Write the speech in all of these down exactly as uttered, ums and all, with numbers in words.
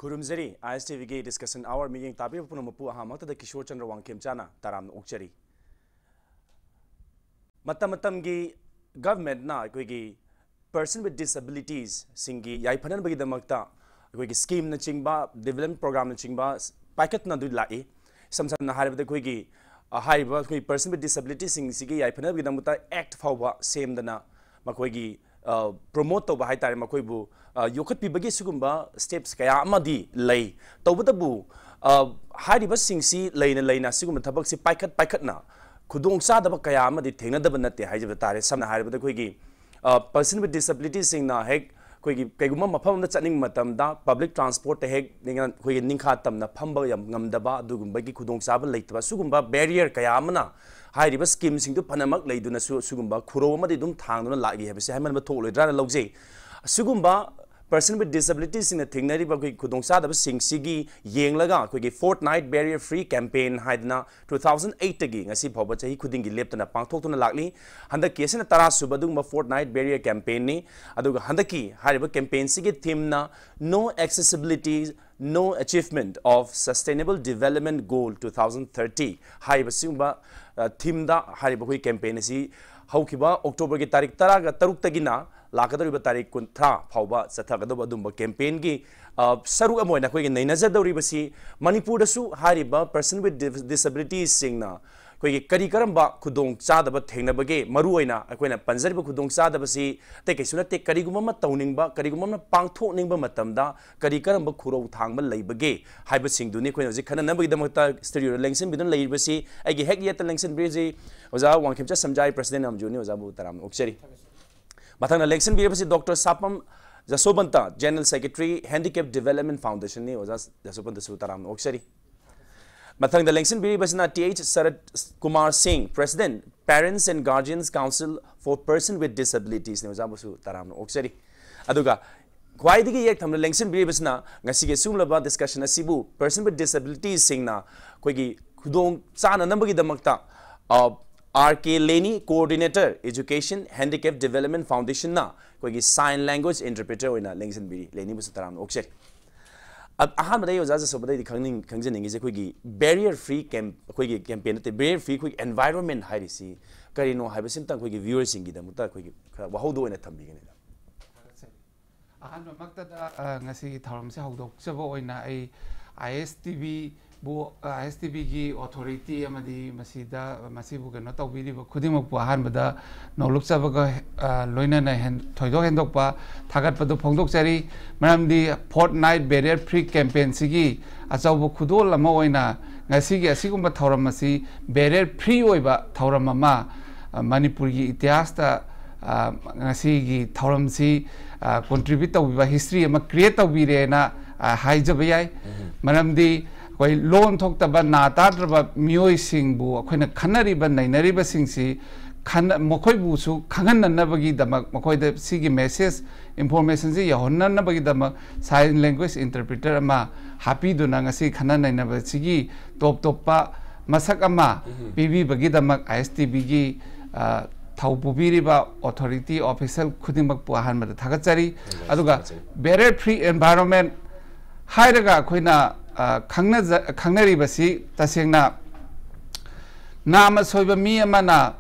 ꯈꯨꯔꯨꯝꯖꯔꯤ꯫ ꯑꯥꯏ ꯑꯦꯁ T ꯚꯤꯒꯤ Discussion Hour ꯃꯤꯠꯌꯦꯡ ꯇꯥꯕꯤꯔꯤꯕ ꯄꯨꯝꯅꯃꯛꯄꯨ ꯑꯍꯥꯟꯕꯃꯛꯇꯗ ꯀꯤꯁꯣꯔ ꯆꯟꯗ꯭ꯔ ꯋꯥꯡꯈꯦꯝꯆꯥꯅ ꯇꯔꯥꯝꯅ ꯑꯣꯛꯆꯔꯤ꯫ ꯃꯇꯝ ꯃꯇꯝꯒꯤ ꯒꯚꯔꯟꯃꯦꯟꯠꯅ ꯑꯩꯈꯣꯏꯒꯤ person with disabilities ꯁꯤꯡꯒꯤ ꯌꯥꯏꯐꯅꯅꯕꯒꯤꯗꯃꯛꯇ ꯑꯩꯈꯣꯏꯒꯤ scheme ꯅꯆꯤꯡꯕ, development program ꯅꯆꯤꯡꯕ ꯄꯥꯏꯈꯠꯅꯗꯨꯅ ꯂꯥꯛꯏ꯫ ꯏꯁꯝ ꯁꯝꯅ ꯍꯥꯏꯔꯕꯗ ꯑꯩꯈꯣꯏꯒꯤ, ꯑ, ꯍꯥꯏꯔꯤꯕ ꯑꯩꯈꯣꯏ person with disability ꯁꯤꯡꯁꯤꯒꯤ ꯌꯥꯏꯐꯅꯕꯒꯤꯗꯃꯛꯇ act ꯐꯥꯎꯕ ꯁꯦꯝꯗꯅ ꯃꯈꯣꯏꯒꯤ, ꯑ, promote ꯇꯧꯕ ꯍꯥꯏꯇꯥꯔꯦ, ꯃꯈꯣꯏꯕꯨ, ꯑ, ꯌꯣꯛꯈꯠꯄꯤꯕꯒꯤ ꯁꯤꯒꯨꯝꯕ steps ꯀꯌꯥ ꯑꯃꯗꯤ ꯂꯩ꯫ ꯇꯧꯕꯇꯕꯨ, ꯑ, ꯍꯥꯏꯔꯤꯕꯁꯤꯡꯁꯤ ꯂꯩꯅ ꯂꯩꯅ ꯁꯤꯒꯨꯝꯕ ꯊꯕꯛꯁꯤ ꯄꯥꯏꯈꯠ ꯄꯥꯏꯈꯠꯅ ꯈꯨꯗꯣꯡꯆꯥꯗꯕ ꯀꯌꯥ ꯑꯃꯗꯤ ꯊꯦꯡꯅꯗꯕ ꯅꯠꯇꯦ ꯍꯥꯏꯖꯕ ꯇꯥꯔꯦ꯫ ꯁꯝꯅ ꯍꯥꯏꯔꯕꯗ ꯑꯩꯈꯣꯏꯒꯤ, ꯑ, person with disability ꯁꯤꯡꯅ ꯍꯦꯛ ꯑꯩꯈꯣꯏꯒꯤ ꯀꯩꯒꯨꯝꯕ ꯃꯐꯝ ꯑꯃꯗ ꯆꯠꯅꯤꯡꯕ ꯃꯇꯝꯗ public transport ꯇ ꯍꯦꯛ ꯅꯤꯡꯉ-, ꯑꯩꯈꯣꯏꯒꯤ ꯅꯤꯡꯈꯥ ꯇꯝꯅ ꯐꯝꯕ ꯌꯥꯝ ꯉꯝꯗꯕ, ꯑꯗꯨꯒꯨꯝꯕꯒꯤ ꯈꯨꯗꯣꯡꯆꯥꯕ ꯂꯩꯇꯕ, ꯁꯤꯒꯨꯝꯕ barrier ꯀꯌꯥ ꯑꯃꯅ ꯍꯥꯏꯔꯤꯕ scheme ꯁꯤꯡꯗꯨ ꯐꯅꯃꯛ ꯂꯩꯗꯨꯅꯁꯨ ꯁꯤꯒꯨꯝꯕ ꯈꯨꯔꯧ ꯑꯃꯗꯤ ꯑꯗꯨꯝ ꯊꯥꯡꯗꯨꯅ ꯂꯥꯛꯂꯤ ꯍꯥꯏꯕꯁꯤ ꯍꯥꯏꯃꯟꯕ ꯊꯣꯛꯂꯣꯏꯗ꯭ꯔꯥꯅ ꯂꯧꯖꯩ꯫ ꯑꯁꯤꯒꯨꯝꯕ person with disability ꯁꯤꯡꯅ ꯊꯦꯡꯅꯔꯤꯕ ꯑꯩꯈꯣꯏꯒꯤ ꯈꯨꯗꯣꯡꯆꯥꯗꯕꯁꯤꯡꯁꯤꯒꯤ ꯌꯦꯡꯂꯒ ꯑꯩꯈꯣꯏꯒꯤ Fortnight Barrier Free Campaign ꯍꯥꯏꯗꯅ two thousand eight ꯇꯒꯤ ꯉꯁꯤ ꯐꯥꯎꯕ ꯆꯍꯤ ꯈꯨꯗꯤꯡꯒꯤ ꯂꯦꯞꯇꯅ ꯄꯥꯡꯊꯣꯛꯇꯨꯅ ꯂꯥꯛꯂꯤ꯫ ꯍꯟꯗꯛꯀꯤ ꯑꯁꯤꯅ ꯇꯔꯥ ꯁꯨꯕ ꯑꯗꯨꯒꯨꯝꯕ Fortnight Barrier Campaign ꯅꯤ꯫ ꯑꯗꯨꯒ ꯍꯟꯗꯛꯀꯤ ꯍꯥꯏꯔꯤꯕ campaign ꯁꯤꯒꯤ theme ꯅ No Accessibility, No Achievement of Sustainable Development Goal two thousand thirty ꯍꯥꯏꯔꯤꯕ ꯁꯤꯒꯨꯝꯕ, ꯑ, theme ꯗ ꯍꯥꯏꯔꯤꯕ ꯑꯩꯈꯣꯏ campaign ꯑꯁꯤ ꯍꯧꯈꯤꯕ October ꯒꯤ ꯇꯥꯔꯤꯛ ꯇꯔꯥꯒ ꯇꯔꯨꯛꯇꯒꯤꯅ ꯂꯥꯛꯀꯗꯧꯔꯤꯕ ꯇꯥꯔꯤꯛ ꯀꯨꯟꯊ꯭ꯔꯥ ꯐꯥꯎꯕ ꯆꯠꯊꯒꯗꯧꯕ ꯑꯗꯨꯝꯕ campaign ꯒꯤ, ꯑ, ꯁꯔꯨꯛ ꯑꯃ ꯑꯣꯏꯅ ꯑꯩꯈꯣꯏꯒꯤ ꯅꯩꯅꯖꯗꯧꯔꯤꯕꯁꯤ ꯃꯅꯤꯄꯨꯔꯗꯁꯨ ꯍꯥꯏꯔꯤꯕ person with dis-, disability ꯁꯤꯡꯅ ꯑꯩꯈꯣꯏꯒꯤ ꯀꯔꯤ ꯀꯔꯝꯕ ꯈꯨꯗꯣꯡꯆꯥꯗꯕ ꯊꯦꯡꯅꯕꯒꯦ? ꯃꯔꯨꯑꯣꯏꯅ ꯑꯩꯈꯣꯏꯅ ꯄꯟꯖꯔꯤꯕ ꯈꯨꯗꯣꯡꯆꯥꯗꯕꯁꯤ ꯑꯇꯩ ꯀꯩꯁꯨ ꯅꯠꯇꯦ, ꯀꯔꯤꯒꯨꯝꯕ ꯑꯃ ꯇꯧꯅꯤꯡꯕ, ꯀꯔꯤꯒꯨꯝꯕ ꯑꯃ ꯄꯥꯡꯊꯣꯛꯅꯤꯡꯕ ꯃꯇꯝꯗ ꯀꯔꯤ ꯀꯔꯝꯕ ꯈꯨꯔꯧ ꯊꯥꯡꯕ ꯂꯩꯕꯒꯦ ꯍꯥꯏꯕꯁꯤꯡꯗꯨꯅꯤ ꯑꯩꯈꯣꯏꯅ ꯍꯧꯖꯤꯛ ꯈꯟꯅꯅꯕꯒꯤꯗꯃꯛꯇ studio ꯗ ꯂꯦꯡꯁꯤꯟꯕꯤꯗꯨꯅ ꯂꯩꯔꯤꯕꯁꯤ꯫ ꯑꯩꯒꯤ ꯍꯦꯛ ꯌꯦꯠꯇ ꯂꯦꯡꯁꯤꯟꯕꯤꯔꯤꯁꯤ ꯑꯣꯖꯥ Wangkhemcha ꯁꯝꯖꯥꯏ, President M G O ꯅꯤ꯫ ꯑꯣꯖꯥꯕꯨ ꯇꯔꯥꯝꯅ ꯑꯣꯛꯆꯔꯤ꯫ ꯃꯊꯪꯗ ꯂꯦꯡꯁꯤꯟꯕꯤꯔꯤꯕꯁꯤ Doctor ꯁꯥꯄꯝ ꯖꯁꯣꯕꯟꯇ, General Secretary, Handicap Development Foundation ꯅꯤ꯫ ꯑꯣꯖꯥ ꯖꯁꯣꯕꯟꯇꯁꯨ ꯇꯔꯥꯝꯅ ꯑꯣꯛꯆꯔꯤ꯫ ꯃꯊꯪꯗ ꯂꯦꯡꯁꯤꯟꯕꯤꯔꯤꯕꯁꯤꯅ ꯇꯤ ꯑꯩꯆ ꯁꯔꯠ ꯀꯨꯃꯥꯔ ꯁꯤꯡ, President, Parents and Guardians Council for Person with Disabilities ꯅꯤ꯫ ꯑꯣꯖꯥꯕꯨꯁꯨ ꯇꯔꯥꯝꯅ ꯑꯣꯛꯆꯔꯤ꯫ ꯑꯗꯨꯒ ꯈ꯭ꯋꯥꯏꯗꯒꯤ ꯌꯦꯛ ꯊꯪꯅ ꯂꯦꯡꯁꯤꯟꯕꯤꯔꯤꯕꯁꯤꯅ ꯉꯁꯤꯒꯤ ꯑꯁꯤꯒꯨꯝꯂꯕ discussion ꯑꯁꯤꯕꯨ person with disability ꯁꯤꯡꯅ ꯑꯩꯈꯣꯏꯒꯤ ꯈꯨꯗꯣꯡ ꯆꯥꯅꯅꯕꯒꯤꯗꯃꯛꯇ, ꯑ, ꯑꯥꯔ ꯀꯦ ꯂꯦꯅꯤ, Coordinator, Education, Handicap Development Foundation ꯅ ꯑꯩꯈꯣꯏꯒꯤ sign language interpreter ꯑꯣꯏꯅ ꯂꯦꯡꯁꯤꯟꯕꯤꯔꯤ꯫ ꯂꯦꯅꯤꯕꯨꯁꯨ ꯇꯔꯥꯝꯅ ꯑꯣꯛꯆꯔꯤ꯫ ꯑ- ꯑꯍꯥꯟꯕꯗ ꯑꯩ ꯑꯣꯖꯥ ꯖꯁꯣꯕꯗ ꯑꯩꯗꯤ ꯈꯪꯅꯤꯡ ꯈꯪꯖꯅꯤꯡꯉꯤꯁꯦ, ꯑꯩꯈꯣꯏꯒꯤ ꯕꯦꯔꯤꯌꯔ ꯐ꯭ꯔꯤ ꯀꯦꯝ ꯑꯩꯈꯣꯏꯒꯤ ꯀꯦꯝꯄꯦꯟ ꯅꯠꯇꯦ, ꯕꯦꯔꯤꯌꯔ ꯐ꯭ꯔꯤ ꯑꯩꯈꯣꯏꯒꯤ ꯑꯦꯟꯚꯥꯏꯔꯣꯟꯃꯦꯟ ꯍꯥꯏꯔꯤꯁꯤ ꯀꯔꯤꯅꯣ ꯍꯥꯏꯕꯁꯤꯝꯇꯪ ꯑꯩꯈꯣꯏꯒꯤ ꯚ꯭ꯌꯨꯋꯔꯁꯤꯡꯒꯤꯗꯃꯛꯇ ꯑꯩꯈꯣꯏꯒꯤ ꯈꯔ ꯋꯥꯍꯧꯗꯣꯛ ꯑꯣꯏꯅ ꯊꯝꯕꯤꯒꯅꯤꯗ꯫ ꯊꯥꯒꯠꯆꯔꯤ꯫ ꯑꯍꯥꯟꯕꯃꯛꯇꯗ ꯑ, ꯉꯁꯤꯒꯤ ꯊꯧꯔꯝꯁꯦ ꯍꯧꯗꯣꯛꯆꯕ ꯑꯣꯏꯅ ꯑꯩ ꯑꯥꯏ ꯑꯦꯁ ꯇꯤ ꯚꯤꯕꯨ, ꯑꯥꯏ ꯑꯦꯁ ꯇꯤ ꯚꯤꯒꯤ ꯑꯣꯊꯣꯔꯤꯇꯤ ꯑꯃꯗꯤ ꯃꯁꯤꯗ ꯃꯁꯤꯕꯨ ꯀꯩꯅꯣ ꯇꯧꯕꯤꯔꯤꯕ ꯈꯨꯗꯤꯡꯃꯛꯄꯨ ꯑꯍꯥꯟꯕꯗ ꯅꯣꯂꯨꯛꯆꯕꯒ ꯑ, ꯂꯣꯏꯅꯅ ꯍꯦꯟ- ꯊꯣꯏꯗꯣꯛ ꯍꯦꯟꯗꯣꯛꯄ ꯊꯥꯒꯠꯄꯗꯨ ꯐꯣꯡꯗꯣꯛꯆꯔꯤ꯫ ꯃꯔꯝꯗꯤ ꯐꯣꯔꯠ ꯅꯥꯏꯠ ꯕꯦꯔꯤꯌꯔ ꯐ꯭ꯔꯤ ꯀꯦꯝꯄꯦꯟꯁꯤꯒꯤ ꯑꯆꯧꯕ ꯈꯨꯗꯣꯜ ꯑꯃ ꯑꯣꯏꯅ ꯉꯁꯤꯒꯤ ꯑꯁꯤꯒꯨꯝꯕ ꯊꯧꯔꯝ ꯑꯁꯤ ꯕꯦꯔꯤꯌꯔ ꯐ꯭ꯔꯤ ꯑꯣꯏꯕ ꯊꯧꯔꯝ ꯑꯃ ꯑ, ꯃꯅꯤꯄꯨꯔꯒꯤ ꯏꯇꯤꯍꯥꯁꯇ ꯑ, ꯉꯁꯤꯒꯤ ꯊꯧꯔꯝꯁꯤ ꯀꯣꯟꯇ꯭ꯔꯤꯕ꯭ꯌꯨꯠ ꯇꯧꯕꯤꯕ, ꯍꯤꯁꯇ꯭ꯔꯤ ꯑꯃ ꯀ꯭ꯔꯤꯌꯦꯠ ꯇꯧꯕꯤꯔꯦꯅ ꯑ, ꯍꯥꯏꯖꯕ ꯌꯥꯏ꯫ ꯃꯔꯝꯗꯤ ꯑꯩꯈꯣꯏ ꯂꯣꯟ ꯊꯣꯛꯇꯕ, ꯅꯥ ꯇꯥꯗ꯭ꯔꯕ ꯃꯤꯑꯣꯏꯁꯤꯡꯕꯨ ꯑꯩꯈꯣꯏꯅ ꯈꯟꯅꯔꯤꯕ ꯅꯩꯅꯔꯤꯕꯁꯤꯡꯁꯤ ꯈꯟꯅ- ꯃꯈꯣꯏꯕꯨꯁꯨ ꯈꯪꯍꯟꯅꯅꯕꯒꯤꯗꯃꯛ, ꯃꯈꯣꯏꯗ ꯁꯤꯒꯤ ꯃꯦꯁꯦꯖ, ꯏꯟꯐꯣꯔꯃꯦꯁꯟꯁꯤ ꯌꯧꯍꯟꯅꯅꯕꯒꯤꯗꯃꯛ ꯁꯥꯏꯟ ꯂꯦꯡꯒ꯭ꯋꯦꯖ ꯏꯟꯇꯔꯄ꯭ꯔꯤꯇꯔ ꯑꯃ ꯍꯥꯞꯄꯤꯗꯨꯅ ꯉꯁꯤ ꯈꯟꯅ ꯅꯩꯅꯕꯁꯤꯒꯤ ꯇꯣꯞ ꯇꯣꯞꯄ ꯃꯁꯛ ꯑꯃ ꯄꯤꯕꯤꯕꯒꯤꯗꯃꯛ ꯑꯥꯏ ꯑꯦꯁ ꯇꯤ ꯚꯤꯒꯤ ꯊꯧ ꯄꯨꯕꯤꯔꯤꯕ ꯑꯣꯊꯣꯔꯤꯇꯤ ꯑꯣꯐꯤꯁꯦꯜ ꯈꯨꯗꯤꯡꯃꯛꯄꯨ ꯑꯍꯥꯟꯕꯗ ꯊꯥꯒꯠꯆꯔꯤ꯫ ꯑꯗꯨꯒ ꯕꯦꯔꯤꯌꯔ ꯐ꯭ꯔꯤ ꯑꯦꯟꯚꯥꯏꯔꯣꯟꯃꯦꯟ ꯍꯥꯏꯔꯒ ꯑꯩꯈꯣꯏꯅ ꯑ, ꯈꯪꯅꯖ- ꯈꯪꯅꯔꯤꯕꯁꯤ ꯇꯁꯦꯡꯅ ꯅꯥꯃ ꯁꯣꯏꯕ ꯃꯤ ꯑꯃꯅ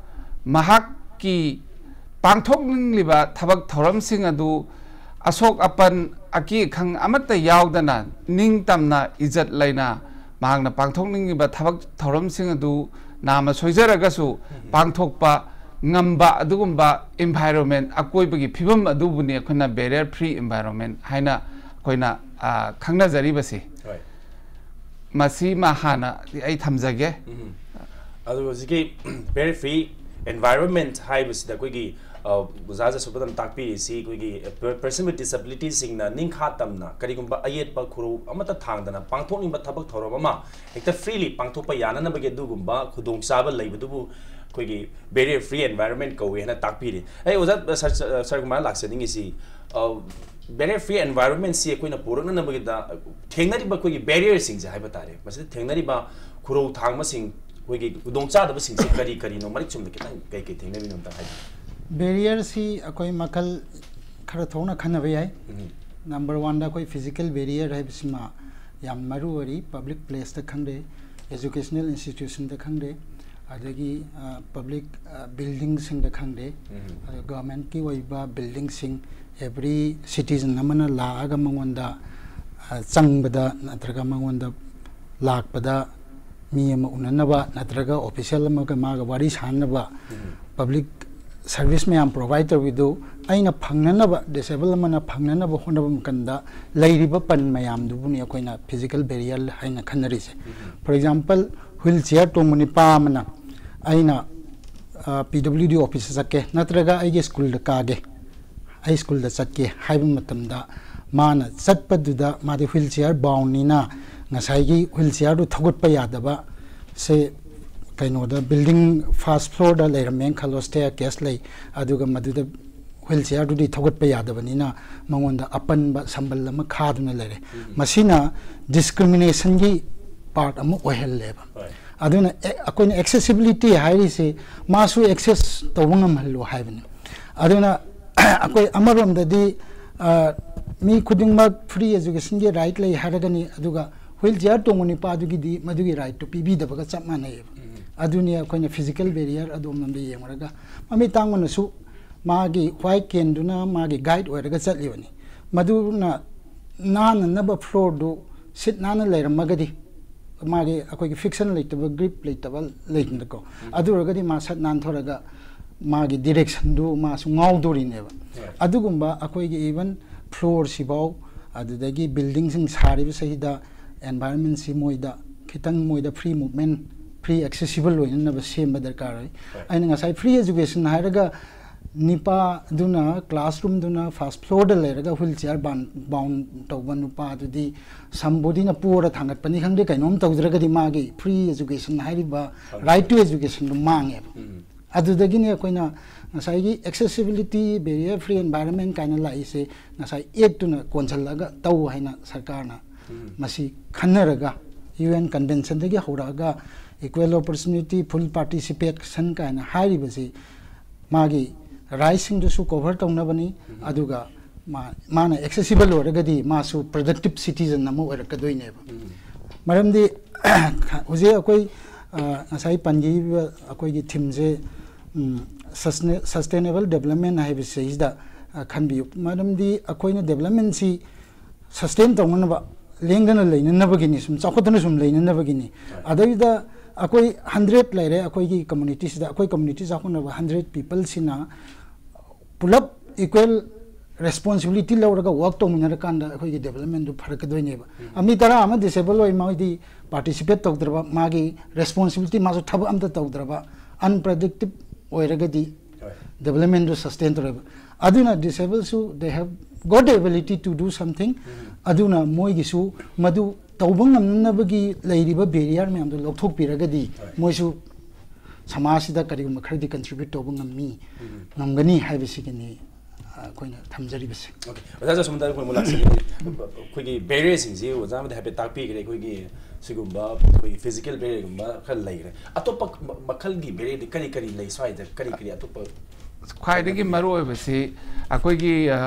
ꯃꯍꯥꯛꯀꯤ ꯄꯥꯡꯊꯣꯛꯅꯤꯡꯂꯤꯕ ꯊꯕꯛ ꯊꯧꯔꯝꯁꯤꯡ ꯑꯗꯨ ꯑꯁꯣꯛ ꯑꯄꯟ, ꯑꯀꯤ ꯑꯈꯪ ꯑꯃꯠꯇ ꯌꯥꯎꯗꯅ ꯅꯤꯡꯇꯝꯅ, ꯏꯖꯠ ꯂꯩꯅ ꯃꯍꯥꯛꯅ ꯄꯥꯡꯊꯣꯛꯅꯤꯡꯂꯤꯕ ꯊꯕꯛ ꯊꯧꯔꯝꯁꯤꯡ ꯑꯗꯨ ꯅꯥꯃ ꯁꯣꯏꯖꯔꯒꯁꯨ ꯄꯥꯡꯊꯣꯛꯄ ꯉꯝꯕ ꯑꯗꯨꯒꯨꯝꯕ ꯏꯟꯚꯥꯏꯔꯣꯟꯃꯦꯟ, ꯑꯀꯣꯏꯕꯒꯤ ꯐꯤꯕꯝ ꯑꯗꯨꯕꯨꯅꯤ ꯑꯩꯈꯣꯏꯅ ꯕꯦꯔꯤꯌꯔ ꯐ꯭ꯔꯤ ꯏꯟꯚꯥꯏꯔꯣꯟꯃꯦꯟ ꯍꯥꯏꯅ ꯑꯩꯈꯣꯏꯅ ꯑ, ꯈꯪꯅꯖꯔꯤꯕꯁꯤ꯫ ꯍꯣꯏ꯫ ꯃꯁꯤꯃ ꯍꯥꯟꯅ ꯑꯩ ꯊꯝꯖꯒꯦ꯫ ꯎꯝ꯫ ꯑꯗꯨꯒ ꯍꯧꯖꯤꯛꯀꯤ ꯕꯦꯔꯤꯌꯔ ꯐ꯭ꯔꯤ ꯑꯦꯟꯚꯥꯏꯔꯣꯟꯃꯦꯟ ꯍꯥꯏꯕꯁꯤꯗ ꯑꯩꯈꯣꯏꯒꯤ ꯑ, ꯑꯣꯖꯥ ꯖꯁꯣꯕꯅ ꯇꯥꯛꯄꯤꯔꯤꯁꯤ ꯑꯩꯈꯣꯏꯒꯤ ꯄꯔ- ꯄꯔꯁꯟ ꯋꯤꯠ ꯗꯤꯁꯦꯕꯤꯂꯤꯇꯤꯁꯤꯡꯅ ꯅꯤꯡꯈꯥ ꯇꯝꯅ ꯀꯔꯤꯒꯨꯝꯕ ꯑꯌꯦꯠꯄ ꯈꯨꯔꯧ ꯑꯃꯠꯇ ꯊꯥꯡꯗꯅ ꯄꯥꯡꯊꯣꯛꯅꯤꯡꯕ ꯊꯕꯛ ꯊꯧꯔꯝ ꯑꯃ ꯍꯦꯛꯇ ꯐ꯭ꯔꯤꯂꯤ ꯄꯥꯡꯊꯣꯛꯄ ꯌꯥꯅꯅꯕꯒꯤ ꯑꯗꯨꯒꯨꯝꯕ ꯈꯨꯗꯣꯡꯆꯥꯕ ꯂꯩꯕꯗꯨꯕꯨ ꯑꯩꯈꯣꯏꯒꯤ ꯕꯦꯔꯤꯌꯔ ꯐ꯭ꯔꯤ ꯑꯦꯟꯚꯥꯏꯔꯣꯟꯃꯦꯟ ꯀꯧꯏ ꯍꯥꯏꯅ ꯇꯥꯛꯄꯤꯔꯤ꯫ ꯑꯩ ꯑꯣꯖꯥ ꯁꯔ ꯁꯔ ꯀꯨꯃꯥꯔ ꯂꯥꯛꯆꯅꯤꯡꯉꯤꯁꯤ, ꯑ, ꯕꯦꯔꯤꯌꯔ ꯐ꯭ꯔꯤ ꯑꯦꯟꯚꯥꯏꯔꯣꯟꯃꯦꯟꯁꯤ ꯑꯩꯈꯣꯏꯅ ꯄꯨꯔꯛꯅꯅꯕꯒꯤꯗ ꯊꯦꯡꯅꯔꯤꯕ ꯑꯩꯈꯣꯏꯒꯤ ꯕꯦꯔꯤꯌꯔꯁꯤꯡꯁꯦ ꯍꯥꯏꯕ ꯇꯥꯔꯦ, ꯃꯁꯤꯗ ꯊꯦꯡꯅꯔꯤꯕ ꯈꯨꯔꯧ ꯊꯥꯡꯕꯁꯤꯡ, ꯑꯩꯈꯣꯏꯒꯤ ꯈꯨꯗꯣꯡꯆꯥꯗꯕꯁꯤꯡꯁꯦ ꯀꯔꯤ ꯀꯔꯤꯅꯣ, ꯃꯔꯤꯛ ꯆꯨꯝꯅ ꯈꯤꯇꯪ ꯀꯩ ꯀꯩ ꯊꯦꯡꯅꯔꯤꯅꯣ ꯑꯝꯇ ꯍꯥꯏꯕꯤꯌꯨ꯫ ꯕꯦꯔꯤꯌꯔꯁꯤ ꯑꯩꯈꯣꯏ ꯃꯈꯜ ꯈꯔ ꯊꯣꯛꯅ ꯈꯟꯅꯕ ꯌꯥꯏ꯫ ꯎꯝ꯫ ꯅꯝꯕꯔ ꯋꯥꯟꯗ ꯑꯩꯈꯣꯏ ꯐꯤꯖꯤꯀꯦꯜ ꯕꯦꯔꯤꯌꯔ ꯍꯥꯏꯕꯁꯤꯃ ꯌꯥꯝ ꯃꯔꯨ ꯑꯣꯏꯔꯤ꯫ ꯄꯕ꯭ꯂꯤꯛ ꯄ꯭ꯂꯦꯁꯇ ꯈꯪꯗꯦ, ꯑꯦꯖꯨꯀꯦꯁꯅꯦꯜ ꯏꯟꯁꯇꯤꯇ꯭ꯌꯨꯁꯟꯗ ꯈꯪꯗꯦ, ꯑꯗꯒꯤ ꯄꯕ꯭ꯂꯤꯛ ꯕꯤꯜꯗꯤꯡꯁꯤꯡꯗ ꯈꯪꯗꯦ, ꯑꯗꯨꯒ ꯒꯚꯔꯟꯃꯦꯟꯠꯀꯤ ꯑꯣꯏꯕ ꯕꯤꯜꯗꯤꯡꯁꯤꯡ, ꯑꯦꯕ꯭ꯔꯤ ꯁꯤꯇꯤꯖꯟ ꯑꯃꯅ ꯂꯥꯛꯑꯒ ꯃꯉꯣꯟꯗ ꯑ, ꯆꯪꯕꯗ ꯅꯠꯇ꯭ꯔꯒ ꯃꯉꯣꯟꯗ ꯂꯥꯛꯄꯗ ꯃꯤ ꯑꯃ ꯎꯅꯅꯕ ꯅꯠꯇ꯭ꯔꯒ ꯑꯣꯐꯤꯁꯤꯌꯦꯜ ꯑꯃꯒ ꯃꯥꯒ ꯋꯥꯔꯤ ꯁꯥꯟꯅꯕ, ꯄꯕ꯭ꯂꯤꯛ ꯁꯔꯚꯤꯁ ꯃꯌꯥꯝ ꯄ꯭ꯔꯣꯚꯥꯏꯠ ꯇꯧꯔꯤꯗꯨ ꯑꯩꯅ ꯐꯪꯅꯅꯕ, ꯗꯤꯁꯦꯕꯜ ꯑꯃꯅ ꯐꯪꯅꯅꯕ ꯍꯣꯠꯅꯕ ꯃꯇꯝꯗ ꯂꯩꯔꯤꯕ ꯄꯟ ꯃꯌꯥꯝꯗꯨꯕꯨꯅꯤ ꯑꯩꯈꯣꯏꯅ ꯐꯤꯖꯤꯀꯦꯜ ꯕꯦꯔꯤꯌꯔ ꯍꯥꯏꯅ ꯈꯟꯅꯔꯤꯁꯦ꯫ ꯐꯣꯔ ꯑꯦꯛꯖꯥꯝꯄꯜ, ꯍ꯭ꯋꯤꯜ ꯆꯤꯌꯔ ꯇꯣꯡꯕ ꯅꯨꯄꯥ ꯑꯃꯅ ꯑꯩꯅ ꯄꯤ ꯗꯕ꯭ꯂꯤꯎ ꯗꯤ ꯑꯣꯐꯤꯁꯇ ꯆꯠꯀꯦ ꯅꯠꯇ꯭ꯔꯒ ꯑꯩꯒꯤ ꯁ꯭ꯀꯨꯜꯗ ꯀꯥꯒꯦ, ꯑꯩ ꯁ꯭ꯀꯨꯜꯗ ꯆꯠꯀꯦ ꯍꯥꯏꯕ ꯃꯇꯝꯗ ꯃꯥꯅ ꯆꯠꯄꯗꯨꯗ ꯃꯥꯗꯤ ꯍ꯭ꯋꯤꯜ ꯆꯤꯌꯔ ꯕꯥꯎꯟꯅꯤꯅ ꯉꯁꯥꯏꯒꯤ ꯍ꯭ꯋꯤꯜ ꯆꯤꯌꯔꯗꯨ ꯊꯧꯒꯠꯄ ꯌꯥꯗꯕ ꯁꯦ ꯀꯩꯅꯣꯗ ꯕꯤꯜꯗꯤꯡ ꯐꯥꯔꯁ ꯐ꯭ꯂꯣꯔꯗ ꯂꯩꯔꯝꯃꯦꯅ ꯈꯜꯂꯣ, ꯁ꯭ꯇꯦꯌꯔ ꯀꯦꯁ ꯂꯩ, ꯑꯗꯨꯒ ꯃꯗꯨꯗ ꯍ꯭ꯋꯤꯜ ꯆꯤꯌꯔꯗꯨꯗꯤ ꯊꯧꯒꯠꯄ ꯌꯥꯗꯕꯅꯤꯅ ꯃꯉꯣꯟꯗ ꯑꯄꯟꯕ ꯁꯝꯕꯜ ꯑꯃ ꯈꯥꯗꯨꯅ ꯂꯩꯔꯦ꯫ ꯃꯁꯤꯅ ꯗꯤꯁꯀ꯭ꯔꯤꯃꯤꯅꯦꯁꯟꯒꯤ ꯄꯥꯔꯠ ꯑꯃ ꯑꯣꯏꯍꯜꯂꯦꯕ꯫ ꯑꯗꯨꯅ ꯑꯦ-, ꯑꯩꯈꯣꯏꯅ ꯑꯦꯛꯁꯦꯁꯤꯕꯤꯂꯤꯇꯤ ꯍꯥꯏꯔꯤꯁꯤ ꯃꯥꯁꯨ ꯑꯦꯛꯁꯦꯁ ꯇꯧꯕ ꯉꯝꯍꯜꯂꯨ ꯍꯥꯏꯕꯅꯤ꯫ ꯑꯗꯨꯅ ꯑꯩꯈꯣꯏ ꯑꯃꯔꯣꯝꯗꯗꯤ, ꯑ, ꯃꯤ ꯈꯨꯗꯤꯡꯃꯛ ꯐ꯭ꯔꯤ ꯑꯦꯖꯨꯀꯦꯁꯟꯒꯤ ꯔꯥꯏꯠ ꯂꯩ ꯍꯥꯏꯔꯒꯅꯤ, ꯑꯗꯨꯒ ꯍ꯭ꯋꯤꯜ ꯆꯤꯌꯔ ꯇꯣꯡꯕ ꯅꯨꯄꯥꯗꯨꯒꯤꯗꯤ ꯃꯗꯨꯒꯤ ꯔꯥꯏꯠꯇꯨ ꯄꯤꯕꯤꯗꯕꯒ ꯆꯞ ꯃꯥꯟꯅꯩꯌꯦꯕ꯫ ꯑꯗꯨꯅꯤ ꯑꯩꯈꯣꯏꯅ ꯐꯤꯖꯤꯀꯦꯜ ꯕꯦꯔꯤꯌꯔ ꯑꯗꯣꯝꯂꯣꯝꯗ ꯌꯦꯡꯉꯨꯔꯒ ꯃꯃꯤꯠ ꯇꯥꯡꯕꯅꯁꯨ ꯃꯥꯒꯤ ꯋꯥꯏꯠ ꯀꯦꯟꯗꯨꯅ ꯃꯥꯒꯤ ꯒꯥꯏꯗ ꯑꯣꯏꯔꯒ ꯆꯠꯂꯤꯕꯅꯤ꯫ ꯃꯗꯨꯅ ꯅꯥꯟꯅꯅꯕ ꯐ꯭ꯂꯣꯔꯗꯨ ꯁꯤꯠ ꯅꯥꯟꯅ ꯂꯩꯔꯝꯃꯒꯗꯤ ꯃꯥꯒꯤ ꯑꯩꯈꯣꯏꯒꯤ ꯐ꯭ꯔꯤꯛꯁꯟ ꯂꯩꯇꯕ, ꯒ꯭ꯔꯤꯞ ꯂꯩꯇꯕ ꯂꯩꯗꯅꯀꯣ, ꯑꯗꯨ ꯑꯣꯏꯔꯒꯗꯤ ꯃꯥ ꯁꯠ ꯅꯥꯟꯊꯣꯔꯒ ꯃꯥꯒꯤ ꯗꯤꯔꯦꯛꯁꯟꯗꯨ ꯃꯥꯁꯨ ꯉꯥꯎꯗꯣꯔꯤꯅꯦꯕ꯫ ꯑꯗꯨꯒꯨꯝꯕ ꯑꯩꯈꯣꯏꯒꯤ ꯏꯚꯟ ꯐ꯭ꯂꯣꯔꯁꯤꯐꯥꯎ, ꯑꯗꯨꯗꯒꯤ ꯕꯤꯜꯗꯤꯡꯁꯤꯡ ꯁꯥꯔꯤꯕꯁꯤꯗ ꯑꯦꯟꯚꯥꯏꯔꯟꯃꯦꯟꯁꯤ ꯃꯣꯏꯗ ꯈꯤꯇꯪ, ꯃꯣꯏꯗ ꯐ꯭ꯔꯤ ꯃꯨꯚꯃꯦꯟ, ꯐ꯭ꯔꯤ ꯑꯦꯛꯁꯦꯁꯤꯕꯜ ꯑꯣꯏꯅꯅꯕ ꯁꯦꯝꯕ ꯗꯔꯀꯥꯔ ꯑꯣꯏ꯫ ꯑꯩꯅ ꯉꯁꯥꯏ ꯐ꯭ꯔꯤ ꯑꯦꯖꯨꯀꯦꯁꯟ ꯍꯥꯏꯔꯒ ꯅꯤꯄꯥꯗꯨꯅ ꯀ꯭ꯂꯥꯁꯔꯨꯝꯗꯨꯅ ꯐꯥꯔꯁ ꯐ꯭ꯂꯣꯔꯗ ꯂꯩꯔꯒ ꯍ꯭ꯋꯤꯜ ꯆꯤꯌꯔ ꯕꯥꯎꯟ ꯇꯧꯕ ꯅꯨꯄꯥꯗꯨꯗꯤ ꯁꯝꯕꯣꯗꯤꯅ ꯄꯣꯔ ꯊꯥꯡꯒꯠꯄꯅꯤ ꯈꯪꯗꯦ, ꯀꯩꯅꯣꯝ ꯇꯧꯗ꯭ꯔꯒꯗꯤ ꯃꯥꯒꯤ ꯐ꯭ꯔꯤ ꯑꯦꯖꯨꯀꯦꯁꯟ ꯍꯥꯏꯔꯤꯕ ꯔꯥꯏꯠ ꯇꯨ ꯑꯦꯖꯨꯀꯦꯁꯟꯗꯨ ꯃꯥꯡꯉꯦꯕ꯫ ꯑꯗꯨꯗꯒꯤꯅꯤ ꯑꯩꯈꯣꯏꯅ ꯉꯁꯥꯏꯒꯤ ꯑꯦꯛꯁꯦꯁꯤꯕꯤꯂꯤꯇꯤ, ꯕꯦꯔꯤꯌꯔ ꯐ꯭ꯔꯤ ꯑꯦꯟꯚꯥꯏꯔꯟꯃꯦꯟ ꯀꯥꯏꯅ ꯂꯥꯛꯏꯁꯦ ꯉꯁꯥꯏ ꯑꯦꯛꯇꯨꯅ ꯀꯣꯟꯁꯤꯜꯂꯒ ꯇꯧ ꯍꯥꯏꯅ ꯁꯔꯀꯥꯔꯅ ꯃꯁꯤ ꯈꯟꯅꯔꯒ ꯌꯨ ꯑꯦꯟ ꯀꯟꯚꯦꯟꯁꯟꯗꯒꯤ ꯍꯧꯔꯛꯑꯒ ꯏꯀ꯭ꯋꯦꯜ ꯑꯣꯄꯣꯔꯆꯨꯅꯤꯇꯤ, ꯐꯨꯜ ꯄꯥꯔꯇꯤꯁꯤꯄꯦꯁꯟ ꯀꯥꯏꯅ ꯍꯥꯏꯔꯤꯕꯁꯤ ꯃꯥꯒꯤ ꯔꯥꯏꯠꯁꯤꯡꯗꯨꯁꯨ ꯀꯣꯚꯔ ꯇꯧꯅꯕꯅꯤ, ꯑꯗꯨꯒ ꯃꯥ- ꯃꯥꯅ ꯑꯦꯛꯁꯦꯁꯤꯕꯜ ꯑꯣꯏꯔꯒꯗꯤ ꯃꯥꯁꯨ ꯄ꯭ꯔꯗꯛꯇꯤꯞ ꯁꯤꯇꯤꯖꯟ ꯑꯃ ꯑꯣꯏꯔꯛꯀꯗꯣꯏꯅꯦꯕ꯫ ꯃꯔꯝꯗꯤ ꯍꯧꯖꯤꯛ ꯑꯩꯈꯣꯏ, ꯑ, ꯉꯁꯥꯏ ꯄꯟꯈꯤꯕ ꯑꯩꯈꯣꯏꯒꯤ ꯊꯤꯝꯁꯦ, ꯎꯝ, ꯁꯁꯇꯦꯅꯦꯕꯜ ꯗꯦꯕꯂꯞꯃꯦꯟ ꯍꯥꯏꯕꯁꯤꯗꯩꯁꯤꯗ, ꯑ, ꯈꯟꯕꯤꯌꯨ꯫ ꯃꯔꯝꯗꯤ ꯑꯩꯈꯣꯏꯅ ꯗꯦꯕꯂꯞꯃꯦꯟꯁꯤ ꯁꯁꯇꯦꯟ ꯇꯧꯅꯅꯕ, ꯂꯦꯡꯗꯅ ꯂꯩꯅꯅꯕꯒꯤꯅꯤ, ꯁꯨꯝ ꯆꯥꯎꯈꯠꯇꯅ ꯁꯨꯝ ꯂꯩꯅꯅꯕꯒꯤꯅꯤ꯫ ꯑꯗꯩꯗꯨꯗ ꯑꯩꯈꯣꯏ ꯍꯟꯗ꯭ꯔꯦꯠ ꯂꯩꯔꯦ ꯑꯩꯈꯣꯏꯒꯤ ꯀꯝꯃꯨꯅꯤꯇꯤꯁꯤꯗ, ꯑꯩꯈꯣꯏ ꯀꯝꯃꯨꯅꯤꯇꯤ ꯆꯥꯎꯈꯠꯅꯕ ꯍꯟꯗ꯭ꯔꯦꯠ ꯄꯤꯄꯜꯁꯤꯅ ꯄꯨꯂꯞ ꯏꯀ꯭ꯋꯦꯜ ꯔꯦꯁꯄꯣꯟꯁꯤꯕꯤꯂꯤꯇꯤ ꯂꯧꯔꯒ ꯋꯥꯛ ꯇꯧꯃꯤꯟꯅꯔꯀꯥꯟꯗ ꯑꯩꯈꯣꯏꯒꯤ ꯗꯦꯕꯂꯞꯃꯦꯟꯗꯨ ꯐꯔꯛꯀꯗꯣꯏꯅꯦꯕ꯫ ꯃꯤ ꯇꯔꯥ ꯑꯃ ꯗꯤꯁꯦꯕꯜ ꯑꯣꯏ, ꯃꯣꯏꯗꯤ ꯄꯥꯔꯇꯤꯁꯤꯄꯦꯠ ꯇꯧꯗ꯭ꯔꯕ, ꯃꯥꯒꯤ ꯔꯦꯁꯄꯣꯟꯁꯤꯕꯤꯂꯤꯇꯤ, ꯃꯥꯁꯨ ꯊꯕꯛ ꯑꯝꯇ ꯇꯧꯗ꯭ꯔꯕ, ꯑꯟꯄ꯭ꯔꯗꯤꯛꯇꯤꯞ ꯑꯣꯏꯔꯒꯗꯤ ꯗꯦꯕꯂꯞꯃꯦꯟꯗꯨ ꯁꯁꯇꯦꯟ ꯇꯧꯔꯣꯏꯕ꯫ ꯑꯗꯨꯅ ꯗꯤꯁꯦꯕꯜꯁꯨ they have got the ability to do something꯫ ꯑꯗꯨꯅ ꯃꯣꯏꯒꯤꯁꯨ ꯃꯗꯨ ꯇꯧꯕ ꯉꯝꯅꯕꯒꯤ ꯂꯩꯔꯤꯕ ꯕꯦꯔꯤꯌꯔ ꯃꯌꯥꯝꯗꯣ ꯂꯧꯊꯣꯛꯄꯤꯔꯒꯗꯤ ꯃꯣꯏꯁꯨ ꯁꯃꯥꯖꯁꯤꯗ ꯀꯔꯤꯒꯨꯝꯕ ꯈꯔꯗꯤ ꯀꯟꯇ꯭ꯔꯤꯕ꯭ꯌꯨꯠ ꯇꯧꯕ ꯉꯝꯃꯤ, ꯉꯝꯒꯅꯤ ꯍꯥꯏꯕꯁꯤꯒꯤꯅꯤ, ꯑ, ꯑꯩꯈꯣꯏꯅ ꯊꯝꯖꯔꯤꯕꯁꯦ꯫ ꯑꯣꯀꯦ, ꯑꯣꯖꯥ ꯖꯣꯁꯃꯟꯗ, ꯑꯩꯈꯣꯏ ꯑꯃꯨꯛ ꯂꯥꯛꯆꯒꯦ꯫ ꯑꯩꯈꯣꯏꯒꯤ ꯕꯦꯔꯤꯌꯔꯁꯤꯡꯁꯤ ꯑꯣꯖꯥ ꯑꯃꯗ ꯍꯥꯏꯐꯦꯠ ꯇꯥꯛꯄꯤꯈ꯭ꯔꯦ꯫ ꯑꯩꯈꯣꯏꯒꯤ ꯁꯤꯒꯨꯝꯕ ꯑꯩꯈꯣꯏꯒꯤ ꯐꯤꯖꯤꯀꯦꯜ ꯕꯦꯔꯤꯌꯔꯒꯨꯝꯕ ꯈꯔ ꯂꯩꯈ꯭ꯔꯦ꯫ ꯑꯇꯣꯞꯄ ꯃ- ꯃꯈꯜꯒꯤ ꯕꯦꯔꯤꯌꯔꯗꯤ ꯀꯔꯤ ꯀꯔꯤ ꯂꯩ? ꯁ꯭ꯋꯥꯏꯗ ꯀꯔꯤ ꯀꯔꯤ ꯑꯇꯣꯞꯄ ꯈ꯭ꯋꯥꯏꯗꯒꯤ ꯃꯔꯨꯑꯣꯏꯕꯁꯤ ꯑꯩꯈꯣꯏꯒꯤ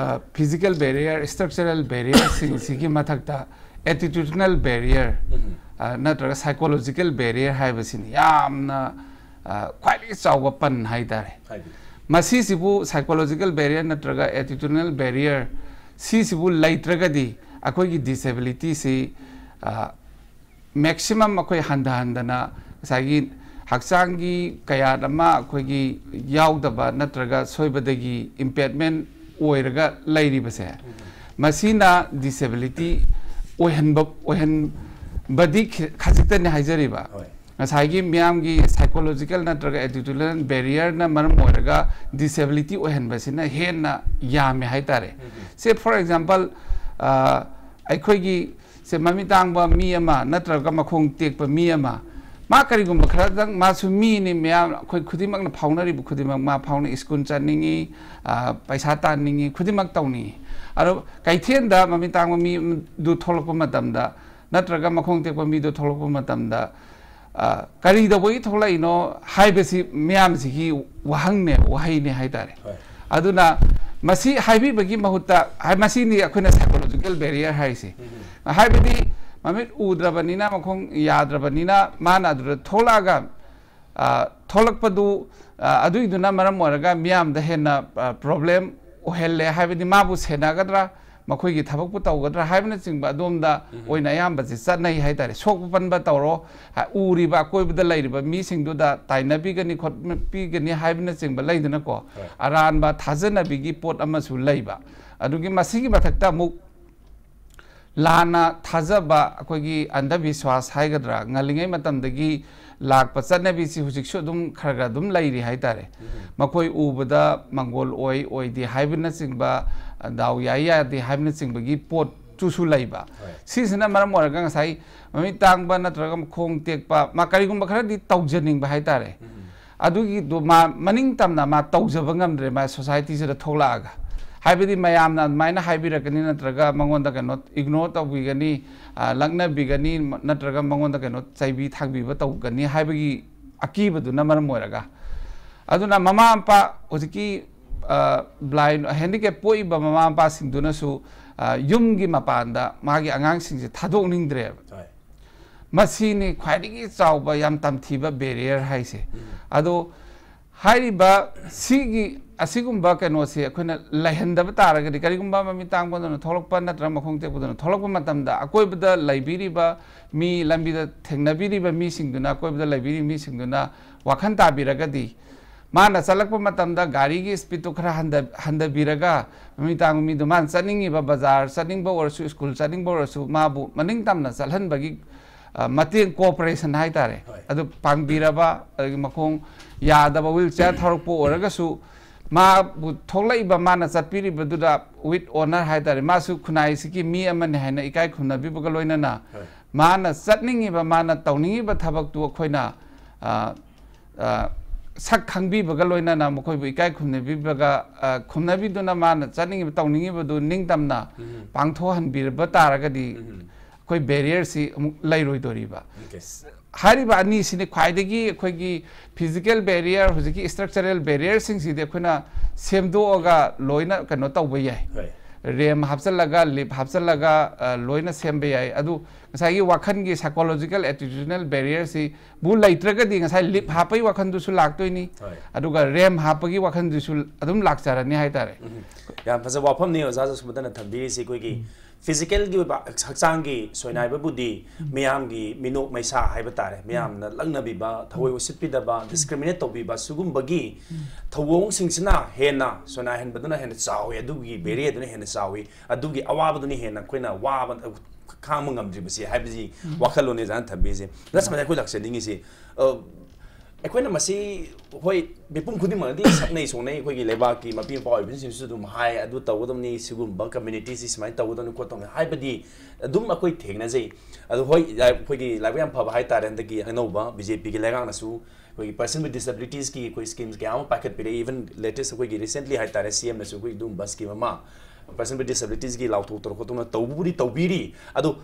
ꯐꯤꯖꯤꯀꯦꯜ ꯕꯦꯔꯤꯌꯔ, ꯁ꯭ꯇ꯭ꯔꯛꯆꯔꯦꯜ ꯕꯦꯔꯤꯌꯔꯁꯤꯡꯁꯤꯒꯤ ꯃꯊꯛꯇ ꯑꯦꯇꯤꯇ꯭ꯌꯨꯗꯅꯦꯜ ꯕꯦꯔꯤꯌꯔ ꯅꯠꯇ꯭ꯔꯒ ꯁꯥꯏꯀꯣꯂꯣꯖꯤꯀꯦꯜ ꯕꯦꯔꯤꯌꯔ ꯍꯥꯏꯕꯁꯤꯅꯤ ꯌꯥꯝꯅ, ꯑ, ꯈ꯭ꯋꯥꯏꯗꯒꯤ ꯆꯥꯎꯕ ꯄꯟ ꯍꯥꯏꯇꯥꯔꯦ꯫ ꯍꯥꯏꯕꯗꯤ? ꯃꯁꯤꯁꯤꯕꯨ ꯁꯥꯏꯀꯣꯂꯣꯖꯤꯀꯦꯜ ꯕꯦꯔꯤꯌꯔ ꯅꯠꯇ꯭ꯔꯒ ꯑꯦꯇꯤꯇ꯭ꯌꯨꯗꯅꯦꯜ ꯕꯦꯔꯤꯌꯔ ꯁꯤꯁꯤꯕꯨ ꯂꯩꯇ꯭ꯔꯒꯗꯤ ꯑꯩꯈꯣꯏꯒꯤ ꯗꯤꯁꯦꯕꯤꯂꯤꯇꯤꯁꯤ, ꯑ, ꯃꯦꯛꯁꯤꯃꯝ ꯑꯩꯈꯣꯏ ꯍꯟꯊꯍꯟꯗꯅ ꯉꯁꯥꯏꯒꯤ ꯍꯛꯆꯥꯡꯒꯤ ꯀꯌꯥꯠ ꯑꯃ ꯑꯩꯈꯣꯏꯒꯤ ꯌꯥꯎꯗꯕ ꯅꯠꯇ꯭ꯔꯒ ꯁꯣꯏꯕꯗꯒꯤ ꯏꯝꯄꯦꯔꯃꯦꯟ ꯑꯣꯏꯔꯒ ꯂꯩꯔꯤꯕꯁꯦ, ꯃꯁꯤꯅ ꯗꯤꯁꯦꯕꯤꯂꯤꯇꯤ ꯑꯣꯏꯍꯟꯕ ꯑꯣꯏꯍꯟꯕꯗꯤ ꯈꯤ- ꯈꯖꯤꯛꯇꯅꯤ ꯍꯥꯏꯖꯔꯤꯕ꯫ ꯍꯣꯏ꯫ ꯉꯁꯥꯏꯒꯤ ꯃꯤꯌꯥꯝꯒꯤ ꯁꯥꯏꯀꯣꯂꯣꯖꯤꯀꯦꯜ ꯅꯠꯇ꯭ꯔꯒ ꯑꯦꯇꯤꯇ꯭ꯌꯨꯗꯅꯦꯜ ꯕꯦꯔꯤꯌꯔꯅ ꯃꯔꯝ ꯑꯣꯏꯔꯒ ꯗꯤꯁꯦꯕꯤꯂꯤꯇꯤ ꯑꯣꯏꯍꯟꯕꯁꯤꯅ ꯍꯦꯟꯅ ꯌꯥꯝꯃꯦ ꯍꯥꯏꯇꯥꯔꯦ꯫ ꯁꯦ, ꯐꯣꯔ ꯑꯦꯛꯖꯥꯝꯄꯜ, ꯑꯩꯈꯣꯏꯒꯤ ꯁꯦ ꯃꯃꯤꯠ ꯇꯥꯡꯕ ꯃꯤ ꯑꯃ ꯅꯠꯇ꯭ꯔꯒ ꯃꯈꯣꯡ ꯇꯦꯛꯄ ꯃꯤ ꯑꯃ, ꯃꯥ ꯀꯔꯤꯒꯨꯝꯕ ꯈꯔꯗꯪ, ꯃꯥꯁꯨ ꯃꯤꯅꯤ, ꯃꯌꯥꯝ ꯑꯩꯈꯣꯏ ꯈꯨꯗꯤꯡꯃꯛꯅ ꯐꯥꯎꯅꯔꯤꯕ ꯈꯨꯗꯤꯡꯃꯛ ꯃꯥ ꯐꯥꯎꯅ, ꯁ꯭ꯀꯨꯜ ꯆꯠꯅꯤꯡꯉꯤ, ꯑ, ꯄꯩꯁꯥ ꯇꯥꯟꯅꯤꯡꯉꯤ, ꯈꯨꯗꯤꯡꯃꯛ ꯇꯧꯅꯤꯡꯉꯤ꯫ ꯑꯗꯣ ꯀꯩꯊꯦꯜꯗ ꯃꯃꯤꯠ ꯇꯥꯡꯕ ꯃꯤꯗꯨ ꯊꯣꯛꯂꯛꯄ ꯃꯇꯝꯗ ꯅꯠꯇ꯭ꯔꯒ ꯃꯈꯣꯡ ꯇꯦꯛꯄ ꯃꯤꯗꯨ ꯊꯣꯛꯂꯛꯄ ꯃꯇꯝꯗ, ꯑ, ꯀꯔꯤ ꯇꯧꯕꯒꯤ ꯊꯣꯛꯂꯛꯏꯅꯣ ꯍꯥꯏꯕꯁꯤ ꯃꯌꯥꯝꯁꯤꯒꯤ ꯋꯥꯍꯪꯅꯦ, ꯋꯥꯍꯩꯅꯦ ꯍꯥꯏꯇꯥꯔꯦ꯫ ꯍꯣꯏ꯫ ꯑꯗꯨꯅ ꯃꯁꯤ ꯍꯥꯏꯕꯤꯕꯒꯤ ꯃꯍꯨꯠꯇ, ꯍꯥꯏ-, ꯃꯁꯤꯅꯤ ꯑꯩꯈꯣꯏꯅ psychological barrier ꯍꯥꯏꯔꯤꯁꯦ꯫ ꯍꯥꯏꯕꯗꯤ ꯃꯃꯤꯠ ꯎꯗ꯭ꯔꯕꯅꯤꯅ, ꯃꯈꯣꯡ ꯌꯥꯗ꯭ꯔꯕꯅꯤꯅ, ꯃꯥꯅ ꯑꯗꯨꯗ ꯊꯣꯛꯂꯛꯑꯒ, ꯑ, ꯊꯣꯛꯂꯛꯄꯗꯨ, ꯑ, ꯑꯗꯨꯏꯗꯨꯅ ꯃꯔꯝ ꯑꯣꯏꯔꯒ ꯃꯤꯌꯥꯝꯗ ꯍꯦꯟꯅ, ꯑ, problem ꯑꯣꯏꯍꯜꯂꯦ꯫ ꯍꯥꯏꯕꯗꯤ ꯃꯥꯕꯨ ꯁꯦꯟꯅꯒꯗ꯭ꯔꯥ, ꯃꯈꯣꯏꯒꯤ ꯊꯕꯛꯄꯨ ꯇꯧꯒꯗ꯭ꯔꯥ ꯍꯥꯏꯕꯅꯆꯤꯡꯕ ꯑꯗꯣꯝꯗ ꯑꯣꯏꯅ ꯑꯌꯥꯝꯕꯁꯦ ꯆꯠꯅꯩ ꯍꯥꯏꯇꯥꯔꯦ꯫ ꯁꯣꯛꯄ ꯄꯟꯕ ꯇꯧꯔꯣ, ꯍꯥ, ꯎꯔꯤꯕ ꯑꯀꯣꯏꯕꯗ ꯂꯩꯔꯤꯕ ꯃꯤꯁꯤꯡꯗꯨꯗ ꯇꯥꯏꯅꯕꯤꯒꯅꯤ ꯈꯣꯠꯄꯤꯒꯅꯤ ꯍꯥꯏꯕꯅꯆꯤꯡꯕ ꯂꯩꯗꯅꯀꯣ꯫ ꯑꯔꯥꯟꯕ ꯊꯥꯖꯅꯕꯤꯒꯤ ꯄꯣꯠ ꯑꯃꯁꯨ ꯂꯩꯕ꯫ ꯑꯗꯨꯒꯤ ꯃꯁꯤꯒꯤ ꯃꯊꯛꯇ ꯑꯃꯨꯛ ꯂꯥꯟꯅ ꯊꯥꯖꯕ, ꯑꯩꯈꯣꯏꯒꯤ ꯑꯟꯙꯕꯤꯁ꯭ꯋꯥꯁ ꯍꯥꯏꯒꯗ꯭ꯔꯥ, ꯉꯜꯂꯤꯉꯩ ꯃꯇꯝꯗꯒꯤ ꯂꯥꯛꯄ ꯆꯠꯅꯕꯤꯁꯤ ꯍꯧꯖꯤꯛꯁꯨ ꯑꯗꯨꯝ ꯈꯔ ꯈꯔ ꯑꯗꯨꯝ ꯂꯩꯔꯤ ꯍꯥꯏꯇꯥꯔꯦ꯫ ꯃꯈꯣꯏ ꯎꯕꯗ ꯃꯪꯒꯣꯜ ꯑꯣꯏ ꯑꯣꯏꯗꯦ ꯍꯥꯏꯕꯅꯆꯤꯡꯕ, ꯗꯥꯎ ꯌꯥꯏ ꯌꯥꯗꯦ ꯍꯥꯏꯕꯅꯆꯤꯡꯕꯒꯤ ꯄꯣꯠꯇꯨꯁꯨ ꯂꯩꯕ꯫ ꯁꯤꯁꯤꯅ ꯃꯔꯝ ꯑꯣꯏꯔꯒ ꯉꯁꯥꯏ ꯃꯃꯤꯠ ꯇꯥꯡꯕ ꯅꯠꯇ꯭ꯔꯒ ꯃꯈꯣꯡ ꯇꯦꯛꯄ, ꯃꯥ ꯀꯔꯤꯒꯨꯝꯕ ꯈꯔꯗꯤ ꯇꯧꯖꯅꯤꯡꯕ ꯍꯥꯏꯇꯥꯔꯦ꯫ ꯑꯗꯨꯒꯤꯗꯣ ꯃꯥ ꯃꯅꯤꯡ ꯇꯝꯅ ꯃꯥ ꯇꯧꯖꯕ ꯉꯝꯗ꯭ꯔꯦ, ꯃꯥ ꯁꯣꯁꯥꯏꯇꯤꯁꯤꯗ ꯊꯣꯛꯂꯛꯑꯒ꯫ ꯍꯥꯏꯕꯗꯤ ꯃꯌꯥꯝꯅ ꯑꯗꯨꯃꯥꯏꯅ ꯍꯥꯏꯕꯤꯔꯛꯀꯅꯤ, ꯅꯠꯇ꯭ꯔꯒ ꯃꯉꯣꯟꯗ ꯀꯩꯅꯣ ꯏꯒꯅꯣꯔ ꯇꯧꯕꯤꯒꯅꯤ, ꯑ, ꯂꯛꯅꯕꯤꯒꯅꯤ, ꯅꯠꯇ꯭ꯔꯒ ꯃꯉꯣꯟꯗ ꯀꯩꯅꯣ ꯆꯩꯕꯤ ꯊꯥꯡꯕꯤꯕ ꯇꯧꯒꯅꯤ ꯍꯥꯏꯕꯒꯤ ꯑꯀꯤꯕꯗꯨꯅ ꯃꯔꯝ ꯑꯣꯏꯔꯒ꯫ ꯑꯗꯨꯅ ꯃꯃꯥ ꯃꯄꯥ ꯍꯧꯖꯤꯛꯀꯤ, ꯑ, blind, handicap ꯄꯣꯛꯏꯕ ꯃꯃꯥ ꯃꯄꯥꯁꯤꯡꯗꯨꯅꯁꯨ, ꯑ, ꯌꯨꯝꯒꯤ ꯃꯄꯥꯟꯗ ꯃꯥꯒꯤ ꯑꯉꯥꯡꯁꯤꯡꯁꯦ ꯊꯥꯗꯣꯛꯅꯤꯡꯗ꯭ꯔꯦꯕ꯫ ꯃꯁꯤꯅꯤ ꯈ꯭ꯋꯥꯏꯗꯒꯤ ꯆꯥꯎꯕ ꯌꯥꯝ ꯇꯝꯊꯤꯕ barrier ꯍꯥꯏꯁꯦ꯫ ꯑꯗꯣ ꯍꯥꯏꯔꯤꯕ ꯁꯤꯒꯤ, ꯑꯁꯤꯒꯨꯝꯕ ꯀꯩꯅꯣꯁꯦ ꯑꯩꯈꯣꯏꯅ ꯂꯩꯍꯟꯗꯕ ꯇꯥꯔꯒꯗꯤ, ꯀꯔꯤꯒꯨꯝꯕ ꯃꯃꯤꯠ ꯇꯥꯡꯕꯗꯨꯅ ꯊꯣꯛꯂꯛꯄ ꯅꯠꯇ꯭ꯔꯒ ꯃꯈꯣꯡ ꯇꯦꯛꯄꯗꯨꯅ ꯊꯣꯛꯂꯛꯄ ꯃꯇꯝꯗ, ꯑꯀꯣꯏꯕꯗ ꯂꯩꯕꯤꯔꯤꯕ ꯃꯤ, ꯂꯝꯕꯤꯗ ꯊꯦꯡꯅꯕꯤꯔꯤꯕ ꯃꯤꯁꯤꯡꯗꯨꯅ, ꯑꯀꯣꯏꯕꯗ ꯂꯩꯕꯤꯔꯤꯕ ꯃꯤꯁꯤꯡꯗꯨꯅ ꯋꯥꯈꯜ ꯇꯥꯕꯤꯔꯒꯗꯤ, ꯃꯥꯅ ꯆꯠꯂꯛꯄ ꯃꯇꯝꯗ ꯒꯥꯔꯤꯒꯤ speedꯇꯨ ꯈꯔ ꯍꯟꯊ-, ꯍꯟꯊꯕꯤꯔꯒ, ꯃꯃꯤꯠ ꯇꯥꯡꯕ ꯃꯤꯗꯨ ꯃꯥꯅ ꯆꯠꯅꯤꯡꯉꯤꯕ ꯕꯖꯥꯔ ꯆꯠꯅꯤꯡꯕ ꯑꯣꯏꯔꯁꯨ, ꯁ꯭ꯀꯨꯜ ꯆꯠꯅꯤꯡꯕ ꯑꯣꯏꯔꯁꯨ, ꯃꯥꯕꯨ ꯃꯅꯤꯡ ꯇꯝꯅ ꯆꯠꯍꯟꯕꯒꯤ, ꯑ, ꯃꯇꯦꯡ, cooperation ꯍꯥꯏꯇꯥꯔꯦ, ꯑꯗꯨ ꯄꯥꯡꯕꯤꯔꯕ, ꯑꯗꯒꯤ ꯃꯈꯣꯡ ꯌꯥꯗꯕ wheelchair ꯊꯧꯔꯛꯄ ꯑꯣꯏꯔꯒꯁꯨ, ꯃꯥꯕꯨ ꯊꯣꯛꯂꯛꯏꯕ ꯃꯥꯅ ꯆꯠꯄꯤꯔꯤꯕꯗꯨꯗ with honour ꯍꯥꯏꯇꯥꯔꯦ, ꯃꯥꯁꯨ ꯈꯨꯟꯅꯥꯏꯁꯤꯒꯤ ꯃꯤ ꯑꯃꯅꯤ ꯍꯥꯏꯅ ꯏꯀꯥꯏ ꯈꯨꯝꯅꯕꯤꯕꯒ ꯂꯣꯏꯅꯅ, ꯃꯥꯅ ꯆꯠꯅꯤꯡꯉꯤꯕ, ꯃꯥꯅ ꯇꯧꯅꯤꯡꯉꯤꯕ ꯊꯕꯛꯇꯨ ꯑꯩꯈꯣꯏꯅ, ꯑ, ꯑ, ꯁꯛ ꯈꯪꯕꯤꯕꯒ ꯂꯣꯏꯅꯅ ꯃꯈꯣꯏꯕꯨ ꯏꯀꯥꯏ ꯈꯨꯝꯅꯕꯤꯕꯒ, ꯑ, ꯈꯨꯝꯅꯕꯤꯗꯨꯅ ꯃꯥꯅ ꯆꯠꯅꯤꯡꯉꯤꯕ, ꯇꯧꯅꯤꯡꯉꯤꯕꯗꯨ ꯅꯤꯡꯇꯝꯅ ꯄꯥꯡꯊꯣꯛꯍꯟꯕꯤꯔꯕ ꯇꯥꯔꯒꯗꯤ, ꯑꯩꯈꯣꯏ barrierꯁꯤ ꯑꯃꯨꯛ ꯂꯩꯔꯣꯏꯗꯣꯔꯤꯕ꯫ ꯍꯥꯏꯔꯤꯕ ꯑꯅꯤꯁꯤꯅꯤ ꯈ꯭ꯋꯥꯏꯗꯒꯤ ꯑꯩꯈꯣꯏꯒꯤ physical barrier, ꯍꯧꯖꯤꯛꯀꯤ structural barrierꯁꯤꯡꯁꯤꯗꯤ ꯑꯩꯈꯣꯏꯅ ꯁꯦꯝꯗꯣꯛꯑꯒ ꯂꯣꯏꯅ ꯀꯩꯅꯣ ꯇꯧꯕ ꯌꯥꯏ꯫ ꯍꯣꯏ꯫ ꯔꯦꯝ ꯍꯥꯞꯆꯜꯂꯒ, ꯂꯤꯞ ꯍꯥꯞꯆꯜꯂꯒ, ꯑ, ꯂꯣꯏꯅ ꯁꯦꯝꯕ ꯌꯥꯏ꯫ ꯑꯗꯨ ꯉꯁꯥꯏꯒꯤ ꯋꯥꯈꯜꯒꯤ psychological attitudinal barrierꯁꯤ ꯕꯨ ꯂꯩꯇ꯭ꯔꯒꯗꯤ ꯉꯁꯥꯏ ꯂꯤꯞ ꯍꯥꯞꯄꯒꯤ ꯋꯥꯈꯜꯗꯨꯁꯨ ꯂꯥꯛꯇꯣꯏꯅꯤ, ꯍꯣꯏ꯫ ꯑꯗꯨꯒ ꯔꯦꯝ ꯍꯥꯞꯄꯒꯤ ꯋꯥꯈꯜꯗꯨꯁꯨ ꯑꯗꯨꯝ ꯂꯥꯛꯆꯔꯅꯤ ꯍꯥꯏꯇꯥꯔꯦ꯫ ꯌꯥꯝ ꯐꯖꯕ ꯋꯥꯐꯝꯅꯤ ꯑꯣꯖꯥ ꯖꯣꯁꯃꯨꯇꯅ ꯊꯝꯕꯤꯔꯤꯁꯤ꯫ ꯑꯩꯈꯣꯏꯒꯤ physicalꯒꯤ ꯑꯣꯏꯕ ꯍꯛꯆꯥꯡꯒꯤ ꯁꯣꯏꯅꯥꯏꯕꯕꯨꯗꯤ ꯃꯤꯌꯥꯝꯒꯤ ꯃꯤꯅꯣꯛ ꯃꯩꯁꯥ ꯍꯥꯏꯕ ꯇꯥꯔꯦ, ꯃꯤꯌꯥꯝꯅ ꯂꯛꯅꯕꯤꯕ, ꯊꯑꯣꯏ ꯎꯁꯤꯠꯄꯤꯗꯕ, discriminate ꯇꯧꯕꯤꯕ, ꯁꯤꯒꯨꯝꯕꯒꯤ ꯊꯧꯑꯣꯡꯁꯤꯡꯁꯤꯅ ꯍꯦꯟꯅ ꯁꯣꯏꯅꯥꯏꯍꯟꯕꯗꯨꯅ ꯍꯦꯟꯅ ꯆꯥꯎꯋꯤ, ꯑꯗꯨꯒꯤ barrierꯗꯨꯅ ꯍꯦꯟꯅ ꯆꯥꯎꯋꯤ, ꯑꯗꯨꯒꯤ ꯑꯋꯥꯕꯗꯨꯅ ꯍꯦꯟꯅ ꯑꯩꯈꯣꯏꯅ ꯋꯥꯕ ꯈꯥꯡꯕ ꯉꯝꯗ꯭ꯔꯤꯕꯁꯤ ꯍꯥꯏꯕꯁꯤ ꯋꯥꯈꯜꯂꯣꯟꯅꯤ ꯑꯣꯖꯥꯅ ꯊꯝꯕꯤꯔꯤꯁꯤ꯫ ꯂꯥꯁ ꯑꯩꯈꯣꯏ ꯂꯥꯛꯆꯅꯤꯡꯉꯤꯁꯤ, ꯑ, ꯑꯩꯈꯣꯏꯅ ꯃꯁꯤ, ꯍꯣꯏ, ꯃꯤꯄꯨꯝ ꯈꯨꯗꯤꯡꯃꯛꯅꯗꯤ ꯁꯛꯅꯩ ꯁꯣꯛꯅꯩ, ꯑꯩꯈꯣꯏꯒꯤ ꯂꯩꯕꯥꯛꯀꯤ ꯃꯄꯤ ꯃꯄꯥ ꯑꯣꯏꯕꯁꯤꯡꯁꯤꯁꯨ ꯑꯗꯨꯝ ꯍꯥꯏ, "ꯑꯗꯨ ꯇꯧꯒꯗꯕꯅꯤ, ꯁꯤꯒꯨꯝꯕ communityꯁꯤ ꯁꯨꯃꯥꯏꯅ ꯇꯧꯒꯗꯕꯅꯤ ꯈꯣꯠꯇꯕꯅꯤ" ꯍꯥꯏꯕꯗꯤ ꯑꯗꯨꯝ ꯑꯩꯈꯣꯏ ꯊꯦꯡꯅꯖꯩ꯫ ꯑꯗꯨ ꯍꯣꯏ, ꯂꯥꯏ-, ꯑꯩꯈꯣꯏꯒꯤ ꯂꯥꯏꯕꯛ ꯌꯥꯝ ꯐꯕ ꯍꯥꯏꯇꯥꯔꯦ, ꯍꯟꯗꯛꯀꯤ ꯑꯅꯧꯕ BJPꯒꯤ ꯂꯩꯉꯥꯛꯅꯁꯨ ꯑꯩꯈꯣꯏꯒꯤ person with disabilitiesꯀꯤ ꯑꯩꯈꯣꯏ schemes ꯀꯌꯥ ꯑꯃ ꯄꯥꯏꯈꯠꯄꯤꯔꯛꯏ꯫ Even latest ꯑꯩꯈꯣꯏꯒꯤ recently ꯍꯥꯏꯇꯥꯔꯦ, CMꯅꯁꯨ ꯑꯩꯈꯣꯏ ꯑꯗꯨꯒꯨꯝꯕ scheme ꯑꯃ person with disabilitiesꯀꯤ ꯂꯥꯎꯊꯣꯛꯇꯅ ꯈꯣꯠꯇꯅ ꯇꯧꯕꯕꯨꯗꯤ ꯇꯧꯕꯤꯔꯤ꯫ ꯑꯗꯣ,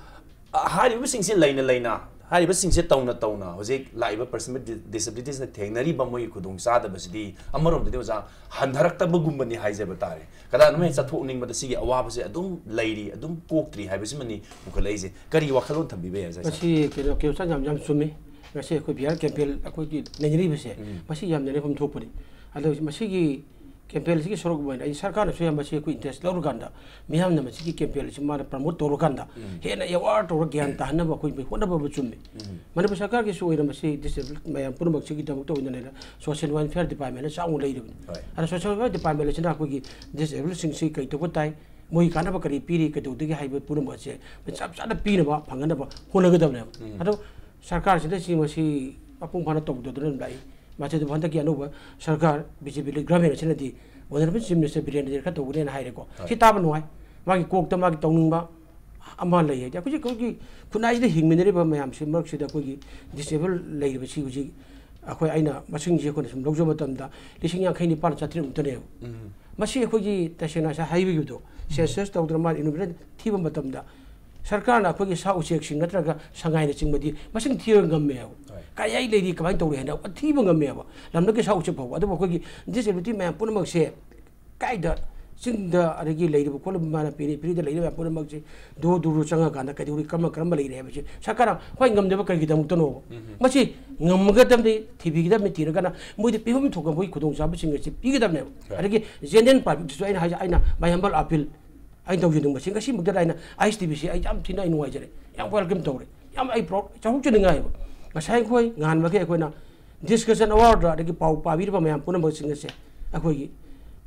ꯑ, ꯍꯥꯏꯔꯤꯕꯁꯤꯡꯁꯦ ꯂꯩꯅ ꯂꯩꯅ, ꯍꯥꯏꯔꯤꯕꯁꯤꯡꯁꯦ ꯇꯧꯅ ꯇꯧꯅ ꯍꯧꯖꯤꯛ ꯂꯥꯛꯏꯕ person with di-, disabilitiesꯅ ꯊꯦꯡꯅꯔꯤꯕ ꯃꯣꯏꯒꯤ ꯈꯨꯗꯣꯡꯆꯥꯗꯕꯁꯤꯗꯤ ꯑꯃꯔꯣꯝꯗꯗꯤ ꯑꯣꯖꯥ ꯍꯟꯊꯔꯛꯇꯕꯒꯨꯝꯕꯅꯤ ꯍꯥꯏꯖꯕ ꯇꯥꯔꯦ꯫ ꯀꯗꯥꯏꯗꯅꯣ ꯍꯦꯛ ꯆꯠꯊꯣꯛꯅꯤꯡꯕꯗ ꯁꯤꯒꯤ ꯑꯋꯥꯕꯁꯦ ꯑꯗꯨꯝ ꯂꯩꯔꯤ, ꯑꯗꯨꯝ ꯀꯣꯛꯇ꯭ꯔꯤ ꯍꯥꯏꯕꯁꯤꯃꯅꯤ ꯄꯨꯈꯠꯂꯛꯏꯁꯦ꯫ ꯀꯔꯤ ꯋꯥꯈꯜꯂꯣꯟ ꯊꯝꯕꯤꯕ ꯌꯥꯏ, ꯑꯣꯖꯥ? ꯃꯁꯤ ꯀꯩꯅꯣ, ꯀꯩꯅꯣ ꯌꯥꯝ, ꯌꯥꯝ ꯆꯨꯝꯃꯤ꯫ ꯉꯁꯤ ꯑꯩꯈꯣꯏ ꯕꯤꯍꯥꯔ campaign ꯑꯩꯈꯣꯏꯒꯤ ꯅꯩꯅꯔꯤꯕꯁꯦ, ꯎꯝ꯫ ꯃꯁꯤ ꯌꯥꯝ ꯅꯩꯅꯐꯝ ꯊꯣꯛꯄꯅꯤ꯫ ꯑꯗꯣ ꯃꯁꯤꯒꯤ campaignꯁꯤꯒꯤ ꯁꯔꯨꯛ ꯑꯣꯏꯅ ꯑꯩ ꯁꯔꯀꯥꯔꯅꯁꯨ ꯌꯥꯝ ꯃꯁꯤ ꯑꯩꯈꯣꯏ interest ꯂꯧꯔꯀꯥꯟꯗ ꯃꯤꯌꯥꯝꯅ ꯃꯁꯤꯒꯤ campaignꯁꯤ ꯃꯥꯅ promote ꯇꯧꯔꯀꯥꯟꯗ ꯎꯝ꯫ ꯍꯦꯟꯅ aware ꯇꯧꯔꯒ ꯒ꯭ꯌꯥꯟ ꯇꯥꯍꯟꯅꯕ ꯑꯩꯈꯣꯏ ꯍꯣꯠꯅꯕ ꯑꯃ ꯆꯨꯝꯃꯤ꯫ ꯎꯝ꯫ ꯃꯅꯤꯄꯨꯔ ꯁꯔꯀꯥꯔꯒꯤꯁꯨ ꯑꯣꯏꯅ ꯃꯁꯤ disabled ꯃꯌꯥꯝ ꯄꯨꯝꯅꯃꯛꯁꯤꯒꯤꯗꯃꯛꯇ ꯑꯣꯏꯅ ꯂꯩꯔ social welfare departmentꯅ ꯆꯥꯎꯅ ꯂꯩꯔꯤꯕꯅꯤ꯫ ꯍꯣꯏ꯫ ꯑꯗꯣ social welfare department ꯑꯁꯤꯅ ꯑꯩꯈꯣꯏꯒꯤ disabledꯁꯤꯡꯁꯤ ꯀꯩ ꯇꯧꯕ ꯇꯥꯏ, ꯃꯣꯏꯒꯤ ꯀꯥꯟꯅꯕ ꯀꯔꯤ ꯄꯤꯔꯤ, ꯀꯩꯗꯧꯗꯒꯦ ꯍꯥꯏꯕ ꯄꯨꯝꯅꯃꯛ ꯑꯁꯦ ꯆꯞ ꯆꯥꯅ ꯄꯤꯅꯕ ꯐꯪꯍꯟꯅꯕ ꯍꯣꯠꯅꯒꯗꯕꯅꯦꯕ꯫ ꯎꯝ꯫ ꯑꯗꯣ ꯁꯔꯀꯥꯔꯁꯤꯅ ꯁꯤ ꯃꯁꯤ ꯃꯄꯨꯡ ꯐꯥꯅ ꯇꯧꯗꯗꯨꯅ ꯑꯗꯨꯝ ꯂꯥꯛꯏ꯫ ꯃꯁꯤꯗ ꯍꯟꯗꯛꯀꯤ ꯑꯅꯧꯕ ꯁꯔꯀꯥꯔ BJP lead government ꯑꯁꯤꯅꯗꯤ Honourable Chief Minister Birendra ꯈꯔ ꯇꯧꯒꯅꯦꯅ ꯍꯥꯏꯔꯦꯀꯣ꯫ ꯍꯣꯏ꯫ ꯁꯤ ꯇꯥꯕ ꯅꯨꯡꯉꯥꯏ꯫ ꯃꯥꯒꯤ ꯀꯣꯛꯇ ꯃꯥꯒꯤ ꯇꯧꯅꯤꯡꯕ ꯑꯃ ꯂꯩ ꯍꯥꯏꯗꯤ ꯑꯩꯈꯣꯏꯒꯤ, ꯑꯩꯈꯣꯏꯒꯤ ꯈꯨꯟꯅꯥꯏꯁꯤꯗ ꯍꯤꯡꯃꯤꯟꯅꯔꯤꯕ ꯃꯌꯥꯝꯁꯤ ꯃꯔꯛꯁꯤꯗ ꯑꯩꯈꯣꯏꯒꯤ disable ꯂꯩꯔꯤꯕꯁꯤ ꯍꯧꯖꯤꯛ ꯑꯩꯈꯣꯏ ꯑꯩꯅ ꯃꯁꯤꯡꯁꯤ ꯑꯩꯈꯣꯏꯅ ꯁꯨꯝ ꯂꯧꯖꯕ ꯃꯇꯝꯗ ꯂꯤꯁꯤꯡ ꯌꯥꯡꯈꯩ ꯅꯤꯄꯥꯟ ꯆꯥꯇ꯭ꯔꯦꯠ ꯃꯨꯛꯇꯅꯦꯕ꯫ ꯎꯝ꯫ ꯃꯁꯤ ꯑꯩꯈꯣꯏꯒꯤ ꯇꯁꯦꯡꯅ ꯉꯁꯥꯏ ꯍꯥꯏꯕꯤꯈꯤꯕꯗꯣ, census ꯇꯧꯗꯅ ꯃꯥꯅ enumerate ꯊꯤꯕ ꯃꯇꯝꯗ ꯁꯔꯀꯥꯔꯅ ꯑꯩꯈꯣꯏꯒꯤ ꯁꯥ ꯎꯆꯦꯛꯁꯤꯡ ꯅꯠꯇ꯭ꯔꯒ ꯁꯉꯥꯏꯅꯆꯤꯡꯕꯗꯤ ꯃꯁꯤꯡ ꯊꯤꯕ ꯉꯝꯃꯦꯕ꯫ ꯀꯥꯏ ꯂꯩꯔꯤ, ꯀꯃꯥꯏꯅ ꯇꯧꯔꯤ ꯍꯥꯏꯅ ꯊꯤꯕ ꯉꯝꯃꯦꯕ꯫ ꯂꯝꯂꯛꯀꯤ ꯁꯥ ꯎꯆꯦꯛ ꯐꯥꯎꯕ꯫ ꯑꯗꯨꯕꯨ ꯑꯩꯈꯣꯏꯒꯤ ꯗꯤꯁꯦꯕꯤꯂꯤꯇꯤ ꯃꯌꯥꯝ ꯄꯨꯝꯅꯃꯛꯁꯦ ꯀꯥꯏꯗ, ꯆꯤꯡꯗ, ꯑꯗꯒꯤ ꯂꯩꯔꯤꯕ ꯈꯣꯠꯂꯤꯕ ꯃꯥꯅ ꯄꯤꯔꯤ ꯄꯤꯔꯤꯗ ꯂꯩꯔꯤꯕ ꯃꯌꯥꯝ ꯄꯨꯝꯅꯃꯛꯁꯦ ꯗꯣꯔ ꯗꯣꯔ ꯆꯪꯉꯀꯥꯟꯗ ꯀꯩꯗꯧꯔꯤ, ꯀꯔꯝꯕ ꯀꯔꯝꯕ ꯂꯩꯔꯤ ꯍꯥꯏꯕꯁꯤ ꯁꯔꯀꯥꯔꯅ ꯍꯣꯏ ꯉꯝꯗꯕ ꯀꯔꯤꯒꯤꯗꯃꯛꯇꯅꯣꯕ? ꯃꯁꯤ ꯉꯝꯒꯗꯕꯅꯤ, ꯊꯤꯕꯤꯒꯗꯕꯅꯤ, ꯊꯤꯔꯒꯅ ꯃꯣꯏꯗ ꯄꯤꯐꯝ ꯊꯣꯛꯄ ꯃꯣꯏꯒꯤ ꯈꯨꯗꯣꯡꯆꯥꯕꯁꯤꯡ ꯑꯁꯤ ꯄꯤꯒꯗꯕꯅꯦꯕ꯫ ꯑꯗꯒꯤ ꯖꯦꯅꯔꯦꯜ ꯄꯕ꯭ꯂꯤꯛꯇꯁꯨ ꯑꯩꯅ ꯍꯥꯏꯖ-, ꯑꯩꯅ ꯃꯌꯥꯝꯕꯜ ꯑꯥꯄꯤꯜ ꯑꯩꯅ ꯇꯧꯖꯅꯤꯡꯕꯁꯤ ꯉꯁꯤꯃꯛꯇꯗ ꯑꯩꯅ ꯑꯥꯏ ꯑꯦꯁ ꯇꯤ ꯚꯤꯁꯤ ꯑꯩ ꯌꯥꯝ ꯊꯤꯅ ꯑꯩ ꯅꯨꯡꯉꯥꯏꯖꯔꯦ, ꯌꯥꯝ ꯋꯦꯜꯀꯝ ꯇꯧꯔꯦ, ꯌꯥꯝ ꯑꯩ ꯄ꯭ꯔꯥꯎꯗ ꯆꯥꯎꯊꯣꯛꯆꯅꯤꯡꯉꯥꯏꯕ꯫ ꯉꯁꯥꯏ ꯑꯩꯈꯣꯏ ꯉꯍꯥꯟꯃꯛꯀꯤ ꯑꯩꯈꯣꯏꯅ ꯗꯤꯁꯀꯁꯟ ꯑꯋꯥꯔꯗ ꯑꯗꯒꯤ ꯄꯥꯎ ꯄꯥꯕꯤꯔꯤꯕ ꯃꯌꯥꯝ ꯄꯨꯝꯅꯃꯛꯁꯤꯡ ꯑꯁꯦ ꯑꯩꯈꯣꯏꯒꯤ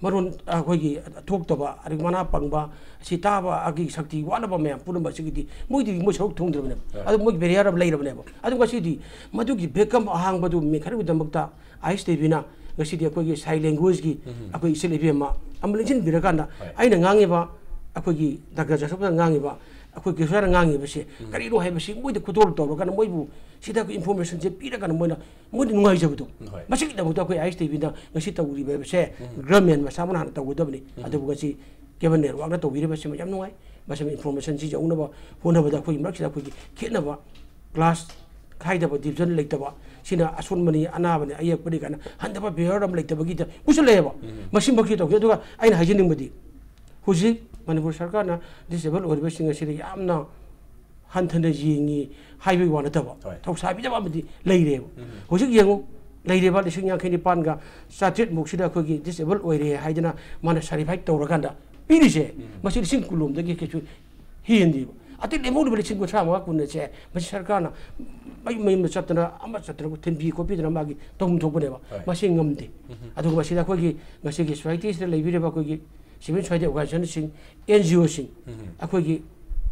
ꯃꯔꯣꯟ ꯑꯩꯈꯣꯏꯒꯤ ꯊꯣꯛꯇꯕ ꯑꯗꯒꯤ ꯃꯅꯥ ꯄꯪꯕ ꯁꯤ ꯇꯥꯕ ꯑꯩꯒꯤ ꯁꯛꯇꯤ ꯋꯥꯠꯂꯕ ꯃꯌꯥꯝ ꯄꯨꯝꯅꯃꯛꯁꯤꯒꯤꯗꯤ ꯃꯣꯏꯗꯤ ꯃꯣꯏ ꯁꯔꯨꯛ ꯊꯣꯡꯗ꯭ꯔꯕꯅꯦꯕ꯫ ꯑꯗꯨ ꯃꯣꯏꯒꯤ ꯕꯦꯔꯤꯌꯔ ꯑꯃ ꯂꯩꯔꯕꯅꯦꯕ꯫ ꯑꯗꯨ ꯉꯁꯤꯗꯤ ꯃꯗꯨꯒꯤ ꯚꯦꯀꯝ ꯑꯍꯥꯡꯕꯗꯨ ꯃꯦꯟꯈꯠꯅꯕꯒꯤꯗꯃꯛꯇ ꯑꯥꯏ ꯑꯦꯁ ꯇꯤ ꯚꯤꯅ ꯉꯁꯤꯗꯤ ꯑꯩꯈꯣꯏꯒꯤ ꯁꯥꯏꯟ ꯂꯦꯡꯒ꯭ꯋꯦꯖꯀꯤ ꯑꯩꯈꯣꯏ ꯏꯆꯜ ꯏꯕꯦꯝꯃ ꯑꯃ ꯂꯦꯡꯁꯤꯟꯕꯤꯔꯀꯥꯟꯗ ꯑꯩꯅ ꯉꯥꯡꯉꯤꯕ ꯑꯩꯈꯣꯏꯒꯤ ꯗꯥꯛꯇꯔ ꯖꯣꯁꯦꯐꯅ ꯉꯥꯡꯉꯤꯕ ꯑꯩꯈꯣꯏ ꯀꯦꯁꯣꯔꯅ ꯉꯥꯡꯉꯤꯕꯁꯦ ꯀꯔꯤꯅꯣ ꯍꯥꯏꯕꯁꯤ ꯃꯣꯏꯗ ꯈꯨꯗꯣꯜ ꯇꯧꯔꯀꯥꯟꯗ ꯃꯣꯏꯕꯨ ꯁꯤꯗ ꯑꯩꯈꯣꯏ ꯏꯟꯐꯣꯔꯃꯦꯁꯟꯁꯦ ꯄꯤꯔꯀꯥꯟꯗ ꯃꯣꯏꯅ ꯃꯣꯏꯗ ꯅꯨꯡꯉꯥꯏꯖꯕꯗꯣ꯫ ꯃꯁꯤꯒꯤꯗꯃꯛꯇ ꯑꯩꯈꯣꯏ ꯑꯥꯏ ꯑꯦꯁ ꯇꯤ ꯚꯤꯅ ꯉꯁꯤ ꯇꯧꯔꯤꯕ ꯍꯥꯏꯕꯁꯦ ꯒꯚꯔꯟꯃꯦꯟ ꯃꯁꯥꯃꯛꯅ ꯍꯥꯟꯅ ꯇꯧꯒꯗꯕꯅꯤ꯫ ꯑꯗꯨꯕꯨ ꯉꯁꯤ ꯀꯦꯕꯜ ꯅꯦꯠꯋꯥꯛꯅ ꯇꯧꯕꯤꯔꯤꯕꯁꯤ ꯌꯥꯝ ꯅꯨꯡꯉꯥꯏ꯫ ꯃꯁꯤꯃ ꯏꯟꯐꯣꯔꯃꯦꯁꯟꯁꯤ ꯌꯧꯅꯕ ꯍꯣꯠꯅꯕꯗ ꯑꯩꯈꯣꯏꯒꯤ ꯃꯔꯛꯁꯤꯗ ꯑꯩꯈꯣꯏꯒꯤ ꯈꯦꯠꯅꯕ ꯀ꯭ꯂꯥꯁ ꯈꯥꯏꯗꯕ, ꯗꯤꯕꯤꯖꯟ ꯂꯩꯇꯕ, ꯁꯤꯅ ꯑꯁꯣꯟꯕꯅꯤ, ꯑꯅꯥꯕꯅꯤ, ꯑꯌꯦꯛꯄꯅꯤ ꯀꯥꯏꯅ ꯍꯟꯊꯕ ꯕꯤꯍꯦꯕꯤꯌꯔ ꯑꯃ ꯂꯩꯇꯕꯒꯤꯗ ꯄꯨꯁꯜꯂꯛꯑꯦꯕ꯫ ꯃꯁꯤꯃꯛꯁꯤ ꯇꯧꯈꯤ꯫ ꯑꯗꯨꯒ ꯑꯩꯅ ꯍꯥꯏꯖꯅꯤꯡꯕꯗꯤ ꯍꯧꯖꯤꯛ ꯃꯅꯤꯄꯨꯔ ꯁꯔꯀꯥꯔꯅ ꯗꯤꯁꯦꯕꯜ ꯑꯣꯏꯔꯤꯕꯁꯤꯡ ꯑꯁꯤꯗ ꯌꯥꯝꯅ ꯍꯟꯊꯅ ꯌꯦꯡꯉꯤ ꯍꯥꯏꯕꯒꯤ ꯋꯥ ꯅꯠꯇꯕ ꯊꯧꯁꯥꯕꯤꯗꯕ ꯑꯃꯗꯤ ꯂꯩꯔꯦꯕ꯫ ꯍꯧꯖꯤꯛ ꯌꯦꯡꯉꯨ, ꯂꯩꯔꯤꯕ ꯂꯤꯁꯤꯡ ꯌꯥꯡꯈꯩ ꯅꯤꯄꯥꯟꯒ ꯆꯥꯇ꯭ꯔꯦꯠ ꯃꯨꯛꯁꯤꯗ ꯑꯩꯈꯣꯏꯒꯤ ꯗꯤꯁꯦꯕꯜ ꯑꯣꯏꯔꯦ ꯍꯥꯏꯗꯅ ꯃꯥꯅ ꯁꯥꯔꯇꯤꯐꯥꯏꯠ ꯇꯧꯔꯀꯥꯟꯗ ꯄꯤꯔꯤꯁꯦ, ꯃꯁꯤ ꯂꯤꯁꯤꯡ ꯀꯨꯟꯂꯣꯝꯗꯒꯤ ꯀꯩꯁꯨ ꯍꯦꯟꯗꯦꯕ꯫ ꯑꯇꯩ ꯂꯦꯝꯍꯧꯔꯤꯕ ꯂꯤꯁꯤꯡ ꯀꯨꯟꯊ꯭ꯔꯥ ꯃꯉꯥ ꯀꯨꯟ ꯑꯁꯦ ꯃꯁꯤ ꯁꯔꯀꯥꯔꯅ ꯃꯌꯨꯝ ꯃꯌꯨꯝꯗ ꯆꯠꯇꯅ ꯑꯃ ꯆꯠꯇꯅ ꯊꯤꯟꯕꯤ ꯈꯣꯠꯄꯤꯗꯅ ꯃꯥꯒꯤ ꯇꯧꯐꯝ ꯊꯣꯛꯄꯅꯦꯕ꯫ ꯃꯁꯤ ꯉꯝꯗꯦ꯫ ꯑꯗꯨꯒ ꯃꯁꯤꯗ ꯑꯩꯈꯣꯏꯒꯤ ꯉꯁꯤꯒꯤ ꯁꯣꯁꯥꯏꯇꯤꯁꯤꯗ ꯂꯩꯕꯤꯔꯤꯕ ꯑꯩꯈꯣꯏꯒꯤ ꯁꯤꯚꯤꯜ ꯁꯣꯁꯥꯏꯇꯤ ꯑꯣꯔꯒꯅꯥꯏꯖꯦꯁꯟꯁꯤꯡ, ꯑꯦꯟ ꯖꯤ ꯑꯣꯁꯤꯡ, ꯑꯩꯈꯣꯏꯒꯤ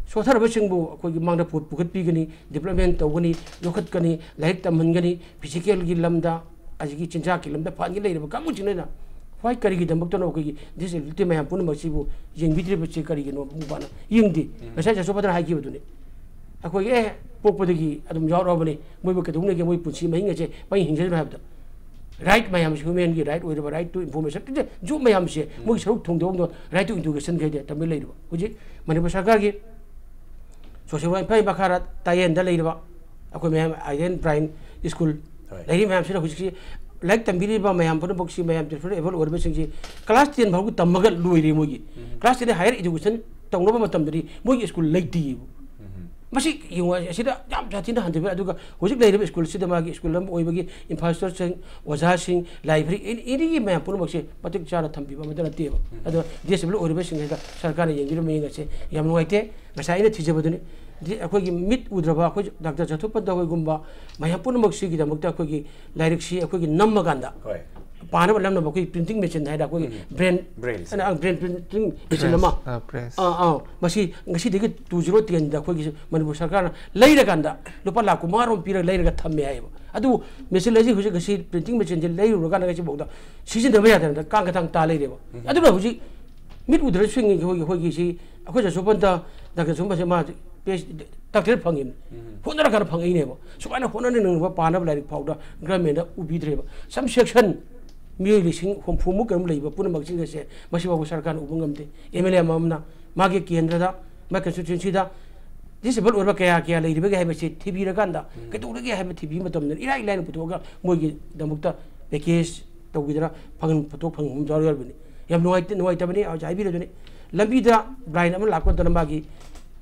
ꯁꯣꯊꯔꯕꯁꯤꯡꯕꯨ ꯑꯩꯈꯣꯏꯒꯤ ꯃꯥꯡꯗ ꯄꯨ-, ꯄꯨꯈꯠꯄꯤꯒꯅꯤ, ꯗꯤꯕ꯭ꯂꯞꯃꯦꯟ ꯇꯧꯒꯅꯤ, ꯌꯣꯛꯈꯠꯀꯅꯤ, ꯂꯥꯏꯔꯤꯛ ꯇꯝꯍꯟꯒꯅꯤ, ꯐꯤꯖꯤꯀꯦꯜꯒꯤ ꯂꯝꯗ, ꯑꯗꯒꯤ ꯆꯤꯟꯖꯥꯛꯀꯤ ꯂꯝꯗ ꯐꯍꯟꯒꯦ ꯂꯩꯔꯤꯕ ꯀꯥꯡꯕꯨꯁꯤꯡꯅ ꯍ꯭ꯋꯥꯏ ꯀꯔꯤꯒꯤꯗꯃꯛꯇꯅꯣ ꯑꯩꯈꯣꯏꯒꯤ ꯗꯤꯁꯦꯕꯤꯂꯤꯇꯤ ꯃꯌꯥꯝ ꯄꯨꯝꯅꯃꯛꯁꯤꯕꯨ ꯌꯦꯡꯕꯤꯗ꯭ꯔꯤꯕꯁꯤ ꯀꯔꯤꯒꯤꯅꯣ? ꯃꯕꯨꯡ ꯐꯥꯅ ꯌꯦꯡꯗꯦ꯫ ꯉꯁꯥꯏ ꯖꯁꯣꯕꯗꯅ ꯍꯥꯏꯈꯤꯕꯗꯨꯅꯤ, ꯑꯩꯈꯣꯏꯒꯤ ꯑꯦ ꯄꯣꯛꯄꯗꯒꯤ ꯑꯗꯨꯝ ꯌꯥꯎꯔꯛꯑꯕꯅꯤ, ꯃꯣꯏꯕꯨ ꯀꯩꯗꯧꯅꯒꯦ? ꯃꯣꯏ ꯄꯨꯟꯁꯤ ꯃꯍꯤꯡ ꯑꯁꯦ ꯃꯩ ꯍꯤꯡꯖꯗ꯭ꯔꯣ ꯍꯥꯏꯕꯗ, ꯔꯥꯏꯠ ꯃꯌꯥꯝꯁꯤ, ꯍ꯭ꯌꯨꯃꯦꯟꯒꯤ ꯔꯥꯏꯠ ꯑꯣꯏꯔꯤꯕ, ꯔꯥꯏꯠ ꯇꯨ ꯏꯟꯐꯣꯔꯃꯦꯁꯟ, ꯖꯨ ꯃꯌꯥꯝꯁꯦ ꯃꯣꯏꯒꯤ ꯁꯔꯨꯛ ꯊꯣꯡꯗꯣꯛꯑꯝꯗꯣ, ꯔꯥꯏꯠ ꯇꯨ ꯏꯗꯨꯀꯦꯁꯟ ꯀꯩꯗ ꯇꯝꯕ ꯂꯩꯔꯤꯕ꯫ ꯍꯧꯖꯤꯛ ꯃꯅꯤꯄꯨꯔ ꯁꯔꯀꯥꯔꯒꯤ ꯁꯣꯁꯤꯌꯦꯜ ꯋꯥꯏꯐꯥꯏ ꯃꯈꯥꯗ ꯇꯥꯏꯌꯦꯟꯗ ꯂꯩꯔꯤꯕ ꯑꯩꯈꯣꯏ ꯃꯌꯥꯝ ꯑꯥꯏꯗꯦꯟ ꯕ꯭ꯔꯥꯏꯟ ꯁ꯭ꯀꯨꯜ ꯂꯩꯔꯤꯕ ꯃꯌꯥꯝꯁꯤꯅ ꯍꯧꯖꯤꯛꯁꯤ ꯂꯥꯏꯔꯤꯛ ꯇꯝꯕꯤꯔꯤꯕ ꯃꯌꯥꯝ ꯄꯨꯝꯅꯃꯛꯁꯤ, ꯃꯌꯥꯝ ꯗꯤꯐ꯭ꯔꯦꯟ ꯑꯦꯕꯜ ꯑꯣꯏꯔꯤꯕꯁꯤꯡꯁꯤ ꯀ꯭ꯂꯥꯁ ꯇꯦꯟ ꯐꯥꯎꯒꯤ ꯇꯝꯃꯒ ꯂꯣꯏꯔꯦ ꯃꯣꯏꯒꯤ꯫ ꯀ꯭ꯂꯥꯁ ꯇꯦꯟꯗ ꯍꯥꯌꯔ ꯏꯗꯨꯀꯦꯁꯟ ꯇꯧꯅꯕ ꯃꯇꯝꯗꯗꯤ ꯃꯣꯏꯒꯤ ꯁ꯭ꯀꯨꯜ ꯂꯩꯇꯦꯌꯦꯕ꯫ ꯃꯁꯤ ꯌꯦꯡꯉꯨ, ꯑꯁꯤꯗ ꯌꯥꯝ ꯁꯥꯊꯤꯅ ꯍꯟꯊꯕ꯫ ꯑꯗꯨꯒ ꯍꯧꯖꯤꯛ ꯂꯩꯔꯤꯕ ꯁ꯭ꯀꯨꯜꯁꯤꯗ ꯃꯥꯒꯤ ꯁ꯭ꯀꯨꯜ ꯑꯃ ꯑꯣꯏꯕꯒꯤ ꯏꯟꯐ꯭ꯔꯥꯁ꯭ꯇ꯭ꯔꯛꯆꯔꯁꯤꯡ, ꯑꯣꯖꯥꯁꯤꯡ, ꯂꯥꯏꯕ꯭ꯔꯦꯔꯤ, ꯑꯦꯅꯤ, ꯑꯦꯅꯤꯒꯤ ꯃꯌꯥꯝ ꯄꯨꯝꯅꯃꯛꯁꯦ ꯃꯇꯤꯛ ꯆꯥꯅ ꯊꯝꯕꯤꯕ ꯑꯃꯠꯇ ꯅꯠꯇꯦꯕ꯫ ꯑꯗꯣ ꯗꯤꯁꯑꯦꯕꯜ ꯑꯣꯏꯔꯤꯕꯁꯤꯡ ꯑꯁꯤꯗ ꯁꯔꯀꯥꯔꯅ ꯌꯦꯡꯕꯤꯔꯕ ꯃꯤꯠꯌꯦꯡ ꯑꯁꯦ ꯌꯥꯝ ꯅꯨꯡꯉꯥꯏꯇꯦ꯫ ꯉꯁꯥꯏ ꯑꯩꯅ ꯊꯤꯖꯕꯗꯨꯅꯤ, ꯗꯤ-, ꯑꯩꯈꯣꯏꯒꯤ ꯃꯤꯠ ꯎꯗ꯭ꯔꯕ ꯑꯩꯈꯣꯏ ꯗꯥꯛꯇꯔ ꯖꯣꯁꯦꯐ ꯄꯟꯇ ꯍꯣꯏꯒꯨꯝꯕ ꯃꯌꯥꯝ ꯄꯨꯝꯅꯃꯛꯁꯤꯒꯤꯗꯃꯛꯇ ꯑꯩꯈꯣꯏꯒꯤ ꯂꯥꯏꯔꯤꯛꯁꯤ ꯑꯩꯈꯣꯏꯒꯤ ꯅꯝꯃꯀꯥꯟꯗ ꯄꯥꯅꯕ ꯂꯝꯅꯕ ꯑꯩꯈꯣꯏ ꯄ꯭ꯔꯤꯟꯇꯤꯡ ꯃꯦꯆꯤꯟ ꯍꯥꯏꯅ ꯑꯩꯈꯣꯏꯒꯤ ꯕ꯭ꯔꯦꯟ, ꯕ꯭ꯔꯦꯟ ꯄ꯭ꯔꯤꯟꯇꯤꯡ ꯃꯦꯆꯤꯟ ꯑꯃ, ꯑꯥ, ꯃꯁꯤ ꯉꯁꯤꯗꯒꯤ ꯇꯨ ꯖꯤꯔꯣ ꯇꯦꯟꯗ ꯑꯩꯈꯣꯏꯒꯤ ꯃꯅꯤꯄꯨꯔ ꯁꯔꯀꯥꯔꯅ ꯂꯩꯔꯀꯥꯟꯗ ꯂꯨꯄꯥ ꯂꯥꯈ ꯀꯨꯟꯃꯉꯥꯔꯣꯝ ꯄꯤꯔꯒ ꯂꯩꯔꯒ ꯊꯝꯃꯦ ꯍꯥꯏꯌꯦꯕ꯫ ꯑꯗꯨꯕꯨ ꯃꯦꯆꯤꯟ ꯑꯁꯤ ꯍꯧꯖꯤꯛ ꯉꯁꯤ ꯄ꯭ꯔꯤꯟꯇꯤꯡ ꯃꯦꯆꯤꯟꯁꯤ ꯂꯩꯔꯨꯔꯀꯥꯟꯗ ꯉꯁꯤꯐꯥꯎꯗ ꯁꯤꯖꯤꯟꯅꯕ ꯌꯥꯗꯅ ꯀꯥꯡ ꯀꯊꯥꯡ ꯇꯥ ꯂꯩꯔꯦꯕ꯫ ꯑꯗꯨꯅ ꯍꯧꯖꯤꯛ ꯃꯤꯠ ꯎꯗ꯭ꯔꯁꯨ ꯑꯩꯈꯣꯏꯒꯤ, ꯑꯩꯈꯣꯏꯒꯤ ꯁꯤ ꯑꯩꯈꯣꯏ ꯖꯣꯁꯦꯐ ꯄꯟꯇ, ꯗꯥꯛꯇꯔ ꯖꯣꯁꯦꯐ ꯄꯟꯇꯁꯦ ꯃꯥ ꯄꯤ ꯑꯩꯆ ꯗꯤ ꯗꯥꯛꯇꯔꯦꯠ ꯐꯪꯉꯤꯕꯅꯤ꯫ ꯍꯣꯠꯅꯔꯀꯥꯟꯗ ꯐꯪꯉꯛꯏꯅꯦꯕ꯫ ꯁꯨꯃꯥꯏꯅ ꯍꯣꯠꯅꯅꯤꯡꯕ ꯄꯥꯅꯕ ꯂꯥꯏꯔꯤꯛ ꯐꯥꯎꯗ ꯒꯚꯔꯟꯃꯦꯟꯅ ꯎꯕꯤꯗ꯭ꯔꯦꯕ꯫ ꯁꯝ ꯁꯦꯛꯁꯟ ꯃꯤꯑꯣꯏ ꯂꯤꯁꯤꯡ ꯍꯨꯝꯐꯨꯃꯨꯛ ꯀꯩꯅꯣꯝ ꯂꯩꯕ ꯄꯨꯝꯅꯃꯛꯁꯤꯡ ꯑꯁꯦ ꯃꯁꯤꯐꯥꯎꯕ ꯁꯔꯀꯥꯔꯅ ꯎꯕ ꯉꯝꯗꯦ꯫ ꯑꯦꯝ ꯑꯦꯜ ꯑꯦ ꯑꯃꯃꯝꯅ ꯃꯥꯒꯤ ꯀꯦꯟꯗ꯭ꯔꯗ, ꯃꯥꯒꯤ ꯀꯟꯁꯇꯤꯇ꯭ꯌꯨꯟꯁꯤꯗ ꯗꯤꯁꯑꯦꯕꯜ ꯑꯣꯏꯔꯕ ꯀꯌꯥ ꯀꯌꯥ ꯂꯩꯔꯤꯕꯒꯦ ꯍꯥꯏꯕꯁꯤ ꯊꯤꯕꯤꯔꯀꯥꯟꯗ, ꯀꯩꯗꯧꯔꯒꯦ ꯍꯥꯏꯕ ꯊꯤꯕꯤꯕ ꯃꯇꯝꯗ ꯏꯔꯥꯏ ꯂꯥꯏꯅ ꯄꯨꯊꯣꯛꯑꯒ ꯃꯣꯏꯒꯤꯗꯃꯛꯇ ꯄꯦꯀꯦꯖ ꯇꯧꯕꯤꯗꯅ ꯐꯪꯍꯟ-, ꯄꯨꯊꯣꯛ ꯐꯪꯍꯟꯕ ꯌꯥꯎꯔꯤꯕꯅꯤ꯫ ꯌꯥꯝ ꯅꯨꯡꯉꯥꯏꯇꯦ, ꯅꯨꯡꯉꯥꯏꯇꯕꯅꯤ꯫ ꯍꯧꯖꯤꯛ ꯍꯥꯏꯕꯤꯔꯗꯨꯅꯤ, ꯂꯝꯕꯤꯗ ꯕ꯭ꯂꯥꯏꯟ ꯑꯃ ꯂꯥꯛꯄ ꯃꯇꯝꯗ ꯃꯥꯒꯤ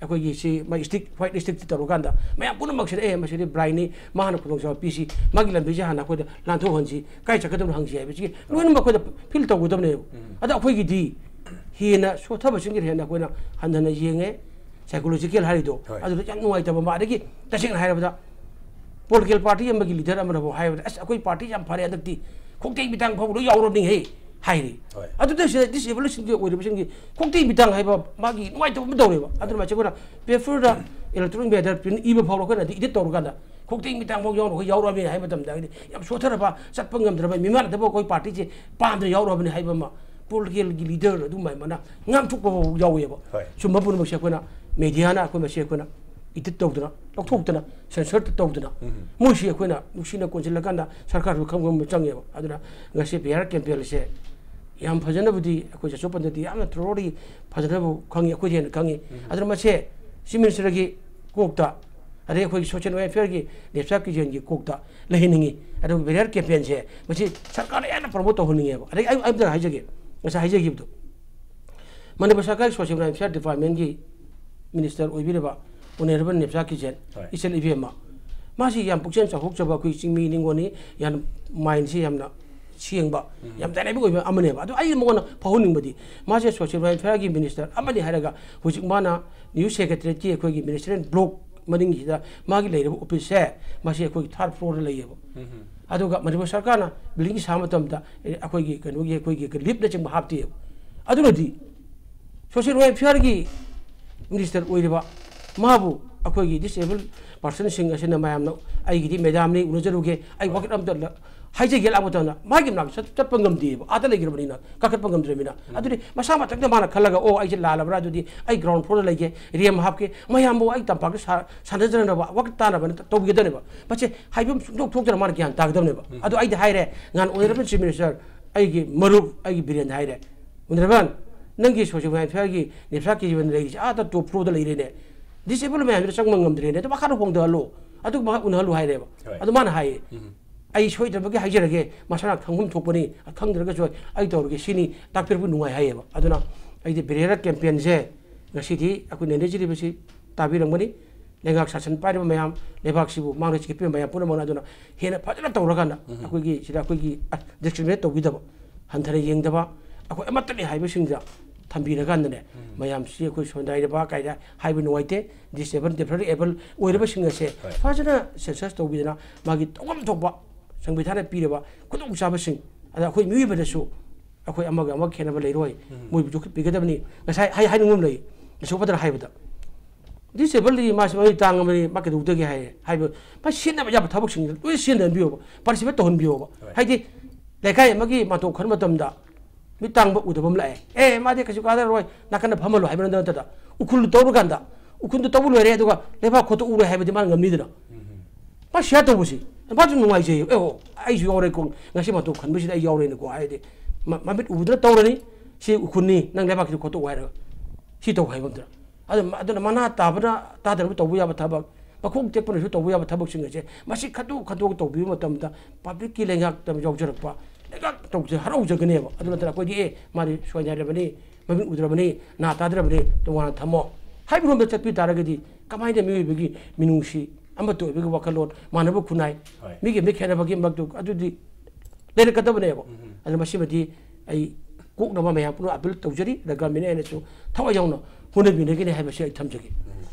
ꯑꯩꯈꯣꯏꯒꯤ ꯁꯤ ꯃꯥꯒꯤ ꯁ꯭ꯇꯤꯛ, ꯋꯥꯏꯠ ꯁ꯭ꯇꯤꯛꯁꯤ ꯇꯧꯔꯀꯥꯟꯗ ꯃꯌꯥꯝ ꯄꯨꯝꯅꯃꯛꯁꯤꯅ, "ꯑꯦ, ꯃꯁꯤꯗꯤ ꯕ꯭ꯂꯥꯏꯟꯅꯤ, ꯃꯥ ꯍꯥꯟꯅ ꯈꯨꯗꯣꯡꯆꯥꯕ ꯄꯤꯁꯤ, ꯃꯥꯒꯤ ꯂꯝꯕꯤꯁꯤ ꯍꯥꯟꯅ ꯑꯩꯈꯣꯏꯗ ꯂꯥꯟꯊꯣꯛꯍꯟꯁꯤ, ꯀꯥꯏ ꯆꯠꯀꯗꯕꯅꯣ ꯍꯪꯁꯤ" ꯍꯥꯏꯕꯁꯤꯒꯤ ꯂꯣꯏꯅꯃꯛ ꯑꯩꯈꯣꯏꯗ ꯐꯤꯜ ꯇꯧꯒꯗꯕꯅꯦꯕ꯫ ꯑꯗ ꯑꯩꯈꯣꯏꯒꯤꯗꯤ ꯍꯦꯟꯅ ꯁꯣꯠꯊꯕꯁꯤꯡꯁꯤꯅ ꯍꯦꯟꯅ ꯑꯩꯈꯣꯏꯅ ꯍꯟꯊꯅ ꯌꯦꯡꯉꯦ, ꯁꯥꯏꯀꯣꯂꯣꯖꯤꯀꯦꯜ ꯍꯥꯏꯔꯤꯗꯣ꯫ ꯑꯗꯨꯗ ꯌꯥꯝ ꯅꯨꯡꯉꯥꯏꯇꯕ ꯑꯃ꯫ ꯑꯗꯒꯤ ꯇꯁꯦꯡꯅ ꯍꯥꯏꯔꯕꯗ ꯄꯣꯂꯤꯇꯤꯀꯦꯜ ꯄꯥꯔꯇꯤ ꯑꯃꯒꯤ ꯂꯤꯗꯔ ꯑꯃꯅꯐꯥꯎ ꯍꯥꯏꯕꯗ, "ꯑꯁ, ꯑꯩꯈꯣꯏ ꯄꯥꯔꯇꯤꯁꯦ ꯌꯥꯝ ꯐꯔꯦ, ꯍꯟꯗꯛꯇꯤ ꯈꯣꯡꯇꯦꯛ ꯃꯤꯇꯥꯡ ꯐꯥꯎꯕ ꯂꯣꯏ ꯌꯥꯎꯔꯕꯅꯤꯍꯦ" ꯍꯥꯏꯔꯤ꯫ ꯑꯗꯨꯗ ꯁꯤꯗ ꯗꯤꯁꯑꯦꯕꯜꯁꯤꯡꯒꯤ ꯑꯣꯏꯔꯤꯕꯁꯤꯡꯒꯤ ꯈꯣꯡꯇꯦꯛ ꯃꯤꯇꯥꯡ ꯍꯥꯏꯕ ꯃꯥꯒꯤ ꯅꯨꯡꯉꯥꯏꯇꯕ ꯑꯃ ꯇꯧꯔꯦꯕ꯫ ꯑꯗꯨꯅ ꯃꯁꯤ ꯑꯩꯈꯣꯏꯅ ꯄꯦꯄꯔꯗ ꯏꯂꯦꯛꯇ꯭ꯔꯣꯅꯤꯛ ꯃꯦꯗꯤꯌꯥꯗ ꯄ꯭ꯔꯤꯟ ꯏꯕ ꯐꯥꯎꯕ ꯑꯩꯈꯣꯏꯅ ꯏꯗꯤꯠ ꯇꯧꯔꯀꯥꯟꯗ ꯈꯣꯡꯇꯦꯛ ꯃꯤꯇꯥꯡ ꯐꯥꯎ ꯌꯥꯎꯔꯕ, ꯑꯩꯈꯣꯏ ꯌꯥꯎꯔꯕꯅꯤ ꯍꯥꯏꯕ ꯃꯇꯝꯗ ꯍꯥꯏꯗꯤ ꯌꯥꯝ ꯁꯣꯠꯊꯔꯕ, ꯆꯠꯄ ꯉꯝꯗ꯭ꯔꯕ, ꯃꯤꯃꯥꯟꯅꯗꯕ ꯑꯩꯈꯣꯏ ꯄꯥꯔꯇꯤꯁꯦ ꯄꯥꯝꯗꯅ ꯌꯥꯎꯔꯕꯅꯤ ꯍꯥꯏꯕ ꯑꯃ ꯄꯣꯂꯤꯇꯤꯀꯦꯜꯒꯤ ꯂꯤꯗꯔ ꯑꯗꯨꯃꯥꯏꯅ ꯉꯥꯡꯊꯣꯛꯄ ꯐꯥꯎ ꯌꯥꯎꯋꯦꯕ꯫ ꯆꯨꯝꯕ ꯄꯨꯝꯅꯃꯛꯁꯦ ꯑꯩꯈꯣꯏꯅ ꯃꯦꯗꯤꯌꯥꯅ ꯑꯩꯈꯣꯏ ꯃꯁꯤ ꯑꯩꯈꯣꯏꯅ ꯏꯗꯤꯠ ꯇꯧꯗꯅ, ꯂꯧꯊꯣꯛꯇꯅ, ꯁꯦꯟꯁꯔ ꯇꯧꯗꯅ, ꯃꯣꯏꯁꯤ ꯑꯩꯈꯣꯏꯅ ꯅꯨꯡꯁꯤꯅ ꯀꯣꯟꯁꯤꯜꯂꯀꯥꯟꯗ ꯁꯔꯀꯥꯔꯁꯨ ꯈꯪꯕ ꯑꯃ ꯆꯪꯉꯦꯕ꯫ ꯑꯗꯨꯅ ꯉꯁꯤ ꯄꯤ ꯑꯥꯔ ꯀꯦꯝꯄꯦꯟꯁꯦ ꯌꯥꯝ ꯐꯖꯅꯕꯨꯗꯤ ꯑꯩꯈꯣꯏ ꯆꯠꯁꯣꯄꯟꯗꯗꯤ ꯌꯥꯝꯅ ꯊ꯭ꯔꯣꯂꯤ ꯐꯖꯅꯕꯨ ꯈꯪꯉꯤ, ꯑꯩꯈꯣꯏꯗꯤ ꯍꯦꯟꯅ ꯈꯪꯉꯤ꯫ ꯑꯗꯨꯅ ꯃꯁꯦ ꯆꯤꯐ ꯃꯤꯅꯤꯁꯇꯔꯒꯤ ꯀꯣꯛꯇ, ꯑꯗꯩ ꯑꯩꯈꯣꯏꯒꯤ ꯁꯣꯁꯤꯌꯦꯜ ꯋꯦꯜꯐꯤꯌꯔꯒꯤ ꯅꯦꯞꯁꯥ ꯀꯤꯖꯦꯟꯒꯤ ꯀꯣꯛꯇ ꯂꯩꯍꯟꯅꯤꯡꯉꯤ꯫ ꯑꯗꯨꯒ ꯕꯦꯔꯤꯌꯔ ꯀꯦꯝꯄꯦꯟꯁꯦ ꯃꯁꯤ ꯁꯔꯀꯥꯔꯅ ꯍꯦꯟꯅ ꯄ꯭ꯔꯣꯃꯣꯠ ꯇꯧꯍꯟꯅꯤꯡꯉꯦꯕ꯫ ꯑꯗꯩ ꯑꯩ ꯑꯝꯇ ꯍꯥꯏꯖꯒꯦ, ꯉꯁꯥꯏ ꯍꯥꯏꯖꯈꯤꯕꯗꯣ, ꯃꯅꯤꯄꯨꯔ ꯁꯔꯀꯥꯔꯒꯤ ꯁꯣꯁꯤꯌꯦꯜ ꯋꯦꯜꯐꯤꯌꯥꯔ ꯗꯤꯄꯥꯔꯠꯃꯦꯟꯒꯤ ꯃꯤꯅꯤꯁꯇꯔ ꯑꯣꯏꯕꯤꯔꯕ ꯑꯣꯅꯔꯦꯕꯜ ꯅꯦꯞꯁꯥ ꯀꯤꯖꯦꯟ, ꯍꯣꯏ꯫ ꯏꯆꯜ ꯏꯕꯦꯝꯃ, ꯃꯥꯁꯤ ꯌꯥꯝ ꯄꯨꯛꯆꯦꯜ ꯆꯥꯎꯊꯣꯛꯆꯕ ꯑꯩꯈꯣꯏ ꯆꯤꯡꯃꯤ ꯅꯤꯉꯣꯜꯅꯤ, ꯌꯥꯝ ꯃꯥꯏꯟꯁꯤ ꯌꯥꯝꯅ ꯁꯦꯡꯕ, ꯌꯥꯝ ꯗꯥꯏꯅꯥꯃꯤꯛ ꯑꯣꯏꯕ ꯑꯃꯅꯦꯕ꯫ ꯑꯗꯣ ꯑꯩꯅ ꯃꯉꯣꯟꯗ ꯐꯥꯎꯍꯟꯅꯤꯡꯕꯗꯤ, ꯃꯥꯁꯦ ꯁꯣꯁꯤꯌꯦꯜ ꯋꯦꯜꯐꯤꯌꯥꯔꯒꯤ ꯃꯤꯅꯤꯁꯇꯔ ꯑꯃꯅꯤ ꯍꯥꯏꯔꯒ ꯍꯧꯖꯤꯛ ꯃꯥꯅ ꯅ꯭ꯌꯨ ꯁꯦꯀ꯭ꯔꯦꯇꯔꯤꯌꯦꯠꯀꯤ ꯑꯩꯈꯣꯏꯒꯤ ꯃꯤꯅꯤꯁꯇꯔꯤꯌꯦꯜ ꯕ꯭ꯂꯣꯛ ꯃꯅꯤꯡꯁꯤꯗ ꯃꯥꯒꯤ ꯂꯩꯔꯤꯕ ꯑꯣꯐꯤꯁꯁꯦ, ꯃꯁꯤ ꯑꯩꯈꯣꯏꯒꯤ ꯊꯥꯔꯠ ꯐ꯭ꯂꯣꯔꯗ ꯂꯩꯌꯦꯕ꯫ ꯑꯗꯨꯒ ꯃꯅꯤꯄꯨꯔ ꯁꯔꯀꯥꯔꯅ ꯕꯤꯜꯗꯤꯡ ꯁꯥꯕ ꯃꯇꯝꯗ, ꯑꯦ, ꯑꯩꯈꯣꯏꯒꯤ ꯀꯩꯅꯣꯒꯤ, ꯑꯩꯈꯣꯏꯒꯤ ꯂꯤꯞꯅꯆꯤꯡꯕ ꯍꯥꯞꯇꯦꯕ꯫ ꯑꯗꯨꯅꯗꯤ ꯁꯣꯁꯤꯌꯦꯜ ꯋꯦꯜꯐꯤꯌꯥꯔꯒꯤ ꯃꯤꯅꯤꯁꯇꯔ ꯑꯣꯏꯔꯤꯕ ꯃꯥꯕꯨ ꯑꯩꯈꯣꯏꯒꯤ ꯗꯤꯁꯑꯦꯕꯜ ꯄꯥꯔꯁꯟꯁꯤꯡ ꯑꯁꯤꯅ ꯃꯌꯥꯝꯅ, "ꯑꯩꯒꯤꯗꯤ ꯃꯦꯗꯥꯝꯅꯤ, ꯎꯅꯖꯔꯨꯒꯦ, ꯑꯩ ꯋꯥꯀꯠ ꯑꯝꯇ ꯂ-," ꯍꯥꯏꯖꯒꯦ ꯂꯥꯛꯄ ꯃꯇꯝꯗ ꯃꯥꯒꯤ ꯃꯅꯥꯛꯇ ꯆꯠ-, ꯆꯠꯄ ꯉꯝꯗꯦꯕ, ꯑꯥꯗ ꯂꯩꯈ꯭ꯔꯕꯅꯤꯅ, ꯀꯥꯈꯠꯄ ꯉꯝꯗ꯭ꯔꯕꯅꯤꯅ꯫ ꯑꯗꯨꯗꯤ ꯃꯁꯥ ꯃꯊꯟꯇ ꯃꯥꯅ ꯈꯜꯂꯒ, "ꯑꯣ, ꯑꯩꯁꯦ ꯂꯥꯜꯂꯕ꯭ꯔꯥ? ꯑꯗꯨꯗꯤ ꯑꯩ ꯒ꯭ꯔꯥꯎꯟ ꯐ꯭ꯂꯣꯔꯗ ꯂꯩꯒꯦ, ꯔꯦꯝ ꯍꯥꯞꯀꯦ, ꯃꯌꯥꯝꯕꯨ ꯑꯩ ꯇꯝꯄꯥꯛꯇ ꯁꯥ-, ꯁꯥꯟꯅꯖꯅꯕ ꯋꯥꯀꯠ ꯇꯥꯅꯕꯅ ꯇꯧꯕꯤꯒꯗꯕꯅꯦꯕ"꯫ ꯃꯁꯤ ꯍꯥꯏꯐꯝ ꯁꯨꯡꯊꯣꯛ ꯊꯣꯛꯇꯅ ꯃꯥꯅ ꯒ꯭ꯌꯥꯟ ꯇꯥꯒꯗꯕꯅꯦꯕ꯫ ꯑꯗꯣ ꯑꯩꯗꯤ ꯍꯥꯏꯔꯦ, ꯉꯍꯥꯟ ꯑꯣꯅꯔꯦꯕꯜ ꯆꯤꯐ ꯃꯤꯅꯤꯁꯇꯔ, ꯑꯩꯒꯤ ꯃꯔꯨꯞ, ꯑꯩꯒꯤ ꯕꯤꯔꯦꯟꯗ ꯍꯥꯏꯔꯦ, "ꯑꯣꯅꯔꯦꯕꯜ, ꯅꯪꯒꯤ ꯁꯣꯁꯤꯌꯦꯜ ꯋꯦꯜꯐꯤꯌꯥꯔꯒꯤ ꯅꯦꯞꯁꯥ ꯀꯤꯖꯦꯟ ꯂꯩꯔꯤꯁꯦ ꯑꯥꯗ ꯇꯣꯞ ꯐ꯭ꯂꯣꯔꯗ ꯂꯩꯔꯦꯅꯦ, ꯗꯤꯁꯑꯦꯕꯜ ꯃꯌꯥꯝꯁꯤꯗ ꯆꯪꯕ ꯉꯝꯗ꯭ꯔꯦꯅꯦ, ꯑꯗꯨ ꯃꯈꯥꯗ ꯍꯣꯡꯊꯍꯜꯂꯣ, ꯑꯗꯨ ꯃꯍꯥꯛ ꯎꯅꯍꯜꯂꯨ" ꯍꯥꯏꯔꯦꯕ꯫ ꯍꯣꯏ꯫ ꯑꯗꯨ ꯃꯥꯅ ꯍꯥꯏꯌꯦ, "ꯑꯩ ꯁꯣꯏꯗꯅꯕꯒꯤ ꯍꯥꯏꯖꯔꯒꯦ, ꯃꯁꯥꯅ ꯈꯪꯐꯝ ꯊꯣꯛꯄꯅꯤ, ꯈꯪꯗ꯭ꯔꯒꯁꯨ ꯑꯩ ꯇꯧꯔꯒꯦ, ꯁꯤꯅꯤ ꯇꯥꯛꯄꯤꯔꯛꯄ ꯅꯨꯡꯉꯥꯏ" ꯍꯥꯏꯌꯦꯕ꯫ ꯑꯗꯨꯅ ꯑꯩꯗꯤ ꯕꯦꯔꯤꯌꯔ ꯀꯦꯝꯄꯦꯟꯁꯦ ꯉꯁꯤꯗꯤ ꯑꯩꯈꯣꯏ ꯅꯩꯅꯖꯔꯤꯕꯁꯤ ꯇꯥꯕꯤꯔꯝꯒꯅꯤ꯫ ꯂꯩꯉꯥꯛ ꯁꯥꯁꯟ ꯄꯥꯏꯔꯤꯕ ꯃꯌꯥꯝ, ꯂꯩꯕꯥꯛꯁꯤꯕꯨ ꯃꯥꯡꯗ ꯆꯤꯛꯄꯤꯕ ꯃꯌꯥꯝ ꯄꯨꯝꯅꯃꯛꯅ ꯑꯗꯨꯅ ꯍꯦꯟꯅ ꯐꯖꯅ ꯇꯧꯔꯀꯥꯟꯗ ꯑꯩꯈꯣꯏꯒꯤ ꯁꯤꯗ ꯑꯩꯈꯣꯏꯒꯤ, ꯑ, ꯗꯤꯁꯀ꯭ꯔꯤꯃꯤꯅꯦꯠ ꯇꯧꯕꯤꯗꯕ, ꯍꯟꯊꯅ ꯌꯦꯡꯗꯕ, ꯑꯩꯈꯣꯏ ꯑꯃꯠꯇꯅꯤ ꯍꯥꯏꯕꯁꯤꯡꯗ ꯊꯝꯕꯤꯔꯀꯥꯟꯗꯅꯦ, ꯃꯌꯥꯝꯁꯤ ꯑꯩꯈꯣꯏ ꯁꯣꯟꯗꯥꯏꯔꯕ ꯀꯥꯏꯅ ꯍꯥꯏꯕ ꯅꯨꯡꯉꯥꯏꯇꯦ, ꯗꯤꯁꯑꯦꯕꯜ, ꯇꯦꯝꯄꯔꯔꯤ ꯑꯦꯕꯜ ꯑꯣꯏꯔꯕꯁꯤꯡ ꯑꯁꯦ ꯐꯖꯅ ꯁꯦꯟꯁꯁ ꯇꯧꯕꯤꯗꯅ ꯃꯥꯒꯤ ꯇꯧꯐꯝ ꯊꯣꯛꯄ ꯁꯪꯕꯤꯙꯥꯟꯅ ꯄꯤꯔꯕ ꯈꯨꯗꯣꯡꯆꯥꯕꯁꯤꯡ, ꯑꯗ ꯑꯩꯈꯣꯏ ꯃꯤꯑꯣꯏꯕꯗꯁꯨ ꯑꯩꯈꯣꯏ ꯑꯃꯒ ꯑꯃꯒ ꯈꯦꯠꯅꯕ ꯂꯩꯔꯣꯏ꯫ ꯃꯣꯏꯕꯨ ꯌꯣꯛꯈꯠꯄꯤꯒꯗꯕꯅꯤ꯫ ꯉꯁꯥꯏ ꯍꯥꯏ-, ꯍꯥꯏꯅꯤꯡꯕ ꯑꯃ ꯂꯩ, ꯑꯁꯣꯛ ꯐꯖꯅ ꯍꯥꯏꯕꯗ, "ꯗꯤꯁꯑꯦꯕꯜꯗꯤ ꯃꯥꯁꯤ ꯃꯃꯤꯠ ꯇꯥꯡꯉꯕꯅꯤ, ꯃꯥ ꯀꯩꯗꯧꯗꯒꯦ?" ꯍꯥꯏꯌꯦ꯫ ꯍꯥꯏꯕ, ꯃꯥ ꯁꯤꯖꯤꯟꯅꯕ ꯌꯥꯕ ꯊꯕꯛꯁꯤꯡꯁꯦ ꯂꯣꯏ ꯁꯤꯖꯤꯟꯅꯍꯟꯕꯤꯌꯣꯕ, ꯄꯥꯔꯇꯤꯁꯤꯄꯦꯠ ꯇꯧꯍꯟꯕꯤꯌꯣꯕ꯫ ꯍꯣꯏ꯫ ꯍꯥꯏꯗꯤ ꯂꯩꯀꯥꯏ ꯑꯃꯒꯤ ꯃꯥꯟꯇꯣꯞ ꯈꯟꯕ ꯃꯇꯝꯗ ꯃꯤꯠ ꯇꯥꯡꯕ ꯎꯗꯕ ꯑꯃ ꯂꯥꯛꯑꯦ, "ꯑꯦ, ꯃꯥꯗꯤ ꯀꯩꯁꯨ ꯀꯥꯟꯅꯔꯣꯏ, ꯅꯥꯀꯟꯗ ꯐꯝꯍꯜꯂꯣ" ꯍꯥꯏꯕ ꯅꯠꯇꯅ, ꯎꯈ꯭ꯔꯨꯜꯗ ꯇꯧꯔꯀꯥꯟꯗ ꯎꯈ꯭ꯔꯨꯜꯗ ꯇꯧꯕ ꯂꯣꯏꯔꯦ, ꯑꯗꯨꯒ ꯂꯩꯕꯥꯛ ꯈꯣꯠꯇꯣꯛꯎꯔꯣꯏ ꯍꯥꯏꯕꯗꯤ ꯃꯥꯅ ꯉꯝꯅꯤꯗꯅ꯫ ꯃꯥ ꯁꯤꯌꯥꯔ ꯇꯧꯕꯁꯤ ꯃꯥꯁꯨ ꯅꯨꯡꯉꯥꯏꯖꯩ꯫ "ꯑꯦ, ꯑꯣ, ꯑꯩꯁꯨ ꯌꯥꯎꯔꯦꯀꯣ, ꯉꯁꯤ ꯃꯥꯟꯇꯣꯞ ꯈꯟꯕꯁꯤꯗ ꯑꯩ ꯌꯥꯎꯔꯦꯅꯀꯣ" ꯍꯥꯏꯗꯤ ꯃ-, ꯃꯃꯤꯠ ꯎꯕꯗꯅ ꯇꯧꯔꯅꯤ꯫ "ꯁꯤ ꯎꯈ꯭ꯔꯨꯜꯅꯤ, ꯅꯪ ꯂꯩꯕꯥꯛꯁꯤꯗ ꯈꯣꯠꯇꯣꯛꯎ" ꯍꯥꯏꯔꯒ ꯁꯤ ꯇꯧ ꯍꯥꯏꯕ ꯅꯠꯇꯅ꯫ ꯑꯗꯨ ꯑꯗꯨꯅ ꯃꯅꯥ ꯇꯥꯕꯅ ꯇꯥꯗꯅꯕ ꯇꯧꯕ ꯌꯥꯕ ꯊꯕꯛ, ꯃꯈꯣꯡ ꯇꯦꯛꯄꯅꯁꯨ ꯇꯧꯕ ꯌꯥꯕ ꯊꯕꯛꯁꯤꯡ ꯑꯁꯦ ꯃꯁꯤ ꯈꯟꯗꯣꯛ ꯈꯟꯗꯣꯛ ꯇꯧꯕꯤꯕ ꯃꯇꯝꯗ ꯄꯕ꯭ꯂꯤꯛꯀꯤ ꯂꯩꯉꯥꯛꯇ ꯌꯥꯎꯖꯔꯛꯄ ꯂꯩꯉꯥꯛ ꯇꯧꯖ ꯍꯔꯥꯎꯖꯒꯅꯦꯕ꯫ ꯑꯗꯨ ꯅꯠꯇꯅ ꯑꯩꯈꯣꯏꯗꯤ ꯑꯦ ꯃꯥꯗꯤ ꯁꯣꯏꯅꯥꯏꯔꯕꯅꯤ, ꯃꯃꯤꯠ ꯎꯗ꯭ꯔꯕꯅꯤ, ꯅꯥ ꯇꯥꯗ꯭ꯔꯕꯅꯤ, ꯇꯣꯉꯥꯟꯅ ꯊꯝꯃꯣ ꯍꯥꯏꯕꯔꯣꯝꯗ ꯆꯠꯄꯤ ꯇꯥꯔꯒꯗꯤ ꯀꯃꯥꯏꯅ ꯃꯤꯑꯣꯏꯕꯒꯤ ꯃꯤꯅꯨꯡꯁꯤ, ꯑꯃꯠꯇ ꯑꯣꯏꯕꯒꯤ ꯋꯥꯈꯜꯂꯣꯟ, ꯃꯥꯟꯅꯕ ꯈꯨꯟꯅꯥꯏ, ꯍꯣꯏ꯫ ꯃꯤꯒꯤ ꯃꯤꯠ ꯈꯦꯠꯅꯕꯒꯤ ꯃꯔꯛꯇꯨ ꯑꯗꯨꯗꯤ ꯂꯩꯔꯛꯀꯗꯕꯅꯦꯕ꯫ ꯑꯗꯨꯅ ꯃꯁꯤꯃꯗꯤ ꯑꯩ ꯀꯣꯛꯅꯕ ꯃꯌꯥꯝ ꯄꯨꯝꯅꯃꯛ ꯑꯄꯤꯜ ꯇꯧꯖꯔꯤ꯫ ꯑꯗ ꯒꯚꯔꯟꯃꯦꯟ ꯑꯩꯅꯁꯨ ꯊꯋꯥꯏ ꯌꯥꯎꯅ ꯍꯣꯠꯅꯕꯤꯅꯒꯅꯤ ꯍꯥꯏꯕꯁꯤ ꯑꯩ ꯊꯝꯖꯒꯦ꯫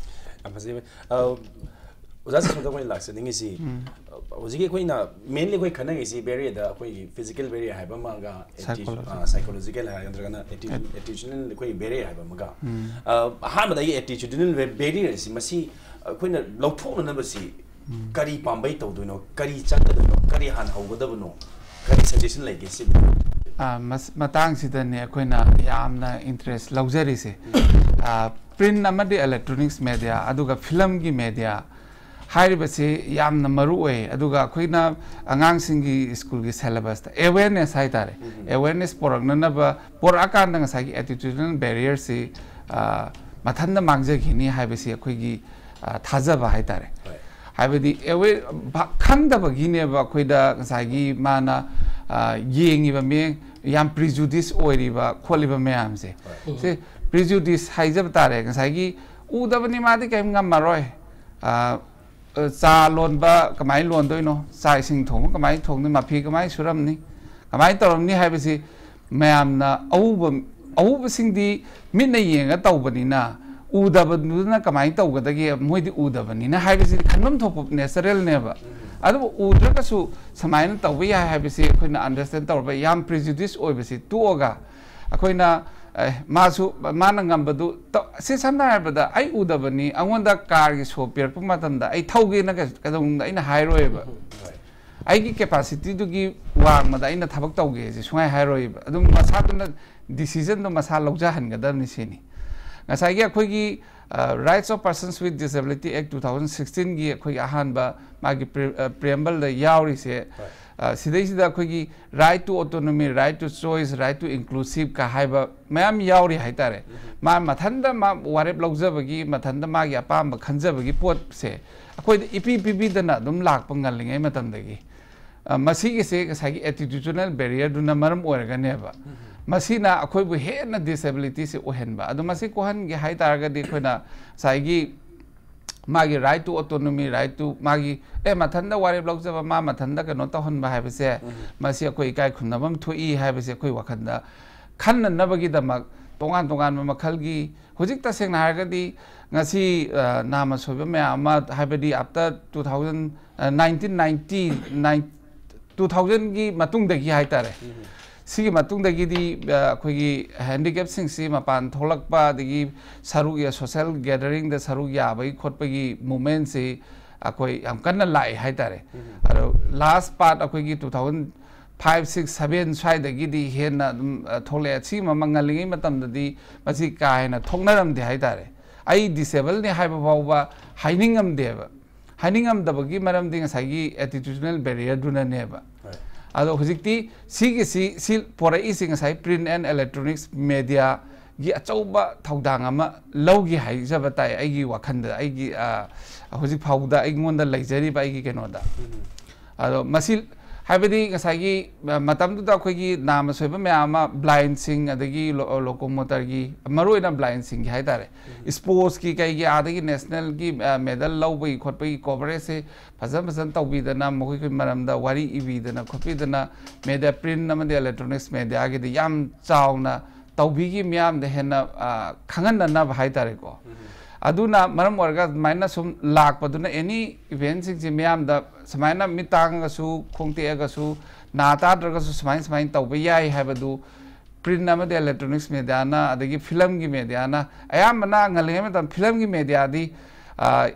ꯌꯥꯝ ꯐꯖꯩ꯫ ꯑ, ꯑꯣꯖꯥ ꯁꯤꯁꯣꯝꯗ ꯑꯩꯈꯣꯏꯅ ꯂꯥꯛꯆꯅꯤꯡꯉꯤꯁꯤ, ꯍꯧꯖꯤꯛꯀꯤ ꯑꯩꯈꯣꯏꯅ mainly ꯑꯩꯈꯣꯏ ꯈꯟꯅꯔꯤꯁꯤ barrier ꯗ ꯑꯩꯈꯣꯏꯒꯤ physical barrier ꯍꯥꯏꯕ ꯑꯃꯒ, atti- Psychological. ꯑ, psychological ꯍꯥꯏꯒꯗ꯭ꯔꯒꯅ atti- attitudinal ꯑꯩꯈꯣꯏꯒꯤ barrier ꯍꯥꯏꯕ ꯑꯃꯒ, ꯑ, ꯑꯍꯥꯟꯕꯗ ꯑꯩꯒꯤ attitudinal barrier ꯁꯤ ꯃꯁꯤ ꯑꯩꯈꯣꯏꯅ ꯂꯧꯊꯣꯛꯅꯅꯕꯁꯤ ꯀꯔꯤ ꯄꯥꯝꯕꯩ ꯇꯧꯗꯣꯏꯅꯣ, ꯀꯔꯤ ꯆꯪꯒꯗꯣꯏꯅꯣ, ꯀꯔꯤ ꯍꯥꯟꯅ ꯍꯧꯒꯗꯕꯅꯣ, ꯀꯔꯤ suggestion ꯂꯩꯒꯦ ꯁꯤꯕꯨ? ꯑ, ꯃꯁ- ꯃꯇꯥꯡꯁꯤꯗꯅꯦ ꯑꯩꯈꯣꯏꯅ ꯌꯥꯝꯅ interest ꯂꯧꯖꯔꯤꯁꯦ꯫ ꯑ, print ꯑꯃꯗꯤ electronics media, ꯑꯗꯨꯒ film ꯒꯤ media ꯍꯥꯏꯔꯤꯕꯁꯤ ꯌꯥꯝꯅ ꯃꯔꯨ ꯑꯣꯏ꯫ ꯑꯗꯨꯒ ꯑꯩꯈꯣꯏꯅ ꯑꯉꯥꯡꯁꯤꯡꯒꯤ school ꯒꯤ syllabus ꯇ awareness ꯍꯥꯏꯇꯥꯔꯦ, awareness ꯄꯣꯔꯛꯅꯅꯕ, ꯄꯣꯔꯛꯑꯀꯥꯟꯗ ꯉꯁꯥꯏꯒꯤ attitudinal barrier ꯁꯤ, ꯑ, ꯃꯊꯟꯇ ꯃꯥꯡꯖꯈꯤꯅꯤ ꯍꯥꯏꯕꯁꯤ ꯑꯩꯈꯣꯏꯒꯤ, ꯑ, ꯊꯥꯖꯕ ꯍꯥꯏꯇꯥꯔꯦ꯫ ꯍꯣꯏ꯫ ꯍꯥꯏꯕꯗꯤ aware ꯚ- ꯈꯪꯗꯕꯒꯤꯅꯦꯕ ꯑꯩꯈꯣꯏꯗ ꯉꯁꯥꯏꯒꯤ ꯃꯥꯅ, ꯑ, ꯌꯦꯡꯉꯤꯕ ꯃꯤꯠꯌꯦꯡ ꯌꯥꯝ prejudice ꯑꯣꯏꯔꯤꯕ ꯈꯣꯠꯂꯤꯕ ꯃꯌꯥꯝꯁꯦ꯫ ꯁꯤ prejudice ꯍꯥꯏꯖꯕ ꯇꯥꯔꯦ꯫ ꯉꯁꯥꯏꯒꯤ ꯎꯗꯕꯅꯤ, ꯃꯥꯗꯤ ꯀꯔꯤꯝ ꯉꯝꯃꯔꯣꯏ꯫ ꯑ, ꯑ, ꯆꯥ ꯂꯣꯟꯕ ꯀꯃꯥꯏꯅ ꯂꯣꯟꯗꯣꯏꯅꯣ? ꯆꯥꯛ ꯏꯁꯤꯡ ꯊꯣꯡꯕ ꯀꯃꯥꯏꯅ ꯊꯣꯡꯗꯣꯏꯅꯣ? ꯃꯐꯤ ꯀꯃꯥꯏꯅ ꯁꯨꯔꯝꯅꯤ? ꯀꯃꯥꯏꯅ ꯇꯧꯔꯝꯅꯤ ꯍꯥꯏꯕꯁꯤ ꯃꯌꯥꯝꯅ ꯑꯎꯕ, ꯑꯎꯕꯁꯤꯡꯗꯤ ꯃꯤꯠꯅ ꯌꯦꯡꯉ ꯇꯧꯕꯅꯤꯅ, ꯎꯗꯕꯗꯨꯅ ꯀꯃꯥꯏꯅ ꯇꯧꯒꯗꯒꯦ? ꯃꯣꯏꯗꯤ ꯎꯗꯕꯅꯤꯅ ꯍꯥꯏꯕꯁꯤꯗꯤ ꯈꯟꯐꯝ ꯊꯣꯛꯄ natural ꯅꯦꯕ꯫ ꯑꯗꯨꯕꯨ ꯎꯗ꯭ꯔꯒꯁꯨ ꯁꯨꯃꯥꯏꯅ ꯇꯧꯕ ꯌꯥꯏ ꯍꯥꯏꯕꯁꯤ ꯑꯩꯈꯣꯏꯅ understand ꯇꯧꯔꯕ, ꯌꯥꯝ prejudice ꯑꯣꯏꯕꯁꯤ ꯇꯣꯛꯑꯒ ꯑꯩꯈꯣꯏꯅ, ꯑꯦ, ꯃꯥꯁꯨ, ꯃꯥꯅ ꯉꯝꯕꯗꯨ ꯇꯧ-, ꯁꯤ ꯁꯝꯅ ꯍꯥꯏꯔꯕꯗ ꯑꯩ ꯎꯗꯕꯅꯤ, ꯑꯩꯉꯣꯟꯗ car ꯒꯤ show ꯄꯤꯔꯛꯄ ꯃꯇꯝꯗ ꯑꯩ ꯊꯧꯒꯦꯅ ꯀꯩ-, ꯀꯩꯗꯧꯅꯨꯡꯗ ꯑꯩꯅ ꯍꯥꯏꯔꯣꯏꯕ꯫ ꯑꯩꯒꯤ capacity ꯗꯨꯒꯤ ꯋꯥꯡꯃꯗ ꯑꯩꯅ ꯊꯕꯛ ꯇꯧꯒꯦꯁꯦ ꯁꯨꯡꯍꯥꯏ ꯍꯥꯏꯔꯣꯏꯕ꯫ ꯑꯗꯨꯝ ꯃꯁꯥꯗꯨꯅ decision ꯗꯣ ꯃꯁꯥ ꯂꯧꯖꯍꯟꯒꯗꯕꯅꯤ ꯁꯤꯅꯤ꯫ ꯉꯁꯥꯏꯒꯤ ꯑꯩꯈꯣꯏꯒꯤ, Rights of Persons with Disability Act two thousand sixteen ꯒꯤ ꯑꯩꯈꯣꯏꯒꯤ ꯑꯍꯥꯟꯕ ꯃꯥꯒꯤ preamble ꯗ ꯌꯥꯎꯔꯤꯁꯦ, ꯑ, ꯁꯤꯗꯩꯁꯤꯗ ꯑꯩꯈꯣꯏꯒꯤ right to autonomy, right to choice, right to inclusive ꯀ ꯍꯥꯏꯕ ꯃꯌꯥꯝ ꯌꯥꯎꯔꯤ ꯍꯥꯏꯇꯥꯔꯦ꯫ ꯃꯥ ꯃꯊꯟꯇ ꯃꯥ ꯋꯥꯔꯦꯞ ꯂꯧꯖꯕꯒꯤ, ꯃꯊꯟꯇ ꯃꯥꯒꯤ ꯑꯄꯥꯝꯕ ꯈꯟꯖꯕꯒꯤ ꯄꯣꯠꯁꯦ ꯑꯩꯈꯣꯏꯗ ꯏꯄꯤ ꯄꯤꯕꯤꯗꯅ ꯑꯗꯨꯝ ꯂꯥꯛꯄ ꯉꯜꯂꯤꯉꯩ ꯃꯇꯝꯗꯒꯤ꯫ ꯑ, ꯃꯁꯤꯒꯤꯁꯦ ꯉꯁꯥꯏꯒꯤ attitudinal barrier ꯗꯨꯅ ꯃꯔꯝ ꯑꯣꯏꯔꯒꯅꯦꯕ꯫ ꯃꯁꯤꯅ ꯑꯩꯈꯣꯏꯕꯨ ꯍꯦꯟꯅ disability ꯁꯦ ꯑꯣꯏꯍꯟꯕ꯫ ꯑꯗꯣ ꯃꯁꯤ ꯀꯣꯛꯍꯟꯒꯦ ꯍꯥꯏ ꯇꯥꯔꯒꯗꯤ ꯑꯩꯈꯣꯏꯅ ꯉꯁꯥꯏꯒꯤ ꯃꯥꯒꯤ right to autonomy, right to ꯃꯥꯒꯤ, ꯑꯦ, ꯃꯊꯟꯇ ꯋꯥꯔꯦꯞ ꯂꯧꯖꯕ, ꯃꯥ ꯃꯊꯟꯇ ꯀꯩꯅꯣ ꯇꯧꯍꯟꯕ ꯍꯥꯏꯕꯁꯦ, ꯃꯁꯤ ꯑꯩꯈꯣꯏ ꯏꯀꯥꯏ ꯈꯨꯝꯅꯐꯝ ꯊꯣꯛꯏ ꯍꯥꯏꯕꯁꯦ ꯑꯩꯈꯣꯏ ꯋꯥꯈꯜꯗ ꯈꯟꯅꯅꯕꯒꯤꯗꯃꯛ ꯇꯣꯉꯥꯟ ꯇꯣꯉꯥꯟꯕ ꯃꯈꯜꯒꯤ, ꯍꯧꯖꯤꯛ ꯇꯁꯦꯡꯅ ꯍꯥꯏꯔꯒꯗꯤ ꯉꯁꯤ, ꯑ, ꯅꯥꯃ ꯁꯣꯏꯕ ꯃꯌꯥꯝ ꯑꯃ, ꯍꯥꯏꯕꯗꯤ after two thousand, ꯑ, nineteen ninety, two thousand ꯒꯤ ꯃꯇꯨꯡꯗꯒꯤ ꯍꯥꯏꯇꯥꯔꯦ, ꯁꯤꯒꯤ ꯃꯇꯨꯡꯗꯒꯤꯗꯤ, ꯑ, ꯑꯩꯈꯣꯏꯒꯤ handicap ꯁꯤꯡꯁꯤ ꯃꯄꯥꯟ ꯊꯣꯛꯂꯛꯄ, ꯑꯗꯒꯤ ꯁꯔꯨꯛ ꯌꯥ-, social gathering ꯗ ꯁꯔꯨꯛ ꯌꯥꯕꯒꯤ ꯈꯣꯠꯄꯒꯤ movement ꯁꯤ ꯑꯩꯈꯣꯏ ꯌꯥꯝ ꯀꯟꯅ ꯂꯥꯛꯑꯦ ꯍꯥꯏꯇꯥꯔꯦ꯫ ꯑꯗꯣ last part ꯑꯩꯈꯣꯏꯒꯤ two thousand five, six, seven ꯁ꯭ꯋꯥꯏꯗꯒꯤꯗꯤ ꯍꯦꯟꯅ ꯑꯗꯨꯝ, ꯑ, ꯊꯣꯛꯂꯛꯑꯦ꯫ ꯁꯤꯒꯤ ꯃꯃꯥꯡ ꯉꯜꯂꯤꯉꯩ ꯃꯇꯝꯗꯗꯤ ꯃꯁꯤ ꯀꯥ ꯍꯦꯟꯅ ꯊꯣꯛꯅꯔꯝꯗꯦ ꯍꯥꯏꯇꯥꯔꯦ꯫ ꯑꯩ disable ꯅꯤ ꯍꯥꯏꯕ ꯐꯥꯎꯕ ꯍꯥꯏꯅꯤꯡꯉꯝꯗꯦꯕ꯫ ꯍꯥꯏꯅꯤꯡꯉꯝꯗꯕꯒꯤ ꯃꯔꯝꯗꯤ ꯉꯁꯥꯏꯒꯤ attitudinal barrier ꯗꯨꯅꯅꯦꯕ꯫ ꯑꯗꯣ ꯍꯧꯖꯤꯛꯇꯤ ꯁꯤꯒꯤꯁꯤ, ꯁꯤ ꯄꯣꯔꯛꯏꯁꯤ ꯉꯁꯥꯏ print and electronics media ꯒꯤ ꯑꯆꯧꯕ ꯊꯧꯗꯥꯡ ꯑꯃ ꯂꯧꯒꯦ ꯍꯥꯏꯖꯕ ꯇꯥꯏ ꯑꯩꯒꯤ ꯋꯥꯈꯜꯗ, ꯑꯩꯒꯤ, ꯑ, ꯍꯧꯖꯤꯛ ꯐꯥꯎꯕꯗ ꯑꯩꯉꯣꯟꯗ ꯂꯩꯖꯔꯤꯕ ꯑꯩꯒꯤ ꯀꯩꯅꯣꯗ꯫ ꯑꯗꯣ ꯃꯁꯤ ꯍꯥꯏꯕꯗꯤ ꯉꯁꯥꯏꯒꯤ, ꯑ, ꯃꯇꯝꯗꯨꯗ ꯑꯩꯈꯣꯏꯒꯤ ꯅꯥꯃ ꯁꯣꯏꯕ ꯃꯌꯥꯝ ꯑꯃ, blind ꯁꯤꯡ, ꯑꯗꯒꯤ ꯂꯣ-, locomotor ꯒꯤ, ꯃꯔꯨꯑꯣꯏꯅ blind ꯁꯤꯡꯒꯤ ꯍꯥꯏꯇꯥꯔꯦ, sports ꯀꯤ ꯀꯩꯒꯤ ꯑꯥꯗꯒꯤ national ꯒꯤ, ꯑ, medal ꯂꯧꯕꯒꯤ ꯈꯣꯠꯄꯒꯤ coverage ꯁꯦ ꯐꯖꯅ ꯐꯖꯅ ꯇꯧꯕꯤꯗꯅ, ꯃꯈꯣꯏꯒꯤ ꯃꯔꯝꯗ ꯋꯥꯔꯤ ꯏꯕꯤꯗꯅ ꯈꯣꯠꯄꯤꯗꯅ, media, print ꯑꯃꯗꯤ electronics media ꯒꯤꯗꯤ ꯌꯥꯝ ꯆꯥꯎꯅ ꯇꯧꯕꯤꯈꯤ, ꯃꯤꯌꯥꯝꯗ ꯍꯦꯟꯅ, ꯑ, ꯈꯪꯍꯟꯅꯅꯕ ꯍꯥꯏꯇꯥꯔꯦꯀꯣ꯫ ꯑꯗꯨꯅ ꯃꯔꯝ ꯑꯣꯏꯔꯒ ꯑꯗꯨꯃꯥꯏꯅ ꯁꯨꯝ ꯂꯥꯛꯄꯗꯨꯅ any event ꯁꯤꯡꯁꯤ ꯃꯤꯌꯥꯝꯗ ꯁꯨꯃꯥꯏꯅ ꯃꯤꯠ ꯇꯥꯡꯉꯒꯁꯨ, ꯈꯣꯡ ꯇꯦꯛꯑꯒꯁꯨ, ꯅꯥ ꯇꯥꯗ꯭ꯔꯒꯁꯨ ꯁꯨꯃꯥꯏꯅ ꯁꯨꯃꯥꯏꯅ ꯇꯧꯕ ꯌꯥꯏ ꯍꯥꯏꯕꯗꯨ print ꯑꯃꯗꯤ electronics media ꯅ, ꯑꯗꯒꯤ film ꯒꯤ media ꯅ, ꯑꯌꯥꯝꯕꯅ ꯉꯜꯂꯤꯉꯩ ꯃꯇꯝ film ꯒꯤ media ꯗꯤ, ꯑ,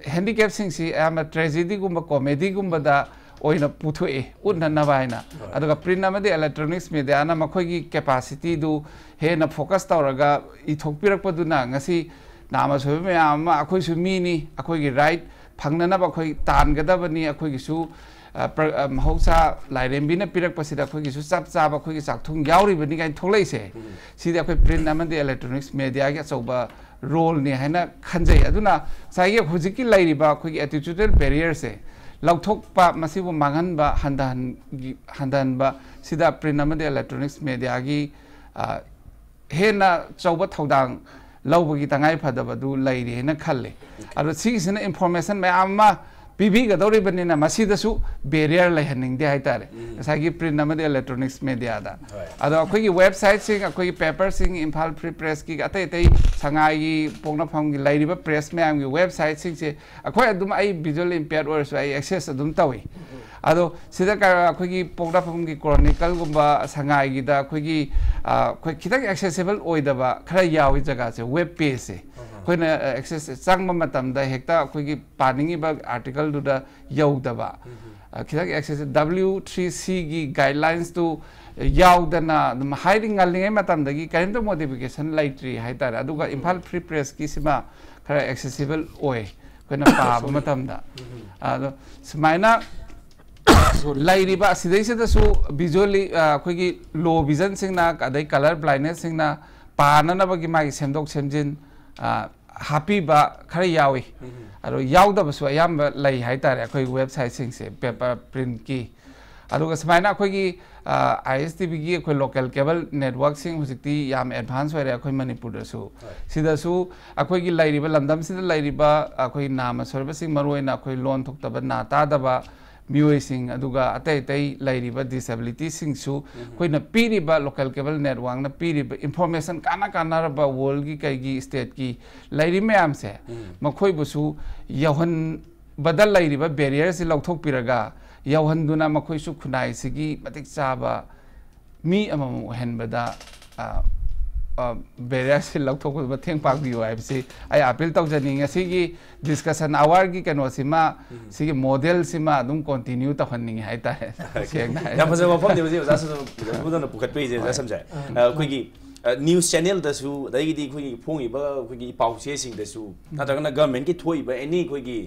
handicap ꯁꯤꯡꯁꯤ ꯑꯌꯥꯝꯕ tragedy ꯒꯨꯝꯕ, comedy ꯒꯨꯝꯕꯗ ꯑꯣꯏꯅ ꯄꯨꯊꯣꯛꯏ, ꯎꯠꯅꯅꯕ ꯍꯥꯏꯅ꯫ ꯑꯗꯨꯒ print ꯑꯃꯗꯤ electronics media ꯅ ꯃꯈꯣꯏꯒꯤ capacity ꯗꯨ ꯍꯦꯟꯅ focus ꯇꯧꯔꯒ ꯏꯊꯣꯛꯄꯤꯔꯛꯄꯗꯨꯅ ꯉꯁꯤ ꯅꯥꯃ ꯁꯣꯏꯕ ꯃꯌꯥꯝ ꯑꯃ, ꯑꯩꯈꯣꯏꯁꯨ ꯃꯤꯅꯤ, ꯑꯩꯈꯣꯏꯒꯤ ꯔꯥꯏꯠ ꯐꯪꯅꯅꯕ ꯑꯩꯈꯣꯏ ꯇꯥꯟꯒꯗꯕꯅꯤ꯫ ꯑꯩꯈꯣꯏꯒꯤꯁꯨ, ꯑ, ꯄ꯭ꯔ-, ꯑ, ꯃꯍꯧꯁꯥ ꯂꯥꯏꯔꯦꯝꯕꯤꯅ ꯄꯤꯔꯛꯄꯁꯤꯗ ꯑꯩꯈꯣꯏꯒꯤꯁꯨ ꯆꯞ ꯆꯥꯕ ꯑꯩꯈꯣꯏꯒꯤ ꯆꯥꯛꯊꯨꯡ ꯌꯥꯎꯔꯤꯕꯅꯤ ꯀꯥꯏꯅ ꯊꯣꯛꯂꯛꯏꯁꯦ꯫ ꯁꯤꯗꯤ ꯑꯩꯈꯣꯏ ꯄ꯭ꯔꯤꯟ ꯑꯃꯗꯤ ꯏꯂꯦꯛꯇ꯭ꯔꯣꯅꯤꯛꯁ ꯃꯦꯗꯤꯌꯥꯒꯤ ꯑꯆꯧꯕ ꯔꯣꯜꯅꯤ ꯍꯥꯏꯅ ꯈꯟꯖꯩ꯫ ꯑꯗꯨꯅ ꯉꯁꯥꯏꯒꯤ ꯍꯧꯖꯤꯛꯀꯤ ꯂꯩꯔꯤꯕ ꯑꯩꯈꯣꯏꯒꯤ ꯑꯦꯇꯤꯇ꯭ꯌꯨꯗꯦꯜ ꯕꯦꯔꯤꯌꯔꯁꯦ ꯂꯧꯊꯣꯛꯄ, ꯃꯁꯤꯕꯨ ꯃꯥꯡꯍꯟꯕ, ꯍꯟꯊꯍꯟꯒꯤ-, ꯍꯟꯊꯍꯟꯕ, ꯁꯤꯗ ꯄ꯭ꯔꯤꯟ ꯑꯃꯗꯤ ꯏꯂꯦꯛꯇ꯭ꯔꯣꯅꯤꯛꯁ ꯃꯦꯗꯤꯌꯥꯒꯤ, ꯑ, ꯍꯦꯟꯅ ꯑꯆꯧꯕ ꯊꯧꯗꯥꯡ ꯂꯧꯕꯒꯤ ꯇꯉꯥꯏ ꯐꯗꯕꯗꯨ ꯂꯩꯔꯤ ꯍꯥꯏꯅ ꯈꯜꯂꯤ꯫ ꯑꯗꯣ ꯁꯤꯒꯤꯁꯤꯅ ꯏꯟꯐꯣꯔꯃꯦꯁꯟ ꯃꯌꯥꯝ ꯑꯃ ꯄꯤꯕꯤꯒꯗꯧꯔꯤꯕꯅꯤꯅ ꯃꯁꯤꯗꯁꯨ ꯕꯦꯔꯤꯌꯔ ꯂꯩꯍꯟꯅꯤꯡꯗꯦ ꯍꯥꯏꯇꯥꯔꯦ꯫ ꯎꯝ꯫ ꯉꯁꯥꯏꯒꯤ ꯄ꯭ꯔꯤꯟ ꯑꯃꯗꯤ ꯏꯂꯦꯛꯇ꯭ꯔꯣꯅꯤꯛꯁ ꯃꯦꯗꯤꯌꯥꯗ꯫ ꯍꯣꯏ꯫ ꯑꯗꯣ ꯑꯩꯈꯣꯏꯒꯤ ꯋꯦꯕꯁꯥꯏꯠꯁꯤꯡ, ꯑꯩꯈꯣꯏꯒꯤ ꯄꯦꯄꯔꯁꯤꯡ, ꯏꯝꯐꯥꯜ ꯐ꯭ꯔꯤ ꯄ꯭ꯔꯦꯁꯀꯤ, ꯑꯇꯩ ꯑꯇꯩ ꯁꯉꯥꯏꯒꯤ ꯄꯣꯛꯅꯐꯝꯒꯤ ꯂꯩꯔꯤꯕ ꯄ꯭ꯔꯦꯁ ꯃꯌꯥꯝꯒꯤ ꯋꯦꯕꯁꯥꯏꯠꯁꯤꯡꯁꯦ ꯑꯩꯈꯣꯏ ꯑꯗꯨꯝ, ꯑꯩ ꯚꯤꯖꯨꯋꯦꯜ ꯏꯝꯄꯦꯌꯔ ꯑꯣꯏꯔꯁꯨ ꯑꯩ ꯑꯦꯛꯁꯦꯁ ꯑꯗꯨꯝ ꯇꯧꯏ꯫ ꯑꯗꯣ ꯁꯤꯗ ꯀ-, ꯑꯩꯈꯣꯏꯒꯤ ꯄꯣꯛꯅꯐꯝꯒꯤ ꯀ꯭ꯔꯣꯅꯤꯀꯜꯒꯨꯝꯕ ꯁꯉꯥꯏꯒꯤꯗ ꯑꯩꯈꯣꯏꯒꯤ, ꯑ, ꯑꯩꯈꯣꯏ ꯈꯤꯇꯪ ꯑꯦꯛꯁꯦꯁꯤꯕꯜ ꯑꯣꯏꯗꯕ ꯈꯔ ꯌꯥꯎꯏ ꯖꯒꯥꯁꯦ, ꯋꯦꯕ ꯄꯦꯖꯁꯦ꯫ ꯑꯩꯈꯣꯏꯅ, ꯑ, ꯑꯦꯛꯁꯦꯁ ꯆꯪꯕ ꯃꯇꯝꯗ ꯍꯦꯛꯇ ꯑꯩꯈꯣꯏꯒꯤ ꯄꯥꯅꯤꯡꯉꯤꯕ ꯑꯥꯔꯇꯤꯀꯜꯗꯨꯗ ꯌꯧꯗꯕ꯫ ꯑ, ꯈꯤꯇꯪ ꯑꯦꯛꯁꯦꯁ, W three C ꯒꯤ ꯒꯥꯏꯗꯂꯥꯏꯟꯁꯇꯨ ꯌꯥꯎꯗꯅ ꯑꯗꯨꯝ ꯍꯥꯏꯗꯤ ꯉꯜꯂꯤꯉꯩ ꯃꯇꯝꯗꯒꯤ ꯀꯔꯤꯝꯇ ꯃꯣꯗꯤꯐꯤꯀꯦꯁꯟ ꯂꯩꯇ꯭ꯔꯤ ꯍꯥꯏꯇꯥꯔꯦ꯫ ꯑꯗꯨꯒ ꯏꯝꯐꯥꯜ ꯐ꯭ꯔꯤ ꯄ꯭ꯔꯦꯁꯀꯤꯁꯤꯃ ꯈꯔ ꯑꯦꯛꯁꯦꯁꯤꯕꯜ ꯑꯣꯏ ꯑꯩꯈꯣꯏꯅ ꯄꯥꯕ ꯃꯇꯝꯗ꯫ ꯑꯗꯣ ꯁꯨꯃꯥꯏꯅ ꯂꯩꯔꯤꯕ ꯑꯁꯤꯗꯩꯁꯤꯗꯁꯨ ꯚꯤꯖꯨꯋꯦꯜꯂꯤ, ꯑ, ꯑꯩꯈꯣꯏꯒꯤ ꯂꯣ ꯚꯤꯖꯟꯁꯤꯡꯅ, ꯑꯗꯩ ꯀꯂꯔ ꯕ꯭ꯂꯥꯏꯟꯅꯦꯁꯁꯤꯡꯅ ꯄꯥꯅꯅꯕꯒꯤ ꯃꯥꯒꯤ ꯁꯦꯝꯗꯣꯛ ꯁꯦꯝꯖꯤꯟ, ꯑ, ꯍꯥꯞꯄꯤꯕ ꯈꯔ ꯌꯥꯎꯏ꯫ ꯑꯗꯣ ꯌꯥꯎꯗꯕꯁꯨ ꯑꯌꯥꯝꯕ ꯂꯩ ꯍꯥꯏꯇꯥꯔꯦ ꯑꯩꯈꯣꯏ ꯋꯦꯕꯁꯥꯏꯠꯁꯤꯡꯁꯦ, ꯄꯦꯄꯔ ꯄ꯭ꯔꯤꯟꯠꯀꯤ꯫ ꯑꯗꯨꯒ ꯁꯨꯃꯥꯏꯅ ꯑꯩꯈꯣꯏꯒꯤ, ꯑ, ISTVꯒꯤ ꯑꯩꯈꯣꯏ ꯂꯣꯀꯦꯜ ꯀꯦꯕꯜ ꯅꯦꯠꯋꯥꯔꯛꯁꯤꯡ ꯍꯧꯖꯤꯛꯇꯤ ꯌꯥꯝ ꯑꯦꯗꯚꯥꯟꯁ ꯑꯣꯏꯔꯦ ꯑꯩꯈꯣꯏ ꯃꯅꯤꯄꯨꯔꯗꯁꯨ꯫ ꯍꯣꯏ꯫ ꯁꯤꯗꯁꯨ ꯑꯩꯈꯣꯏꯒꯤ ꯂꯩꯔꯤꯕ ꯂꯝꯗꯝꯁꯤꯗ ꯂꯩꯔꯤꯕ ꯑꯩꯈꯣꯏ ꯅꯥꯃ ꯁꯣꯏꯔꯕꯁꯤꯡ, ꯃꯔꯨꯑꯣꯏꯅ ꯑꯩꯈꯣꯏ ꯂꯣꯟ ꯊꯣꯛꯇꯕ, ꯅꯥ ꯇꯥꯗꯕ ꯃꯤꯑꯣꯏꯁꯤꯡ, ꯑꯗꯨꯒ ꯑꯇꯩ ꯑꯇꯩ ꯂꯩꯔꯤꯕ ꯗꯤꯁꯦꯕꯤꯂꯤꯇꯤꯁꯤꯡꯁꯨ ꯑꯩꯈꯣꯏꯅ ꯄꯤꯔꯤꯕ ꯂꯣꯀꯦꯜ ꯀꯦꯕꯜ ꯅꯦꯠꯋꯥꯔꯛꯅ ꯄꯤꯔꯤꯕ ꯏꯟꯐꯣꯔꯃꯦꯁꯟ ꯀꯥꯟꯅ ꯀꯥꯟꯅꯔꯕ ꯋꯥꯔꯜꯒꯤ ꯀꯩꯒꯤ ꯁ꯭ꯇꯦꯠꯀꯤ ꯂꯩꯔꯤ ꯃꯌꯥꯝꯁꯦ, ꯃꯈꯣꯏꯕꯨꯁꯨ ꯌꯧꯍꯟꯕꯗ ꯂꯩꯔꯤꯕ ꯕꯦꯔꯤꯌꯔꯁꯤ ꯂꯧꯊꯣꯛꯄꯤꯔꯒ ꯌꯧꯍꯟꯗꯨꯅ ꯃꯈꯣꯏꯁꯨ ꯈꯨꯟꯅꯥꯏꯁꯤꯒꯤ ꯃꯇꯤꯛ ꯆꯥꯕ ꯃꯤ ꯑꯃꯃꯝ ꯑꯣꯏꯍꯟꯕꯗ, ꯑ, ꯑ, ꯕꯦꯔꯤꯌꯔꯁꯤ ꯂꯧꯊꯣꯛꯄꯗ ꯃꯇꯦꯡ ꯄꯥꯡꯕꯤꯌꯨ ꯍꯥꯏꯕꯁꯤ ꯑꯩ ꯑꯥꯄꯤꯜ ꯇꯧꯖꯅꯤꯡꯉꯤ꯫ ꯉꯁꯤꯒꯤ ꯗꯤꯁꯀꯁꯟ ꯑꯋꯥꯔꯒꯤ ꯀꯩꯅꯣꯁꯤꯃ, ꯁꯤꯒꯤ ꯃꯣꯗꯦꯜꯁꯤꯃ ꯑꯗꯨꯝ ꯀꯣꯟꯇꯤꯅ꯭ꯌꯨ ꯇꯧꯍꯟꯅꯤꯡꯉꯤ ꯍꯥꯏꯇꯥꯔꯦ, ꯁꯦꯡꯅ ꯍꯥꯏꯔꯕꯗ꯫ ꯌꯥꯝ ꯐꯖꯕ ꯋꯥꯐꯝꯅꯦ ꯍꯧꯖꯤꯛ ꯑꯣꯖꯥ ꯁꯨꯗꯅ ꯄꯨꯊꯣꯛꯄꯗꯅ ꯄꯨꯈꯠꯄꯤꯔꯤꯁꯦ, ꯑꯣꯖꯥ ꯁꯝꯖꯥꯏ꯫ ꯑ, ꯑꯩꯈꯣꯏꯒꯤ, ꯅ꯭ꯌꯨꯁ ꯆꯦꯅꯦꯜꯗꯁꯨ, ꯑꯗꯒꯤꯗꯤ ꯑꯩꯈꯣꯏꯒꯤ ꯐꯣꯡꯉꯤꯕ ꯑꯩꯈꯣꯏꯒꯤ ꯏꯄꯥꯎ ꯆꯦꯁꯤꯡꯗꯁꯨ, ꯅꯠꯇ꯭ꯔꯒꯅ ꯒꯚꯔꯟꯃꯦꯟꯠꯀꯤ ꯊꯣꯛꯏꯕ ꯑꯦꯅꯤ ꯑꯩꯈꯣꯏꯒꯤ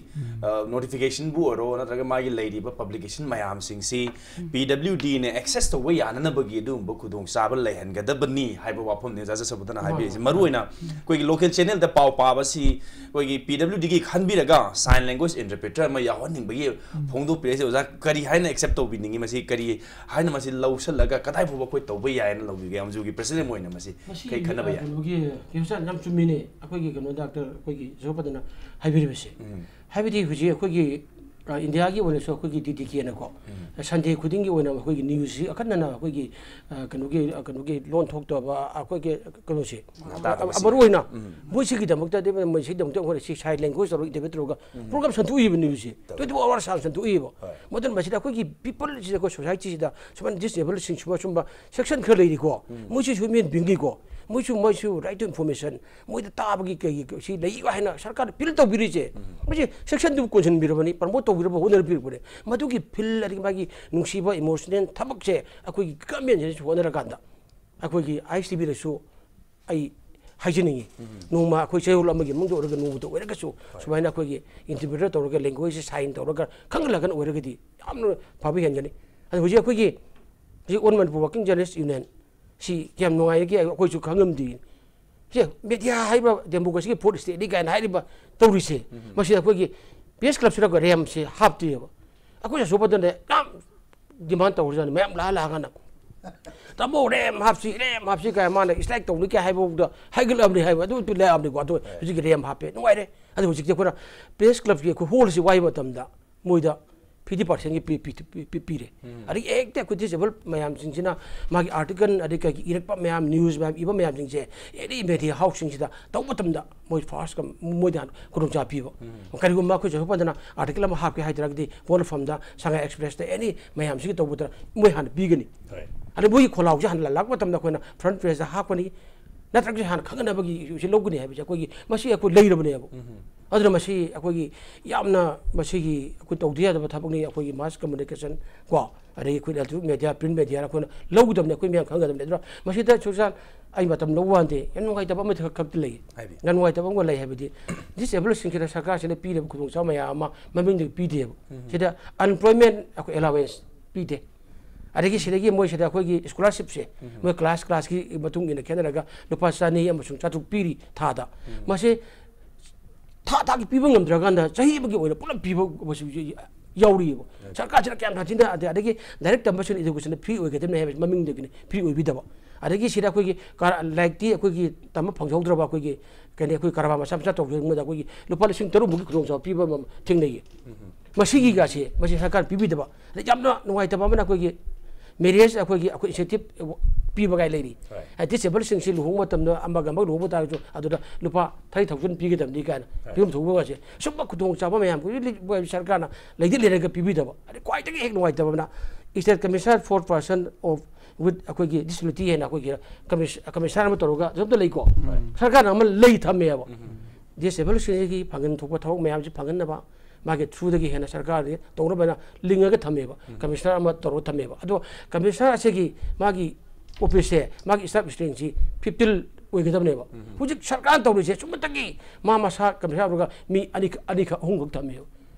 ꯅꯣꯇꯤꯐꯤꯀꯦꯁꯟꯕꯨ ꯑꯣꯏꯔꯣ, ꯅꯠꯇ꯭ꯔꯒ ꯃꯥꯒꯤ ꯂꯩꯔꯤꯕ ꯄꯕ꯭ꯂꯤꯀꯦꯁꯟ ꯃꯌꯥꯝꯁꯤꯡꯁꯤ ꯄꯤ ꯗꯕ꯭ꯂꯤꯎ ꯗꯤꯅ ꯑꯦꯛꯁꯦꯁ ꯇꯧꯕ ꯌꯥꯅꯅꯕꯒꯤ ꯑꯗꯨꯒꯨꯝꯕ ꯈꯨꯗꯣꯡꯆꯥꯕ ꯂꯩꯍꯟꯒꯗꯕꯅꯤ ꯍꯥꯏꯕ ꯋꯥꯐꯝꯅꯤ ꯑꯣꯖꯥ ꯖꯁꯕꯨꯗꯅ ꯍꯥꯏꯕꯤꯔꯤꯁꯦ꯫ ꯃꯔꯨꯑꯣꯏꯅ ꯑꯩꯈꯣꯏꯒꯤ ꯂꯣꯀꯦꯜ ꯆꯦꯅꯦꯜꯗ ꯄꯥꯎ ꯄꯥꯕꯁꯤ ꯑꯩꯈꯣꯏꯒꯤ ꯄꯤ ꯗꯕ꯭ꯂꯤꯎ ꯗꯤꯒꯤ ꯈꯟꯕꯤꯔꯒ ꯁꯥꯏꯟ ꯂꯦꯡꯒ꯭ꯋꯦꯖ ꯏꯟꯇꯔꯄ꯭ꯔꯤꯇꯔ ꯑꯃ ꯌꯥꯎꯍꯟꯅꯤꯡꯕꯒꯤ ꯐꯣꯡꯗꯣꯛꯄꯤꯔꯛꯏꯁꯦ꯫ ꯑꯣꯖꯥ, ꯀꯔꯤ ꯍꯥꯏꯅ ꯑꯦꯛꯁꯦꯞ ꯇꯧꯕꯤꯅꯤꯡꯉꯤ? ꯃꯁꯤ ꯀꯔꯤ ꯍꯥꯏꯅ ꯃꯁꯤ ꯂꯧꯁꯜꯂꯒ ꯀꯗꯥꯏ ꯐꯥꯎꯕ ꯑꯩꯈꯣꯏ ꯇꯧꯕ ꯌꯥꯏꯅ ꯂꯧꯕꯤꯒꯦ? ꯑꯦꯝ ꯖꯤ ꯑꯣꯒꯤ ꯄ꯭ꯔꯦꯁꯤꯗꯦꯟ ꯑꯣꯏꯅ ꯃꯁꯤ ꯃꯁꯤ, ꯀꯩ ꯈꯟꯅꯕ ꯑ, ꯌꯥꯏ? ꯀꯩꯅꯣꯒꯤ, ꯀꯩꯅꯣꯁꯦ ꯌꯥꯝ ꯆꯨꯝꯃꯤꯅꯦ, ꯑꯩꯈꯣꯏꯒꯤ ꯀꯩꯅꯣ ꯗꯥꯛꯇꯔ ꯑꯩꯈꯣꯏꯒꯤ ꯖꯣꯕꯄꯗꯅ ꯍꯥꯏꯕꯤꯔꯤꯕꯁꯦ꯫ ꯎꯝ꯫ ꯍꯥꯏꯕꯗꯤ ꯍꯧꯖꯤꯛ ꯑꯩꯈꯣꯏꯒꯤ, ꯑ, ꯏꯟꯗꯤꯌꯥꯒꯤ ꯑꯣꯏꯅꯁꯨ ꯑꯩꯈꯣꯏꯒꯤ ꯗꯤ ꯗꯤ ꯀꯦꯅꯀꯣ, ꯎꯝ꯫ ꯁꯟꯗꯦ ꯈꯨꯗꯤꯡꯒꯤ ꯑꯣꯏꯅ ꯑꯩꯈꯣꯏꯒꯤ ꯅ꯭ꯌꯨꯁꯁꯤ ꯑꯈꯟꯅꯅ ꯑꯩꯈꯣꯏꯒꯤ, ꯑ, ꯀꯩꯅꯣꯒꯤ, ꯑ, ꯀꯩꯅꯣꯒꯤ ꯂꯣꯟ ꯊꯣꯛꯇꯕ ꯑꯩꯈꯣꯏꯒꯤ ꯀꯩꯅꯣꯁꯦ, ꯉꯥ ꯇꯥꯗꯕꯁꯤꯡ꯫ ꯃꯔꯨ ꯑꯣꯏꯅ ꯎꯝ꯫ ꯃꯣꯏꯁꯤꯒꯤꯗꯃꯛꯇꯗꯤ, ꯃꯣꯏꯁꯤꯒꯤꯗꯃꯛꯇ ꯑꯩꯈꯣꯏꯅ ꯁꯤ ꯁꯥꯏꯟ ꯂꯦꯡꯒ꯭ꯋꯦꯖ ꯇꯧꯔꯒ ꯏꯟꯇꯔꯄ꯭ꯔꯤꯠ ꯇꯧꯔꯒ ꯎꯝ꯫ ꯄ꯭ꯔꯣꯒ꯭ꯔꯥꯝ ꯁꯟꯗꯣꯛꯏꯕ ꯅ꯭ꯌꯨꯁꯁꯦ꯫ ꯇꯧꯋꯦ꯫ ꯇ꯭ꯋꯦꯟꯇꯤ ꯐꯣꯔ ꯑꯋꯥꯔ ꯁꯥꯡꯅ ꯁꯟꯗꯣꯛꯏꯕ꯫ ꯍꯣꯏ꯫ ꯃꯗꯨꯅ ꯃꯁꯤꯗ ꯑꯩꯈꯣꯏꯒꯤ ꯄꯤꯄꯜꯁꯤꯗ, ꯑꯩꯈꯣꯏ ꯁꯣꯁꯥꯏꯇꯤꯁꯤꯗ ꯁꯨꯃꯥꯏꯅ ꯗꯤꯁꯑꯦꯕꯜꯁꯤꯡ, ꯁꯨꯝꯕ, ꯁꯨꯝꯕ ꯁꯦꯛꯁꯟ ꯈꯔ ꯂꯩꯔꯤꯀꯣ꯫ ꯎꯝ꯫ ꯃꯣꯏꯁꯤꯁꯨ ꯍ꯭ꯌꯨꯃꯦꯟ ꯕꯤꯡꯒꯤꯀꯣ꯫ ꯃꯣꯏꯁꯨ, ꯃꯣꯏꯁꯨ right to information, ꯃꯣꯏꯗ ꯇꯥꯕꯒꯤ ꯀꯩꯒꯤ ꯁꯤ ꯂꯩ ꯍꯥꯏꯅ ꯁꯔꯀꯥꯔꯅ ꯐꯤꯜ ꯇꯧꯕꯤꯔꯤꯁꯦ꯫ ꯎꯝ꯫ ꯃꯁꯤ ꯁꯦꯛꯁꯟꯗꯨꯕꯨ ꯀꯣꯟꯁꯤꯟꯕꯤꯔꯕꯅꯤ, ꯄ꯭ꯔꯃꯣꯠ ꯇꯧꯕꯤꯔꯕ, ꯍꯣꯠꯅꯕꯤꯔꯕꯅꯤ꯫ ꯃꯗꯨꯒꯤ ꯐꯤꯜ, ꯑꯗꯒꯤ ꯃꯥꯒꯤ ꯅꯨꯡꯁꯤꯕ ꯏꯃꯣꯁꯅꯦꯜ ꯊꯕꯛꯁꯦ ꯑꯩꯈꯣꯏꯒꯤ ꯒꯃꯦꯟꯁꯤꯅꯁꯨ ꯍꯣꯠꯅꯔꯀꯥꯟꯗ ꯑꯩꯈꯣꯏꯒꯤ ꯑꯥꯏ ꯑꯦꯁ ꯇꯤ ꯚꯤꯗꯁꯨ ꯑꯩ ꯍꯥꯏꯖꯅꯤꯡꯉꯤ꯫ ꯎꯝ꯫ ꯅꯣꯡꯃ ꯑꯩꯈꯣꯏ ꯆꯌꯣꯜ ꯑꯃꯒꯤ ꯃꯅꯨꯡꯗ ꯑꯣꯏꯔꯒ, ꯅꯣꯡꯃꯇ ꯑꯣꯏꯔꯒꯁꯨ ꯍꯣꯏ꯫ ꯁꯨꯃꯥꯏꯅ ꯑꯩꯈꯣꯏꯒꯤ ꯏꯟꯇꯔꯄ꯭ꯔꯤꯇꯔ ꯇꯧꯔꯒ, ꯂꯦꯡꯒ꯭ꯋꯦꯖꯁꯦ ꯁꯥꯏꯟ ꯇꯧꯔꯒ ꯈꯪꯍꯜꯂꯒꯅ ꯑꯣꯏꯔꯒꯗꯤ ꯌꯥꯝꯅ ꯐꯕ ꯍꯦꯟꯒꯅꯤ꯫ ꯑꯗꯣ ꯍꯧꯖꯤꯛ ꯑꯩꯈꯣꯏꯒꯤ, ꯍꯧꯖꯤꯛ All Manipur Working Journalist Union ꯁꯤ ꯀꯌꯥꯝ ꯅꯨꯡꯉꯥꯏꯔꯒꯦ ꯑꯩꯈꯣꯏꯁꯨ ꯈꯪꯉꯝꯗꯦ꯫ ꯁꯦ, ꯃꯦꯗꯤꯌꯥ ꯍꯥꯏꯕ ꯗꯦꯃꯣꯀ꯭ꯔꯦꯁꯤꯒꯤ ꯐꯣꯔꯠ ꯁ꯭ꯇꯦꯠꯅꯤ ꯀꯥꯏꯅ ꯍꯥꯏꯔꯤꯕ ꯇꯧꯔꯤꯁꯦ, ꯎꯝ꯫ ꯃꯁꯤꯗ ꯑꯩꯈꯣꯏꯒꯤ ꯄ꯭ꯔꯦꯁ ꯀ꯭ꯂꯕꯁꯤꯅ ꯔꯦꯝꯁꯦ ꯍꯥꯞꯇꯦꯕ꯫ ꯑꯩꯈꯣꯏ ꯑꯁꯣꯛꯄꯗꯅꯦ ꯌꯥꯝ ꯗꯤꯃꯥꯟ ꯇꯧꯔꯖꯥꯠꯅꯤ, ꯃꯌꯥꯝ ꯂꯥꯛꯑ ꯂꯥꯛꯑꯒꯅ꯫ "ꯇꯥꯃꯣ, ꯔꯦꯝ ꯍꯥꯞꯁꯤ, ꯔꯦꯝ ꯍꯥꯞꯁꯤ" ꯀꯥꯏ ꯃꯥꯅ ꯏꯁꯇ꯭ꯔꯥꯏꯛ ꯇꯧꯅꯤ ꯀꯥꯏ ꯍꯥꯏꯕꯐꯥꯎꯗ ꯍꯥꯏꯒꯠꯂꯛꯑꯕꯅꯤ ꯍꯥꯏꯕ, ꯑꯗꯨ, ꯑꯗꯨ ꯂꯥꯛꯑꯕꯅꯤꯀꯣ꯫ ꯑꯗꯨ ꯍꯣꯏ꯫ ꯍꯧꯖꯤꯛꯀꯤ ꯔꯦꯝ ꯍꯥꯞꯄꯦ, ꯅꯨꯡꯉꯥꯏꯔꯦ꯫ ꯑꯗꯨ ꯍꯧꯖꯤꯛꯇꯤ ꯑꯩꯈꯣꯏꯅ ꯄ꯭ꯔꯦꯁ ꯀ꯭ꯂꯕꯀꯤ ꯑꯩꯈꯣꯏ ꯍꯣꯜꯁꯤ ꯋꯥꯏꯕ ꯃꯇꯝꯗ ꯃꯣꯏꯗ ꯐꯤꯐꯇꯤ ꯄꯥꯔꯁꯦꯟꯒꯤ ꯄꯤ-, ꯄꯤ-, ꯄꯤ-, ꯄꯤ-, ꯄꯤꯔꯦ꯫ ꯎꯝ꯫ ꯑꯗꯒꯤ ꯍꯦꯛꯇ ꯑꯩꯈꯣꯏ ꯗꯤꯁꯑꯦꯕꯜ ꯃꯌꯥꯝꯁꯤꯡꯁꯤꯅ ꯃꯥꯒꯤ ꯑꯥꯔꯇꯤꯀꯜ, ꯑꯗꯩ ꯀꯩꯒꯤ ꯏꯔꯛꯄ ꯃꯌꯥꯝ, ꯅ꯭ꯌꯨꯁ ꯃꯌꯥꯝ ꯏꯕ ꯃꯌꯥꯝꯁꯤꯡꯁꯦ ꯑꯦꯅꯤ ꯃꯦꯗꯤꯌꯥ ꯍꯥꯎꯁꯁꯤꯡꯁꯤꯗ ꯇꯧꯕ ꯃꯇꯝꯗ ꯃꯣꯏ ꯐꯥꯔꯁ ꯃꯣꯏꯗ ꯍꯥꯟꯅ ꯈꯨꯗꯣꯡꯆꯥꯕ ꯄꯤꯕ꯫ ꯎꯝ꯫ ꯀꯔꯤꯒꯨꯝꯕ ꯑꯩꯈꯣꯏ ꯆꯠꯊꯣꯛꯄꯗꯅ ꯑꯥꯔꯇꯤꯀꯜ ꯑꯃ ꯍꯥꯞꯀꯦ ꯍꯥꯏ ꯇꯥꯔꯒꯗꯤ ꯄꯣꯠꯅꯐꯝꯗ, ꯁꯉꯥꯏ ꯑꯦꯛꯁꯄ꯭ꯔꯦꯁꯇ, ꯑꯦꯅꯤ ꯃꯌꯥꯝꯁꯤꯒꯤ ꯇꯧꯕꯗ ꯃꯣꯏ ꯍꯥꯟꯅ ꯄꯤꯒꯅꯤ꯫ ꯍꯣꯏ꯫ ꯑꯗꯩ ꯃꯣꯏꯒꯤ ꯈꯣꯜꯂꯥꯎꯁꯦ ꯍꯥꯟꯅ ꯂꯥꯛꯄ ꯃꯇꯝꯗ ꯑꯩꯈꯣꯏꯅ ꯐ꯭ꯔꯟ ꯄꯦꯖꯇ ꯍꯥꯞꯀꯅꯤ, ꯅꯠꯇ꯭ꯔꯒꯁꯨ ꯍꯥꯟꯅ ꯈꯪꯅꯅꯕꯒꯤ ꯏꯁꯨꯁꯦ ꯂꯧꯒꯅꯤ ꯍꯥꯏꯕꯁꯦ ꯑꯩꯈꯣꯏꯒꯤ, ꯃꯁꯤ ꯑꯩꯈꯣꯏ ꯂꯩꯔꯕꯅꯦꯕ꯫ ꯎꯝ꯫ ꯑꯗꯨꯅ ꯃꯁꯤ ꯑꯩꯈꯣꯏꯒꯤ ꯌꯥꯝꯅ ꯃꯁꯤꯒꯤ ꯑꯩꯈꯣꯏ ꯇꯧꯗ ꯌꯥꯗꯕ ꯊꯕꯛꯅꯤ꯫ ꯑꯩꯈꯣꯏꯒꯤ mass communication ꯀꯣ, ꯑꯗꯒꯤ ꯑꯩꯈꯣꯏ electronic media, print media ꯑꯩꯈꯣꯏꯅ ꯂꯧꯒꯗꯕꯅꯤ꯫ ꯑꯩꯈꯣꯏ ꯃꯌꯥꯝ ꯈꯪꯒꯗꯕꯅꯤ꯫ ꯑꯗꯨꯅ ꯃꯁꯤꯗ ꯁꯨꯖꯥꯟ ꯑꯩ ꯃꯇꯝ ꯂꯧꯕ ꯋꯥꯟꯗꯦ꯫ ꯌꯥꯝ ꯅꯨꯡꯉꯥꯏꯇꯕ ꯑꯃꯈꯛ ꯈꯛꯇꯤ ꯂꯩ꯫ ꯍꯥꯏꯕꯤꯌꯨ꯫ ꯌꯥꯝ ꯅꯨꯡꯉꯥꯏꯇꯕ ꯑꯃꯒ ꯂꯩ ꯍꯥꯏꯕꯗꯤ, disabled ꯁꯤꯡꯁꯤꯗ ꯁꯔꯀꯥꯔꯁꯤꯅ ꯄꯤꯔꯤꯕ ꯈꯨꯗꯣꯡꯆꯥꯕ ꯃꯌꯥꯝ ꯑꯃ ꯃꯃꯤꯡꯗꯒꯤ ꯄꯤꯗꯦꯕ꯫ ꯁꯤꯗ unemployment ꯑꯩꯈꯣꯏ allowance ꯄꯤꯗꯦ꯫ ꯑꯗꯒꯤ ꯁꯤꯗꯒꯤ ꯃꯣꯏꯁꯤꯗ ꯑꯩꯈꯣꯏꯒꯤ scholarship ꯁꯦ ꯃꯣꯏ class class ꯀꯤ ꯃꯇꯨꯡ ꯏꯟꯅ ꯈꯦꯠꯅꯔꯒ ꯂꯨꯄꯥ ꯆꯅꯤ ꯑꯃꯁꯨꯡ ꯆꯥꯇ꯭ꯔꯨꯛ ꯄꯤꯔꯤ ꯊꯥꯗ꯫ ꯃꯁꯤ ꯊꯥ ꯊꯥꯒꯤ ꯄꯤꯕ ꯉꯝꯗ꯭ꯔꯀꯥꯟꯗ ꯆꯍꯤ ꯑꯃꯒꯤ ꯑꯣꯏꯅ ꯄꯨꯂꯞ ꯄꯤꯕ ꯃꯁꯤ ꯌꯥꯎꯔꯤꯑꯕ꯫ ꯁꯔꯀꯥꯔꯁꯤꯅ ꯀꯌꯥꯝ ꯁꯥꯊꯤꯅ, ꯑꯗꯩ ꯑꯗꯒꯤ direct ꯇꯝꯕꯁꯤꯅ education ꯗ free ꯑꯣꯏꯒꯗꯕꯅꯤ ꯍꯥꯏꯕꯁꯤ ꯃꯃꯤꯡꯗꯒꯤꯅꯤ free ꯑꯣꯏꯕꯤꯗꯕ꯫ ꯑꯗꯒꯤ ꯁꯤꯗ ꯑꯩꯈꯣꯏꯒꯤ ꯀꯔ-, ꯂꯥꯏꯔꯤꯛꯇꯤ ꯑꯩꯈꯣꯏꯒꯤ ꯇꯝꯕ ꯐꯪꯖꯍꯧꯗ꯭ꯔꯕ ꯑꯩꯈꯣꯏꯒꯤ ꯀꯩꯅꯤ, ꯑꯩꯈꯣꯏ ꯀꯔꯕꯥꯔ ꯃꯆꯥ ꯃꯆꯥ ꯇꯧꯖꯕꯗ ꯑꯩꯈꯣꯏꯒꯤ ꯂꯨꯄꯥ ꯂꯤꯁꯤꯡ ꯇꯔꯨꯛ ꯃꯨꯛꯀꯤ ꯈꯨꯗꯣꯡꯆꯥꯕ ꯄꯤꯕ ꯑꯃ ꯊꯦꯡꯅꯩꯌꯦ꯫ ꯃꯁꯤꯒꯤꯒꯁꯦ ꯃꯁꯤ ꯁꯔꯀꯥꯔ ꯄꯤꯕꯤꯗꯕ꯫ ꯑꯗꯩ ꯌꯥꯝꯅ ꯅꯨꯡꯉꯥꯏꯇꯕ ꯑꯃꯅ ꯑꯩꯈꯣꯏꯒꯤ marriage ꯑꯩꯈꯣꯏꯒꯤ, ꯑꯩꯈꯣꯏ incentive ꯄꯤꯕꯒꯥꯏ ꯂꯩꯔꯤ꯫ Right. ꯍꯥꯏꯗꯤ disabled ꯁꯤꯡꯁꯤ ꯂꯨꯍꯣꯡꯕ ꯃꯇꯝꯗ ꯑꯃꯒ ꯑꯃꯒ ꯂꯨꯍꯣꯡꯕ ꯇꯥꯔꯒꯁꯨ ꯑꯗꯨꯗ ꯂꯨꯄꯥ thirty thousand ꯄꯤꯒꯗꯕꯅꯤ ꯀꯥꯏꯅ Right. ꯐꯤꯕꯝ ꯊꯣꯛꯄꯒꯁꯦ, ꯁꯨꯝꯕ ꯈꯨꯗꯣꯡꯆꯥꯕ ꯃꯌꯥꯝ ꯑꯩꯈꯣꯏꯒꯤ ꯂꯤ-, ꯁꯔꯀꯥꯔꯅ ꯂꯩꯗꯤ ꯂꯩꯔꯒ ꯄꯤꯕꯤꯗꯕ꯫ ꯑꯗꯩ ꯈ꯭ꯋꯥꯏꯗꯒꯤ ꯍꯦꯛ ꯅꯨꯡꯉꯥꯏꯇꯕ ꯑꯃꯅ state commissioner for person of with ꯑꯩꯈꯣꯏꯒꯤ disability ꯍꯥꯏꯅ ꯑꯩꯈꯣꯏꯒꯤ commis-, commissioner ꯑꯃ ꯇꯧꯔꯒ ꯑꯗꯨꯝꯇ ꯂꯩꯀꯣ꯫ ꯁꯔꯀꯥꯔꯅ ꯑꯃ ꯂꯩ ꯊꯝꯃꯦꯕ꯫ Disabled ꯁꯤꯡꯁꯤꯒꯤ ꯐꯪꯐꯝ ꯊꯣꯛꯄ ꯊꯕꯛ ꯃꯌꯥꯝꯁꯤ ꯐꯪꯍꯟꯅꯕ ꯃꯥꯒꯤ through ꯗꯒꯤ ꯍꯦꯟꯅ ꯁꯔꯀꯥꯔꯗꯒꯤ ꯇꯧꯅꯕ ꯍꯥꯏꯅ ꯂꯤꯡꯉꯒ ꯊꯝꯃꯦꯕ꯫ Commissioner ꯑꯃ ꯇꯧꯔꯒ ꯊꯝꯃꯦꯕ꯫ ꯑꯗꯣ commissioner ꯑꯁꯤꯒꯤ ꯃꯥꯒꯤ office ꯁꯦ, ꯃꯥꯒꯤ staff strength ꯁꯤ fifty ꯑꯣꯏꯒꯗꯕꯅꯦꯕ꯫ ꯍꯧꯖꯤꯛ ꯁꯔꯀꯥꯔꯅ ꯇꯧꯔꯤꯁꯦ ꯁꯨꯝꯕꯇꯒꯤ ꯃꯥ ꯃꯁꯥ commissioner ꯑꯣꯏꯔꯒ ꯃꯤ ꯑꯅꯤꯈꯛ, ꯑꯅꯤꯈꯛ, ꯑꯍꯨꯝꯈꯛ ꯊꯝꯃꯦꯕ꯫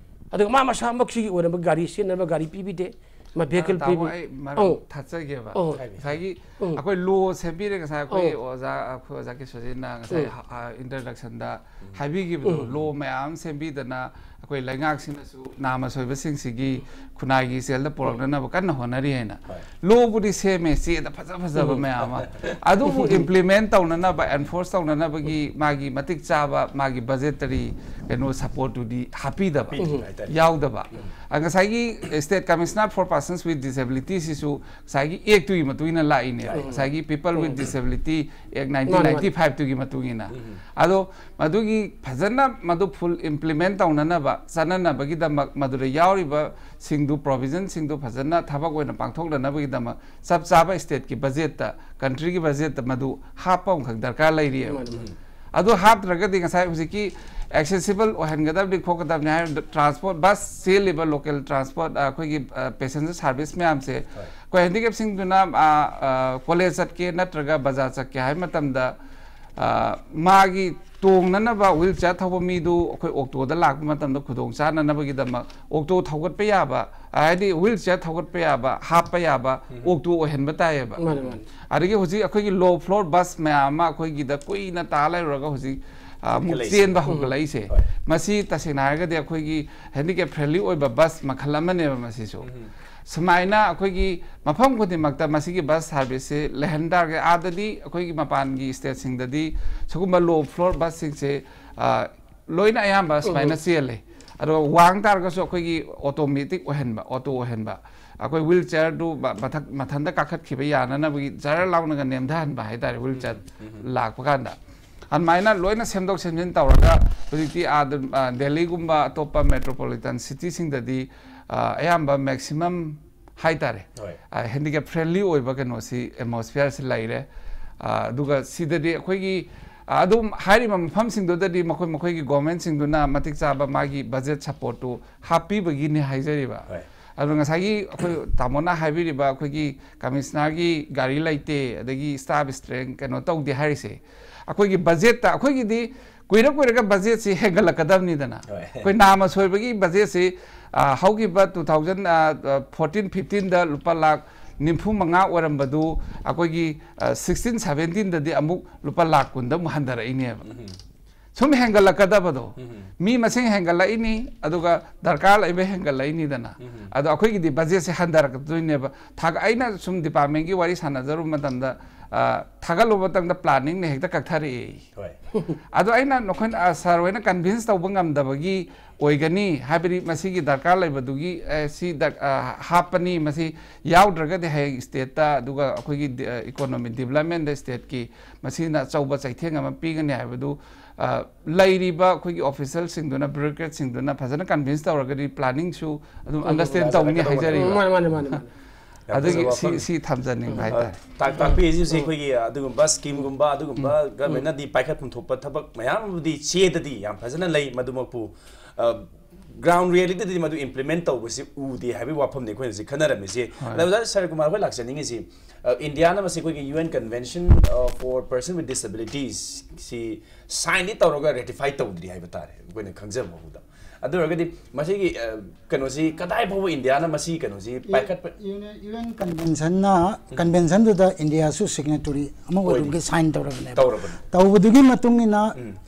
ꯑꯗꯨꯒ ꯃꯥ ꯃꯁꯥꯃꯛꯁꯤꯒꯤ ꯑꯣꯏꯅꯕ ꯒꯥꯔꯤ ꯁꯤꯖꯤꯟꯅꯕ ꯒꯥꯔꯤ ꯄꯤꯕꯤꯗꯦ, ꯃꯥ vehicle ꯇꯥꯃꯣ, ꯄꯤꯕꯤ-, ꯑꯩ ꯑꯧ꯫ ꯃꯔꯝ ꯊꯠꯆꯒꯦꯕ꯫ ꯑꯧ꯫ ꯉꯁꯥꯏꯒꯤ ꯎꯝ꯫ ꯑꯩꯈꯣꯏ law ꯁꯦꯝꯕꯤꯔꯦ꯫ ꯉꯁꯥꯏ ꯑꯩꯈꯣꯏ ꯎꯝ꯫ ꯑꯣꯖꯥ, ꯑꯩꯈꯣꯏ ꯑꯣꯖꯥ ꯀꯦꯁꯣꯖꯤꯠꯅ ꯉꯁꯥꯏ ꯎꯝ꯫ ꯍ-, ꯑ, introduction ꯗ ꯍꯥꯏꯕꯤꯈꯤꯕꯗꯣ, ꯎꯝ꯫ law ꯃꯌꯥꯝ ꯑꯃ ꯁꯦꯝꯕꯤꯗꯅ ꯑꯩꯈꯣꯏ ꯂꯩꯉꯥꯛꯁꯤꯡꯅꯁꯨ ꯅꯥꯝꯃ ꯁꯣꯏꯕꯁꯤꯡꯁꯤꯒꯤ ꯈꯨꯟꯅꯥꯏꯒꯤ ꯏꯆꯦꯜꯗ ꯄꯨꯔꯛꯅꯅꯕ ꯀꯟꯅ ꯍꯣꯠꯅꯔꯤ ꯍꯥꯏꯅ꯫ ꯍꯣꯏ꯫ Law ꯕꯨꯗꯤ ꯁꯦꯝꯃꯦ, ꯆꯦꯗ ꯐꯖ ꯐꯖꯕ ꯎꯝ꯫ ꯃꯌꯥꯝ ꯑꯃ꯫ ꯑꯗꯨꯕꯨ implement ꯇꯧꯅꯅꯕ, enforce ꯇꯧꯅꯅꯕꯒꯤ ꯃꯥꯒꯤ ꯃꯇꯤꯛ ꯆꯥꯕ ꯃꯥꯒꯤ budgetary ꯀꯩꯅꯣ support ꯇꯨꯗꯤ ꯍꯥꯞꯄꯤꯗꯕ, ꯄꯤꯗ꯭ꯔꯤ ꯍꯥꯏꯇꯥꯔꯦ꯫ ꯌꯥꯎꯗꯕ꯫ ꯑ, ꯉꯁꯥꯏꯒꯤ state commissioner for persons with disability ꯁꯤꯁꯨ ꯉꯁꯥꯏꯒꯤ act ꯇꯨꯒꯤ ꯃꯇꯨꯡ ꯏꯟꯅ ꯂꯥꯛꯏꯅꯦꯕ꯫ ꯂꯥꯛꯏ꯫ ꯉꯁꯥꯏꯒꯤ people with disability act ꯃꯥꯅꯤ, ꯃꯥꯅꯤ꯫ nineteen ninety-five ꯇꯨꯒꯤ ꯃꯇꯨꯡ ꯏꯟꯅ꯫ ꯑꯗꯣ ꯃꯗꯨꯒꯤ ꯐꯖꯅ ꯃꯗꯨ full implement ꯇꯧꯅꯅꯕ, ꯆꯠꯅꯅꯕꯒꯤꯗꯃꯛ ꯃꯗꯨꯗ ꯌꯥꯎꯔꯤꯕꯁꯤꯡꯗꯨ, provision ꯁꯤꯡꯗꯨ ꯐꯖꯅ ꯊꯕꯛ ꯑꯣꯏꯅ ꯄꯥꯡꯊꯣꯛꯅꯅꯕꯒꯤꯗꯃꯛ ꯆꯞ ꯆꯥꯕ state ꯀꯤ budget ꯇ, country ꯒꯤ budget ꯇ ꯃꯗꯨ ꯍꯥꯞꯄ ꯑꯃꯈꯛ ꯗꯔꯀꯥꯔ ꯂꯩꯔꯤꯑꯕ꯫ ꯃꯥꯅꯤ, ꯃꯥꯅꯤ꯫ ꯑꯗꯨ ꯍꯥꯞꯇ꯭ꯔꯒꯗꯤ ꯉꯁꯥꯏ ꯍꯧꯖꯤꯛꯀꯤ accessible ꯑꯣꯏꯍꯟꯒꯗꯕꯅꯤ ꯈꯣꯠꯀꯗꯕꯅꯤ ꯍꯥꯏꯕꯗ transport, bus ꯆꯦꯜꯂꯤꯕ local transport, ꯑ, ꯑꯩꯈꯣꯏꯒꯤ, ꯑ, passenger service ꯃꯌꯥꯝꯁꯦ ꯑꯩꯈꯣꯏ handicapꯁꯤꯡꯗꯨꯅ, ꯑ, ꯑ, college ꯆꯠꯀꯦ ꯅꯠꯇ꯭ꯔꯒ ꯕꯖꯥꯔ ꯆꯠꯀꯦ ꯍꯥꯏꯕ ꯃꯇꯝꯗ, ꯑ, ꯃꯥꯒꯤ ꯇꯣꯡꯅꯅꯕ wheelchair ꯊꯧꯕ ꯃꯤꯗꯨ ꯑꯩꯈꯣꯏ ꯑꯣꯛꯇꯣꯗ ꯂꯥꯛꯄ ꯃꯇꯝꯗ ꯈꯨꯗꯣꯡ ꯆꯥꯅꯅꯕꯒꯤꯗꯃꯛ ꯑꯣꯛꯇꯣ ꯊꯧꯒꯠꯄ ꯌꯥꯕ, ꯍꯥꯏꯗꯤ wheelchair ꯊꯧꯒꯠꯄ ꯌꯥꯕ, ꯍꯥꯞꯄ ꯌꯥꯕ ꯑꯣꯛꯇꯣ ꯑꯣꯏꯍꯟꯕ ꯇꯥꯏꯌꯦꯕ꯫ ꯃꯥꯅꯦ, ꯃꯥꯅꯦ꯫ ꯑꯗꯒꯤ ꯍꯧꯖꯤꯛ ꯑꯩꯈꯣꯏꯒꯤ low floor bus ꯃꯌꯥꯝ ꯑꯃ ꯑꯩꯈꯣꯏꯒꯤꯗ ꯀꯨꯏꯅ ꯇꯥ ꯂꯩꯔꯨꯔꯒ ꯍꯧꯖꯤꯛ, ꯑ, ꯑꯃꯨꯛ ꯍꯦꯟꯒꯠꯂꯛꯏꯁꯦ꯫ ꯆꯦꯟꯕ ꯍꯧꯒꯠꯂꯛꯏꯁꯦ꯫ ꯍꯣꯏ꯫ ꯃꯁꯤ ꯇꯁꯦꯡꯅ ꯍꯥꯏꯔꯒꯗꯤ ꯑꯩꯈꯣꯏꯒꯤ handicap friendly ꯑꯣꯏꯕ bus ꯃꯈꯜ ꯑꯃꯅꯦꯕ ꯃꯁꯤꯁꯨ꯫ ꯁꯨꯃꯥꯏꯅ ꯑꯩꯈꯣꯏꯒꯤ ꯃꯐꯝ ꯈꯨꯗꯤꯡꯃꯛꯇ ꯃꯁꯤꯒꯤ bus serviceꯁꯦ ꯂꯩꯍꯟ ꯇꯥꯔꯒꯗꯤ, ꯑꯥꯗꯗꯤ ꯑꯩꯈꯣꯏꯒꯤ ꯃꯄꯥꯟꯒꯤ stateꯁꯤꯡꯗꯗꯤ ꯁꯤꯒꯨꯝꯕ low floor busꯁꯤꯡꯁꯦ, ꯑ, ꯂꯣꯏꯅ ꯑꯌꯥꯝꯕ ꯁꯨꯃꯥꯏꯅ ꯆꯦꯜꯂꯦ꯫ ꯑꯗꯣ ꯋꯥꯡ ꯇꯥꯔꯒꯁꯨ ꯑꯩꯈꯣꯏꯒꯤ automatic ꯑꯣꯏꯍꯟꯕ, auto ꯑꯣꯏꯍꯟꯕ, ꯑꯩꯈꯣꯏ wheelchairꯗꯨ ꯃ-, ꯃꯊꯛ, ꯃꯊꯟꯇ ꯀꯥꯈꯠꯈꯤꯕ ꯌꯥꯅꯅꯕꯒꯤ ꯖꯔ ꯂꯥꯎꯅꯒ ꯅꯦꯝꯊꯍꯟꯕ ꯍꯥꯏꯇꯥꯔꯦ, wheelchair ꯂꯥꯛꯄ ꯀꯥꯟꯗ꯫ ꯑꯗꯨꯃꯥꯏꯅ ꯂꯣꯏꯅ ꯁꯦꯝꯗꯣꯛ ꯁꯦꯝꯖꯤꯟ ꯇꯧꯔꯒ ꯍꯧꯖꯤꯛꯇꯤ ꯑꯥꯗ, ꯑ, ꯗꯦꯜꯂꯤꯒꯨꯝꯕ ꯑꯇꯣꯞꯄ metropolitan cityꯁꯤꯡꯗꯗꯤ, ꯑ, ꯑꯌꯥꯝꯕ maximum ꯍꯥꯏꯇꯥꯔꯦ, ꯍꯣꯏ꯫ ꯑ, handicap friendly ꯑꯣꯏꯕ ꯀꯩꯅꯣꯁꯤ, atmosphereꯁꯤ ꯂꯩꯔꯦ꯫ ꯑ, ꯑꯗꯨꯒ ꯁꯤꯗꯗꯤ ꯑꯩꯈꯣꯏꯒꯤ, ꯑ, ꯑꯗꯨꯝ ꯍꯥꯏꯔꯤꯕ ꯃꯐꯝꯁꯤꯡꯗꯨꯗꯗꯤ ꯃꯈꯣꯏ ꯃꯈꯣꯏꯒꯤ governmentꯁꯤꯡꯗꯨꯅ ꯃꯇꯤꯛ ꯆꯥꯕ ꯃꯥꯒꯤ budget supportꯇꯨ ꯍꯥꯞꯄꯤꯕꯒꯤꯅꯤ ꯍꯥꯏꯖꯔꯤꯕ꯫ ꯍꯣꯏ꯫ ꯑꯗꯨ ꯉꯁꯥꯏꯒꯤ ꯑꯩꯈꯣꯏ ꯇꯥꯃꯣꯅ ꯍꯥꯏꯕꯤꯔꯤꯕ ꯑꯩꯈꯣꯏꯒꯤ commissionerꯒꯤ ꯒꯥꯔꯤ ꯂꯩꯇꯦ, ꯑꯗꯒꯤ staff strength ꯀꯩꯅꯣ ꯇꯧꯗꯦ ꯍꯥꯏꯔꯤꯁꯦ, ꯑꯩꯈꯣꯏꯒꯤ budgetꯇ, ꯑꯩꯈꯣꯏꯒꯤꯗꯤ ꯀꯨꯏꯔ ꯀꯨꯏꯔꯒ budgetꯁꯤ ꯍꯦꯟꯒꯠꯂꯛꯀꯗꯕꯅꯤꯗꯅ꯫ ꯍꯣꯏ꯫ ꯑꯩꯈꯣꯏ ꯅꯥꯃ ꯁꯣꯏꯕꯒꯤ budgetꯁꯤ, ꯑ, ꯍꯧꯈꯤꯕ two thousand, ꯑ, fourteen fifteenꯗ ꯂꯨꯄꯥ ꯂꯥꯈ ꯅꯤꯐꯨ ꯃꯉꯥ ꯑꯣꯏꯔꯝꯕꯗꯨ ꯑꯩꯈꯣꯏꯒꯤ, ꯑ, sixteen seventeenꯗꯗꯤ ꯑꯃꯨꯛ ꯂꯨꯄꯥ ꯂꯥꯈ ꯀꯨꯟꯗ ꯑꯃꯨꯛ ꯍꯟꯊꯔꯛꯏꯅꯦꯕ꯫ ꯁꯨꯝ ꯍꯦꯟꯒꯠꯂꯛꯀꯗꯕꯗꯣ, ꯃꯤ ꯃꯁꯤꯡ ꯍꯦꯟꯒꯠꯂꯛꯏꯅꯤ, ꯑꯗꯨꯒ ꯗꯔꯀꯥꯔ ꯂꯩꯕ ꯍꯦꯟꯒꯠꯂꯛꯏꯅꯤꯗꯅ꯫ ꯑꯗꯣ ꯑꯩꯈꯣꯏꯒꯤꯗꯤ budgetꯁꯦ ꯍꯟꯊꯔꯛꯀꯗꯣꯏꯅꯦꯕ꯫ ꯊꯥꯒ-, ꯑꯩꯅ ꯁꯨꯝ departmentꯀꯤ ꯋꯥꯔꯤ ꯁꯥꯟꯅꯖꯔꯨꯕ ꯃꯇꯝꯗ, ꯑ, ꯊꯥꯒꯠꯂꯨꯕ ꯃꯇꯝꯗ planningꯅ ꯍꯦꯛꯇ ꯀꯛꯊꯔꯛꯑꯦ꯫ ꯍꯣꯏ꯫ ꯑꯗꯣ ꯑꯩꯅ ꯅꯈꯣꯏꯅ, ꯑ, sir ꯍꯣꯏꯅ convince ꯇꯧꯕ ꯉꯝꯗꯕꯒꯤ ꯑꯣꯏꯒꯅꯤ, ꯍꯥꯏꯕꯗꯤ ꯃꯁꯤꯒꯤ ꯗꯔꯀꯥꯔ ꯂꯩꯕꯗꯨꯒꯤ, ꯑ, ꯁꯤ ꯗꯔ-, ꯑ, ꯍꯥꯞꯄꯅꯤ, ꯃꯁꯤ ꯌꯥꯎꯗ꯭ꯔꯒꯗꯤ ꯍꯌꯦꯡ stateꯇ, ꯑꯗꯨꯒ ꯑꯩꯈꯣꯏꯒꯤ ꯗꯤ-, ꯑ, economic developmentꯗ stateꯀꯤ ꯃꯁꯤꯅ ꯑꯆꯧꯕ ꯆꯩꯊꯦꯡ ꯑꯃ ꯄꯤꯒꯅꯤ ꯍꯥꯏꯕꯗꯨ, ꯑ, ꯂꯩꯔꯤꯕ ꯑꯩꯈꯣꯏꯒꯤ officialꯁꯤꯡꯗꯨꯅ, bureaucratꯁꯤꯡꯗꯨꯅ ꯐꯖꯅ convince ꯇꯧꯔꯒꯗꯤ planningꯁꯨ ꯑꯗꯨꯝ ꯑꯗꯨꯝ understand ꯇꯧꯅꯤ ꯂꯥꯛꯀꯗꯧꯕꯅꯦ꯫ ꯍꯥꯏꯖꯔꯤꯕ꯫ ꯃꯥꯅꯦ, ꯃꯥꯅꯦ, ꯃꯥꯅꯦ, ꯃꯥꯅꯦ꯫ ꯑꯗꯨꯒꯤ ꯁꯤ ꯁꯤ ꯊꯝꯖꯅꯤꯡꯕ ꯍꯥꯏꯇꯥꯔꯦ꯫ ꯇꯥꯛ ꯇꯥꯛꯄꯤꯔꯤꯁꯤ ꯑꯩꯈꯣꯏꯒꯤ ꯑꯗꯨꯒꯨꯝꯕ ꯁ꯭ꯀꯤꯝꯒꯨꯝꯕ ꯑꯗꯨꯒꯨꯝꯕ ꯒꯃꯦꯟꯅꯗꯤ ꯄꯥꯏꯈꯠꯐꯝ ꯊꯣꯛꯄ ꯊꯕꯛ ꯃꯌꯥꯝ ꯑꯃꯗꯤ ꯆꯦꯗꯗꯤ ꯌꯥꯝ ꯐꯖꯅ ꯂꯩ꯫ ꯃꯗꯨꯃꯛꯄꯨ ꯒ꯭ꯔꯥꯎꯟ ꯔꯤꯌꯦꯂꯤꯇꯤꯗꯗꯤ ꯃꯗꯨ ꯏꯝꯄ꯭ꯂꯤꯃꯦꯟ ꯇꯧꯕꯁꯤ ꯎꯗꯦ ꯍꯥꯏꯕꯒꯤ ꯋꯥꯐꯝꯅꯤ ꯑꯩꯈꯣꯏꯅ ꯍꯧꯖꯤꯛ ꯈꯟꯅꯔꯝꯃꯤꯁꯤ꯫ ꯑꯗ ꯑꯣꯖꯥ ꯁꯔꯀꯨꯃꯥꯔ, ꯑꯩꯈꯣꯏ ꯂꯥꯛꯆꯅꯤꯡꯉꯤꯁꯤ, ꯏꯟꯗꯤꯌꯥꯅ ꯃꯁꯤ ꯑꯩꯈꯣꯏꯒꯤ UN Convention for Person with Disabilities ꯁꯤ ꯁꯥꯏꯟꯗꯤ ꯇꯧꯔꯒ ꯔꯦꯇꯤꯐꯥꯏ ꯇꯧꯗ꯭ꯔꯤ ꯍꯥꯏꯕ ꯇꯥꯔꯦ ꯑꯩꯈꯣꯏꯅ ꯈꯪꯖꯕ ꯐꯥꯎꯕꯗ꯫ ꯑꯗꯨ ꯑꯣꯏꯔꯒꯗꯤ ꯃꯁꯤꯒꯤ ꯀꯩꯅꯣꯁꯤ ꯀꯗꯥꯏ ꯐꯥꯎꯕ ꯏꯟꯗꯤꯌꯥꯅ ꯃꯁꯤ ꯀꯩꯅꯣꯁꯤ ꯄꯥꯏꯈꯠꯄ? UN Conventionꯅ, Conventionꯗꯨꯗ ꯏꯟꯗꯤꯌꯥꯁꯨ ꯁꯤꯒꯅꯦꯇꯔꯤ ꯑꯃ ꯑꯣꯏꯔꯨꯕꯒꯤ ꯁꯥꯏꯟ ꯇꯧꯔꯕꯅꯦꯕ꯫ ꯇꯧꯔꯕꯅꯤ꯫ ꯇꯧꯕꯗꯨꯒꯤ ꯃꯇꯨꯡ ꯏꯟꯅ,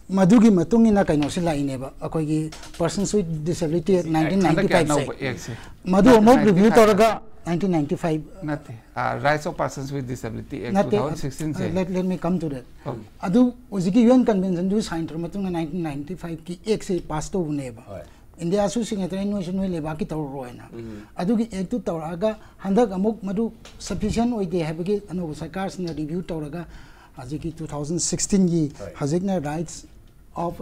ꯃꯗꯨꯒꯤ ꯃꯇꯨꯡ ꯏꯟꯅ ꯀꯩꯅꯣꯁꯤ ꯂꯥꯛꯏꯅꯦꯕ, ꯑꯩꯈꯣꯏꯒꯤ Persons with Disability Act ꯁꯤ ꯍꯟꯗꯛꯀꯤ nineteen ninety five ꯁꯦ꯫ ꯑꯅꯧꯕ ꯑꯦꯛꯁꯦ꯫ ꯃꯗꯨ ꯑꯃꯨꯛ ꯔꯤꯚ꯭ꯌꯨ ꯇꯧꯔꯒ nineteen ninety five ꯅꯠꯇꯦ, Rights of Persons with Disability Act ꯅꯠꯇꯦ, two thousand sixteen say. Let, let me come to that. ꯑꯗꯨ ꯍꯧꯖꯤꯛꯀꯤ UN Conventionꯗꯨ ꯁꯥꯏꯟ ꯇꯧꯔ ꯃꯇꯨꯡꯗ nineteen ninety five ꯀꯤ ꯑꯦꯛꯁꯦ ꯄꯥꯁ ꯇꯧꯕꯅꯦꯕ꯫ ꯏꯟꯗꯤꯌꯥꯁꯨ ꯁꯤꯒꯅꯦꯇꯔꯤ, ꯅꯣꯏꯁꯨ ꯅꯣꯏ ꯂꯩꯕꯥꯛꯀꯤ ꯇꯧꯔꯔꯣꯏꯅ꯫ ꯑꯗꯨꯒꯤ ꯑꯦꯛꯇꯨ ꯇꯧꯔꯛꯑꯒ ꯍꯟꯗꯛ ꯑꯃꯨꯛ ꯃꯗꯨ ꯁꯐꯤꯁꯤꯌꯦꯟ ꯑꯣꯏꯗꯦ ꯍꯥꯏꯕꯒꯤ ꯑꯅꯧꯕ ꯁꯔꯀꯥꯔꯁꯤꯅ ꯔꯤꯚ꯭ꯌꯨ ꯇꯧꯔꯒ ꯍꯧꯖꯤꯛꯀꯤ two thousand sixteen ꯒꯤ ꯍꯧꯖꯤꯛꯅ Rights of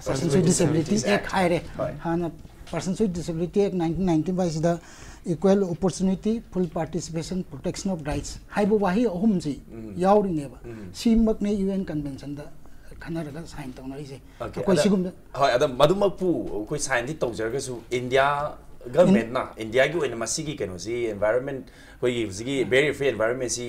Persons with Disability Act ꯍꯥꯏꯔꯦ꯫ ꯍꯥꯟꯅ Persons with Disability Act nineteen ninety five ꯁꯤꯗ Equal Opportunity, Full Participation, Protection of Rights ꯍꯥꯏꯕ ꯋꯥꯍꯩ ꯑꯍꯨꯝꯁꯤ ꯌꯥꯎꯔꯤꯅꯦꯕ꯫ ꯁꯤꯃꯛꯅꯦ UN Conventionꯗ ꯈꯟꯅꯔꯒ ꯁꯥꯏꯟ ꯇꯧꯅꯔꯤꯁꯦ꯫ ꯑꯩꯈꯣꯏ ꯑꯗ ꯁꯤꯒꯨꯝꯕ ꯍꯣꯏ, ꯑꯗ ꯃꯗꯨꯃꯛꯄꯨ ꯑꯩꯈꯣꯏ ꯁꯥꯏꯟꯗꯤ ꯇꯧꯖꯔꯒꯁꯨ ꯏꯟꯗꯤꯌꯥ ꯒꯃꯦꯟꯅ ꯏꯟꯗꯤꯌꯥꯒꯤ ꯑꯣꯏꯅ ꯃꯁꯤꯒꯤ ꯀꯩꯅꯣꯁꯤ, environment, ꯑꯩꯈꯣꯏꯒꯤ ꯍꯧꯖꯤꯛꯀꯤ barrier free environmentꯁꯤ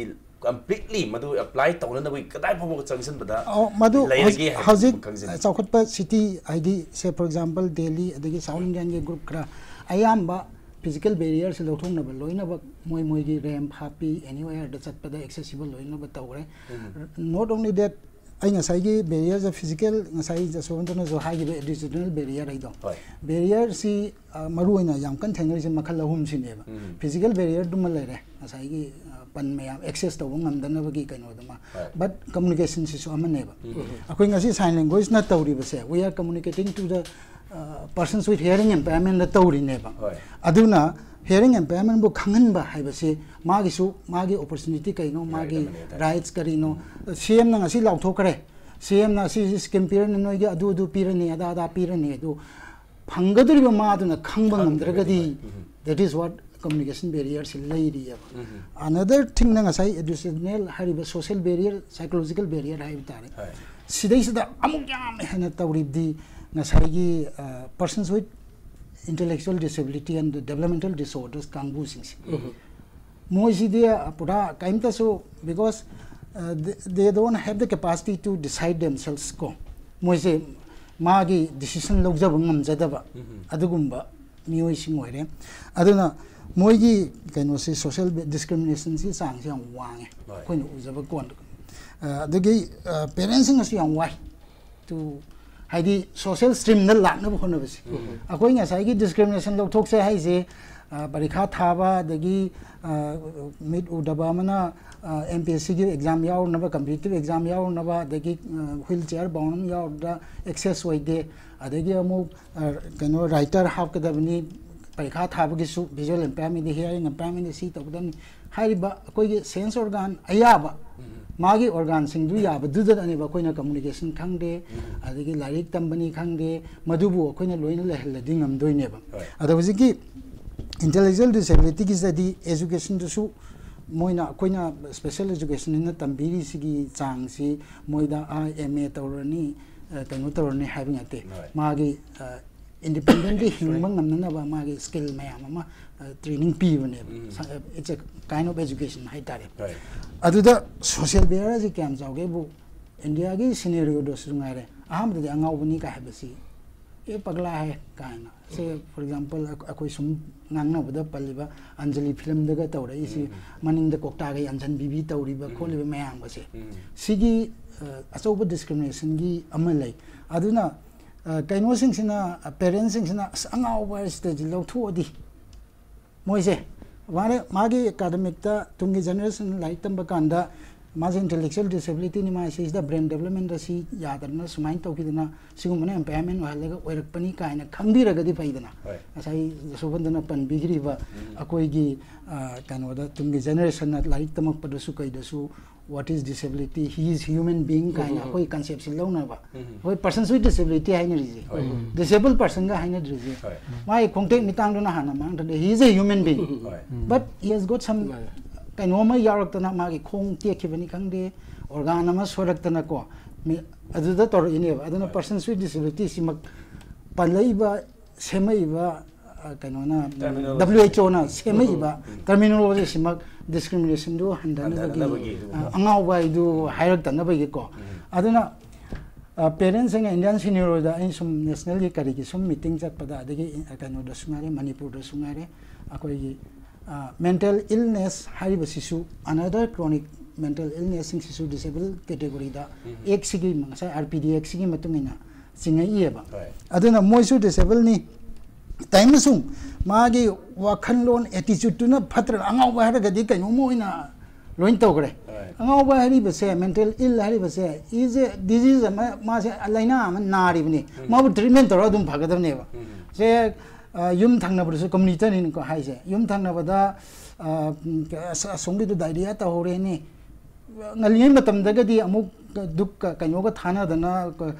completely ꯃꯗꯨ apply ꯇꯧꯅꯅꯕꯒꯤ ꯀꯗꯥꯏ ꯐꯥꯎꯕ ꯆꯪꯁꯤꯟꯕꯗ ꯑꯣ, ꯃꯗꯨ ꯂꯩꯔꯒꯦ ꯍꯧꯖꯤꯛ, ꯍꯥꯏꯕꯗꯨ ꯍꯧꯖꯤꯛ ꯈꯪꯖꯅꯤꯡꯉꯤ꯫ ꯆꯥꯎꯈꯠꯄ city ꯍꯥꯏꯗꯤ, say for example, Delhi ꯑꯗꯒꯤ South Indianꯒꯤ group ꯈꯔ ꯑꯌꯥꯝꯕ physical barrierꯁꯦ ꯂꯧꯊꯣꯛꯅꯕ ꯂꯣꯏꯅꯃꯛ ꯃꯣꯏ ꯃꯣꯏꯒꯤ ramp ꯍꯥꯞꯄꯤ, anywhereꯗ ꯆꯠꯄꯗ accessible ꯂꯣꯏꯅꯃꯛ ꯇꯧꯔꯦ꯫ Not only that, ꯑꯩ ꯉꯁꯥꯏꯒꯤ barrierꯁꯦ physical, ꯉꯁꯥꯏ ꯖꯁꯋꯟꯇꯅꯁꯨ ꯍꯥꯏꯈꯤꯕ additional barrier ꯍꯥꯏꯗꯣ, ꯍꯣꯏ꯫ Barrierꯁꯤ, ꯑ, ꯃꯔꯨ ꯑꯣꯏꯅ ꯌꯥꯝ ꯀꯟꯅ ꯊꯦꯡꯅꯔꯤꯁꯦ ꯃꯈꯜ ꯑꯍꯨꯝꯁꯤꯅꯦꯕ꯫ Physical barrierꯗꯨꯃ ꯂꯩꯔꯦ, ꯉꯁꯥꯏꯒꯤ, ꯑ, ꯄꯟ ꯃꯌꯥꯝ access ꯇꯧꯕ ꯉꯝꯗꯅꯕꯒꯤ ꯀꯩꯅꯣꯗꯨꯃ꯫ ꯍꯣꯏ꯫ But communicationꯁꯤꯁꯨ ꯑꯃꯅꯦꯕ꯫ ꯑꯩꯈꯣꯏ ꯉꯁꯤ sign languageꯅ ꯇꯧꯔꯤꯕꯁꯦ, we are communicating to the, ꯑ, persons with hearing impairmentꯅ ꯇꯧꯔꯤꯅꯦꯕ꯫ ꯍꯣꯏ꯫ ꯑꯗꯨꯅ hearing impairmentꯕꯨ ꯈꯪꯍꯟꯕ ꯍꯥꯏꯕꯁꯤ ꯃꯥꯒꯤꯁꯨ ꯃꯥꯒꯤ opportunity ꯀꯩꯅꯣ, right ꯃꯥꯒꯤ ꯑꯃꯅꯤ ꯍꯥꯏꯇꯥꯔꯦ꯫ Rightsꯀ ꯀꯔꯤꯅꯣ, CMꯅ ꯉꯁꯤ ꯂꯥꯎꯊꯣꯛꯈ꯭ꯔꯦ, CMꯅ ꯁꯤ scheme ꯄꯤꯔꯅꯤ, ꯅꯣꯏꯒꯤ ꯑꯗꯨ ꯑꯗꯨ ꯄꯤꯔꯅꯤ, ꯑꯗꯥ ꯑꯗꯥ ꯄꯤꯔꯅꯤ, ꯑꯗꯨ ꯐꯪꯒꯗꯧꯔꯤꯕ ꯃꯥꯗꯨꯅ ꯈꯪꯕ ꯉꯝꯗ꯭ꯔꯒꯗꯤ, that is what communication barrier ꯁꯤ ꯂꯩꯔꯤꯑꯕ꯫ Another thing ꯅ ꯉꯁꯥꯏ additional ꯍꯥꯏꯔꯤꯕ social barrier, psychological barrier ꯍꯥꯏꯕ ꯇꯥꯔꯦ꯫ ꯍꯣꯏ꯫ ꯁꯤꯗꯩꯁꯤꯗ ꯑꯃꯨꯛ ꯌꯥꯝ ꯍꯦꯟꯅ ꯇꯧꯔꯤꯕꯗꯤ ꯉꯁꯥꯏꯒꯤ persons with intellectual disability and developmental disorders ꯀꯥꯡꯕꯨꯁꯤꯡꯁꯦ꯫ ꯃꯣꯏꯁꯤꯗꯤ ꯄꯨꯔꯥ ꯀꯔꯤꯝꯇꯁꯨ, because they don't have the capacity to decide themselves ꯀꯣ꯫ ꯃꯣꯏꯁꯦ ꯃꯥꯒꯤ decision ꯂꯧꯖꯕ ꯉꯝꯖꯗꯕ ꯑꯗꯨꯒꯨꯝꯕ ꯃꯤꯑꯣꯏꯁꯤꯡ ꯑꯣꯏꯔꯦ꯫ ꯑꯗꯨꯅ ꯃꯣꯏꯒꯤ ꯀꯩꯅꯣꯁꯤ, social discrimination ꯁꯤ ꯆꯥꯡꯁꯤ ꯌꯥꯝ ꯋꯥꯡꯉꯦ꯫ ꯍꯣꯏ꯫ ꯑꯩꯈꯣꯏꯅ ꯎꯖꯕ ꯀꯣꯟꯗ꯫ ꯑ, ꯑꯗꯒꯤ parents ꯁꯤꯡꯅꯁꯨ ꯌꯥꯝ ꯋꯥꯏ꯫ To, ꯍꯥꯏꯗꯤ social stream ꯗ ꯂꯥꯛꯅꯕ ꯍꯣꯠꯅꯕꯁꯦ꯫ ꯑꯩꯈꯣꯏ ꯉꯁꯥꯏꯒꯤ discrimination ꯂꯧꯊꯣꯛꯁꯦ ꯍꯥꯏꯁꯦ, ꯑ, ꯄꯔꯤꯈꯥ ꯊꯥꯕ, ꯑꯗꯒꯤ ꯑ, ꯃꯤꯠ ꯎꯗꯕ ꯑꯃꯅ ꯑꯦꯝ ꯄꯤ ꯑꯦꯁ ꯁꯤꯒꯤ exam ꯌꯥꯎꯔꯨꯅꯕ, competitive exam ꯌꯥꯎꯔꯨꯅꯕ, ꯑꯗꯒꯤ wheel chair bound ꯑꯃ ꯌꯥꯎꯔꯨꯕꯗ access ꯑꯣꯏꯗꯦ꯫ ꯑꯗꯒꯤ ꯑꯃꯨꯛ ꯑ, ꯀꯩꯅꯣ, writer ꯍꯥꯞꯀꯗꯕꯅꯤ, ꯄꯔꯤꯈꯥ ꯊꯥꯕꯒꯤꯁꯨ visual impairment ꯗ, hearing impairment ꯗ ꯁꯤ ꯇꯧꯒꯗꯕꯅꯤ ꯍꯥꯏꯔꯤꯕ ꯑꯩꯈꯣꯏꯒꯤ sense organ ꯑꯌꯥꯕ, ꯃꯥꯒꯤ organ ꯁꯤꯡꯗꯨ ꯌꯥꯕꯗꯨꯗꯅꯦꯕ ꯑꯩꯈꯣꯏꯅ communication ꯈꯪꯗꯦ, ꯑꯗꯒꯤ ꯂꯥꯏꯔꯤꯛ ꯇꯝꯕꯅꯤ ꯈꯪꯗꯦ, ꯃꯗꯨꯕꯨ ꯑꯩꯈꯣꯏꯅ ꯂꯣꯏꯅ ꯂꯩꯍꯜꯂꯗꯤ ꯉꯝꯗꯣꯏꯅꯦꯕ꯫ ꯍꯣꯏ꯫ ꯑꯗꯣ ꯍꯧꯖꯤꯛꯀꯤ intellectual disability ꯒꯤꯁꯤꯗꯗꯤ education ꯗꯨꯁꯨ ꯃꯣꯏꯅ, ꯑꯩꯈꯣꯏꯅ special education ꯅ ꯇꯝꯕꯤꯔꯤꯁꯤꯒꯤ ꯆꯥꯡꯁꯤ ꯃꯣꯏꯗ ꯑꯥ ꯑꯦꯝ ꯑꯦ ꯇꯧꯔꯅꯤ, ꯑ, ꯀꯩꯅꯣ ꯇꯧꯔꯅꯤ ꯍꯥꯏꯕ ꯅꯠꯇꯦ꯫ ꯍꯣꯏ꯫ ꯃꯥꯒꯤ ꯑ, independent ꯂꯤ ꯍꯤꯡꯕ ꯉꯝꯅꯅꯕ ꯃꯥꯒꯤ skill ꯃꯌꯥꯝ ꯑꯃ, ꯑ, training ꯄꯤꯕꯅꯦꯕ꯫ It's a kind of education ꯍꯥꯏꯇꯥꯔꯦ꯫ ꯍꯣꯏ꯫ ꯑꯗꯨꯗ social barrier ꯁꯤ ꯀꯌꯥꯝ ꯆꯥꯎꯒꯦꯕꯨ, ꯏꯟꯗꯤꯌꯥꯒꯤ scenario ꯗꯁꯨ ꯉꯥꯏꯔꯦ, ꯑꯍꯥꯟꯕꯗꯗꯤ ꯑꯉꯥꯎꯕꯅꯤ ꯀꯥꯏ ꯍꯥꯏꯕꯁꯤ, "ꯑꯦ, ꯄꯒꯂꯥ ꯍꯥꯏ" ꯀꯥꯏꯅ꯫ ꯁꯦ, for example, ꯑꯩꯈ-, ꯑꯩꯈꯣꯏ ꯁꯨꯝ ꯉꯥꯡꯅꯕꯗ ꯄꯜꯂꯤꯕ ꯑꯟꯖꯂꯤ film ꯗꯒ ꯇꯧꯔꯛꯏꯁꯤ, ꯃꯅꯤꯡꯗ ꯀꯣꯛꯇꯥꯒ ꯌꯥꯟꯁꯤꯟꯕꯤꯕꯤ ꯇꯧꯔꯤꯕ ꯈꯣꯠꯂꯤꯕ ꯃꯌꯥꯝ ꯑꯁꯦ꯫ ꯁꯤꯒꯤ, ꯑ, ꯑꯆꯧꯕ discrimination ꯒꯤ ꯑꯃ ꯂꯩ꯫ ꯑꯗꯨꯅ, ꯑ, ꯀꯩꯅꯣꯁꯤꯡꯁꯤꯅ, ꯑ, parents ꯁꯤꯡꯁꯤꯅ, "ꯑꯁ, ꯑꯉꯥꯎꯕ ꯍꯥꯏꯁꯤꯗꯒꯤ ꯂꯧꯊꯣꯛꯑꯗꯤ ꯃꯣꯏꯁꯦ ꯃꯥꯅ, ꯃꯥꯒꯤ academic ꯇ ꯇꯨꯡꯒꯤ generation ꯂꯥꯏꯔꯤꯛ ꯇꯝꯕ ꯀꯥꯟꯗ ꯃꯥꯁꯦ intellectual disability ꯅꯤ, ꯃꯥꯁꯤꯗ brain development ꯑꯁꯤ ꯌꯥꯗꯗꯅ ꯁꯨꯃꯥꯏꯅ ꯇꯧꯈꯤꯗꯅ ꯁꯤꯒꯨꯝꯕꯅ impairment ꯑꯣꯏꯍꯜꯂꯒ ꯑꯣꯏꯔꯛꯄꯅꯤ ꯀꯥꯏꯅ ꯈꯪꯕꯤꯔꯒꯗꯤ ꯐꯩꯗꯅ꯫ ꯍꯣꯏ꯫ ꯉꯁꯥꯏ ꯖꯁꯣꯕꯟꯗꯅ ꯄꯟꯕꯤꯈ꯭ꯔꯤꯕ ꯑꯩꯈꯣꯏꯒꯤ, ꯑ, ꯀꯩꯅꯣꯗ ꯇꯨꯡꯒꯤ generation ꯅ ꯂꯥꯏꯔꯤꯛ ꯇꯝꯃꯛꯄꯗꯁꯨ ꯀꯩꯗꯁꯨ what is disability, he is human being ꯀꯥꯏꯅ ꯑꯩꯈꯣꯏ concept ꯁꯤ ꯂꯧꯅꯕ꯫ ꯑꯩꯈꯣꯏ persons with disability ꯍꯥꯏꯅꯔꯤꯁꯦ꯫ ꯍꯣꯏ꯫ Disabled person ꯒ ꯍꯥꯏꯅꯗ꯭ꯔꯤꯁꯦ꯫ ꯍꯣꯏ꯫ ꯃꯥꯒꯤ ꯈꯣꯡꯇꯦꯛ ꯃꯤꯇꯥꯡꯗꯨꯅ ꯍꯥꯟꯅ ꯃꯥꯡꯗ꯭ꯔꯗꯤ he is a human being꯫ ꯍꯣꯏ꯫ But he has got some ꯀꯩꯅꯣ ꯑꯃ ꯌꯥꯎꯔꯛꯇꯅ ꯃꯥꯒꯤ ꯈꯣꯡ ꯇꯦꯛꯈꯤꯕꯅꯤ ꯈꯪꯗꯦ, organ ꯑꯃ ꯁꯣꯏꯔꯛꯇꯅꯀꯣ, ꯃꯤ ꯑꯗꯨꯗ ꯇꯧꯔꯛꯏꯅꯦꯕ꯫ ꯑꯗꯨꯅ ꯍꯣꯏ꯫ Persons with Disability ꯁꯤꯃꯛ ꯄꯜꯂꯛꯏꯕ, ꯁꯦꯝꯃꯛꯏꯕ, ꯑ, ꯀꯩꯅꯣꯅ, Terminology꯫ W H O ꯅ ꯁꯦꯝꯃꯛꯏꯕ terminology ꯁꯤꯃꯛ discrimination ꯗꯨ ꯍꯟꯊꯅꯕꯒꯤ, ꯍꯟꯊꯅꯕꯒꯤ꯫ ꯑ, ꯑꯉꯥꯎꯕ ꯍꯥꯏꯗꯨ ꯍꯥꯏꯔꯛꯇꯅꯕꯒꯤꯀꯣ꯫ ꯑꯗꯨꯅ, ꯑ, parents ꯁꯤꯡꯅ Indian Senior ꯗ ꯑꯩꯅ ꯁꯨꯝ national ꯒꯤ ꯀꯔꯤꯒꯤ ꯁꯨꯝ meeting ꯆꯠꯄꯗ, ꯑꯗꯒꯤ, ꯑ, ꯀꯩꯅꯣꯗꯁꯨ ꯉꯥꯏꯔꯦ, ꯃꯅꯤꯄꯨꯔꯗꯁꯨ ꯉꯥꯏꯔꯦ, ꯑꯩꯈꯣꯏꯒꯤ, ꯑ, mental illness ꯍꯥꯏꯔꯤꯕꯁꯤꯁꯨ another chronic mental illness ꯁꯤꯡꯁꯤꯁꯨ disable category ꯗ Act ꯁꯤꯒꯤ, ꯉꯁꯥꯏ R P D Act ꯁꯤꯒꯤ ꯃꯇꯨꯡ ꯏꯟꯅ ꯆꯤꯡꯉꯛꯏꯑꯕ꯫ ꯍꯣꯏ꯫ ꯑꯗꯨꯅ ꯃꯣꯏꯁꯨ disable ꯅꯤ꯫ ꯇꯥꯏꯝ ꯑꯃꯁꯨꯡ ꯃꯥꯒꯤ ꯋꯥꯈꯜꯂꯣꯟ attitude ꯇꯨꯅ ꯐꯠꯇ꯭ꯔꯒ ꯑꯉꯥꯎꯕ ꯍꯥꯏꯔꯒꯗꯤ ꯀꯩꯅꯣꯝꯃ ꯑꯣꯏꯅ ꯂꯣꯏ ꯇꯧꯈ꯭ꯔꯦ꯫ ꯍꯣꯏ꯫ ꯑꯉꯥꯎꯕ ꯍꯥꯏꯔꯤꯕꯁꯦ, mental ill ꯍꯥꯏꯔꯤꯕꯁꯦ, is a disease ꯑꯃ, ꯃꯥꯁꯦ ꯂꯥꯏꯅꯥ ꯑꯃ ꯅꯥꯔꯤꯕꯅꯤ꯫ ꯃꯥꯕꯨ treatment ꯇꯧꯔꯒ ꯑꯗꯨꯝ ꯐꯒꯗꯕꯅꯦꯕ꯫ ꯁꯦ, ꯑ, ꯌꯨꯝ ꯊꯪꯅꯕꯗꯁꯨ community ꯅꯤꯀꯣ ꯍꯥꯏꯁꯦ꯫ ꯌꯨꯝ ꯊꯪꯅꯕꯗ, ꯑ, ꯑꯁ-, ꯑꯁꯣꯝꯒꯤꯗꯨ diarrhea ꯇꯧꯍꯧꯔꯦꯅꯦ꯫ ꯉꯜꯂꯤꯉꯩ ꯃꯇꯝꯗꯒꯗꯤ ꯑꯃꯨꯛ ꯗꯨꯛ ꯀ-, ꯀꯩꯅꯣꯒ ꯊꯥꯅꯗꯅ, ꯀ-,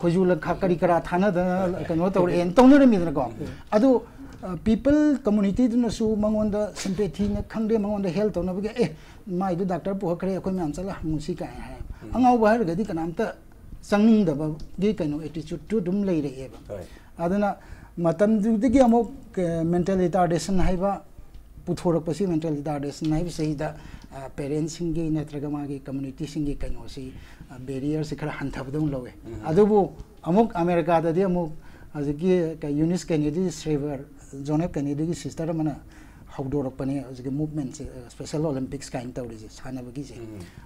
ꯈꯣꯏꯖꯨ ꯂꯪꯈꯥ ꯀꯔꯤ ꯀꯔꯥ ꯊꯥꯅꯗꯅ ꯀꯩꯅꯣ ꯇꯧꯔꯛꯑꯦꯅ ꯇꯧꯅꯔꯝꯃꯤꯗꯅꯀꯣ꯫ ꯑꯗꯨ, ꯑ, people community ꯗꯨꯅꯁꯨ ꯃꯉꯣꯟꯗ sympathy ꯅ ꯈꯪꯗꯦ, ꯃꯉꯣꯟꯗ help ꯇꯧꯅꯕꯒꯤ, "ꯑꯦ, ꯃꯥꯏꯗꯨ doctor ꯄꯨꯈꯠꯈ꯭ꯔꯦ, ꯑꯩꯈꯣꯏ ꯃꯌꯥꯝ ꯆꯠꯂ ꯍꯪꯉꯨꯁꯤ" ꯀꯥꯏꯅ ꯍꯥꯏ꯫ ꯑꯉꯥꯎꯕ ꯍꯥꯏꯔꯒꯗꯤ ꯀꯅꯥꯝꯇ ꯆꯪꯅꯤꯡꯗꯕꯒꯤ ꯀꯩꯅꯣ attitude ꯇꯨ ꯑꯗꯨꯝ ꯂꯩꯔꯛꯑꯦꯕ꯫ ꯍꯣꯏ꯫ ꯑꯗꯨꯅ ꯃꯇꯝꯗꯨꯗꯒꯤ ꯑꯃꯨꯛ, ꯑ, mental retardation ꯍꯥꯏꯕ ꯄꯨꯊꯣꯔꯛꯄꯁꯤ, mental retardation ꯍꯥꯏꯕꯁꯤꯗ, ꯑ, parents ꯁꯤꯡꯒꯤ ꯅꯠꯇ꯭ꯔꯒ ꯃꯥꯒꯤ community ꯁꯤꯡꯒꯤ ꯀꯩꯅꯣꯁꯤ, ꯑ, barrier ꯁꯤ ꯈꯔ ꯍꯟꯊꯕꯗꯧꯅ ꯂꯧꯋꯦ꯫ ꯑꯗꯨꯕꯨ ꯑꯃꯨꯛ ꯑꯃꯦꯔꯤꯀꯥꯗꯗꯤ ꯑꯃꯨꯛ ꯍꯧꯖꯤꯛꯀꯤ ꯀ-, Eunice Kennedy Shriver, John F Kennedy ꯒꯤ sister ꯑꯃꯅ ꯍꯧꯗꯣꯔꯛꯄꯅꯦ ꯍꯧꯖꯤꯛꯀꯤ movement ꯁꯦ, ꯑ, Special Olympics ꯀꯥꯏꯅ ꯇꯧꯔꯤꯁꯦ, ꯁꯥꯟꯅꯕꯒꯤꯁꯦ꯫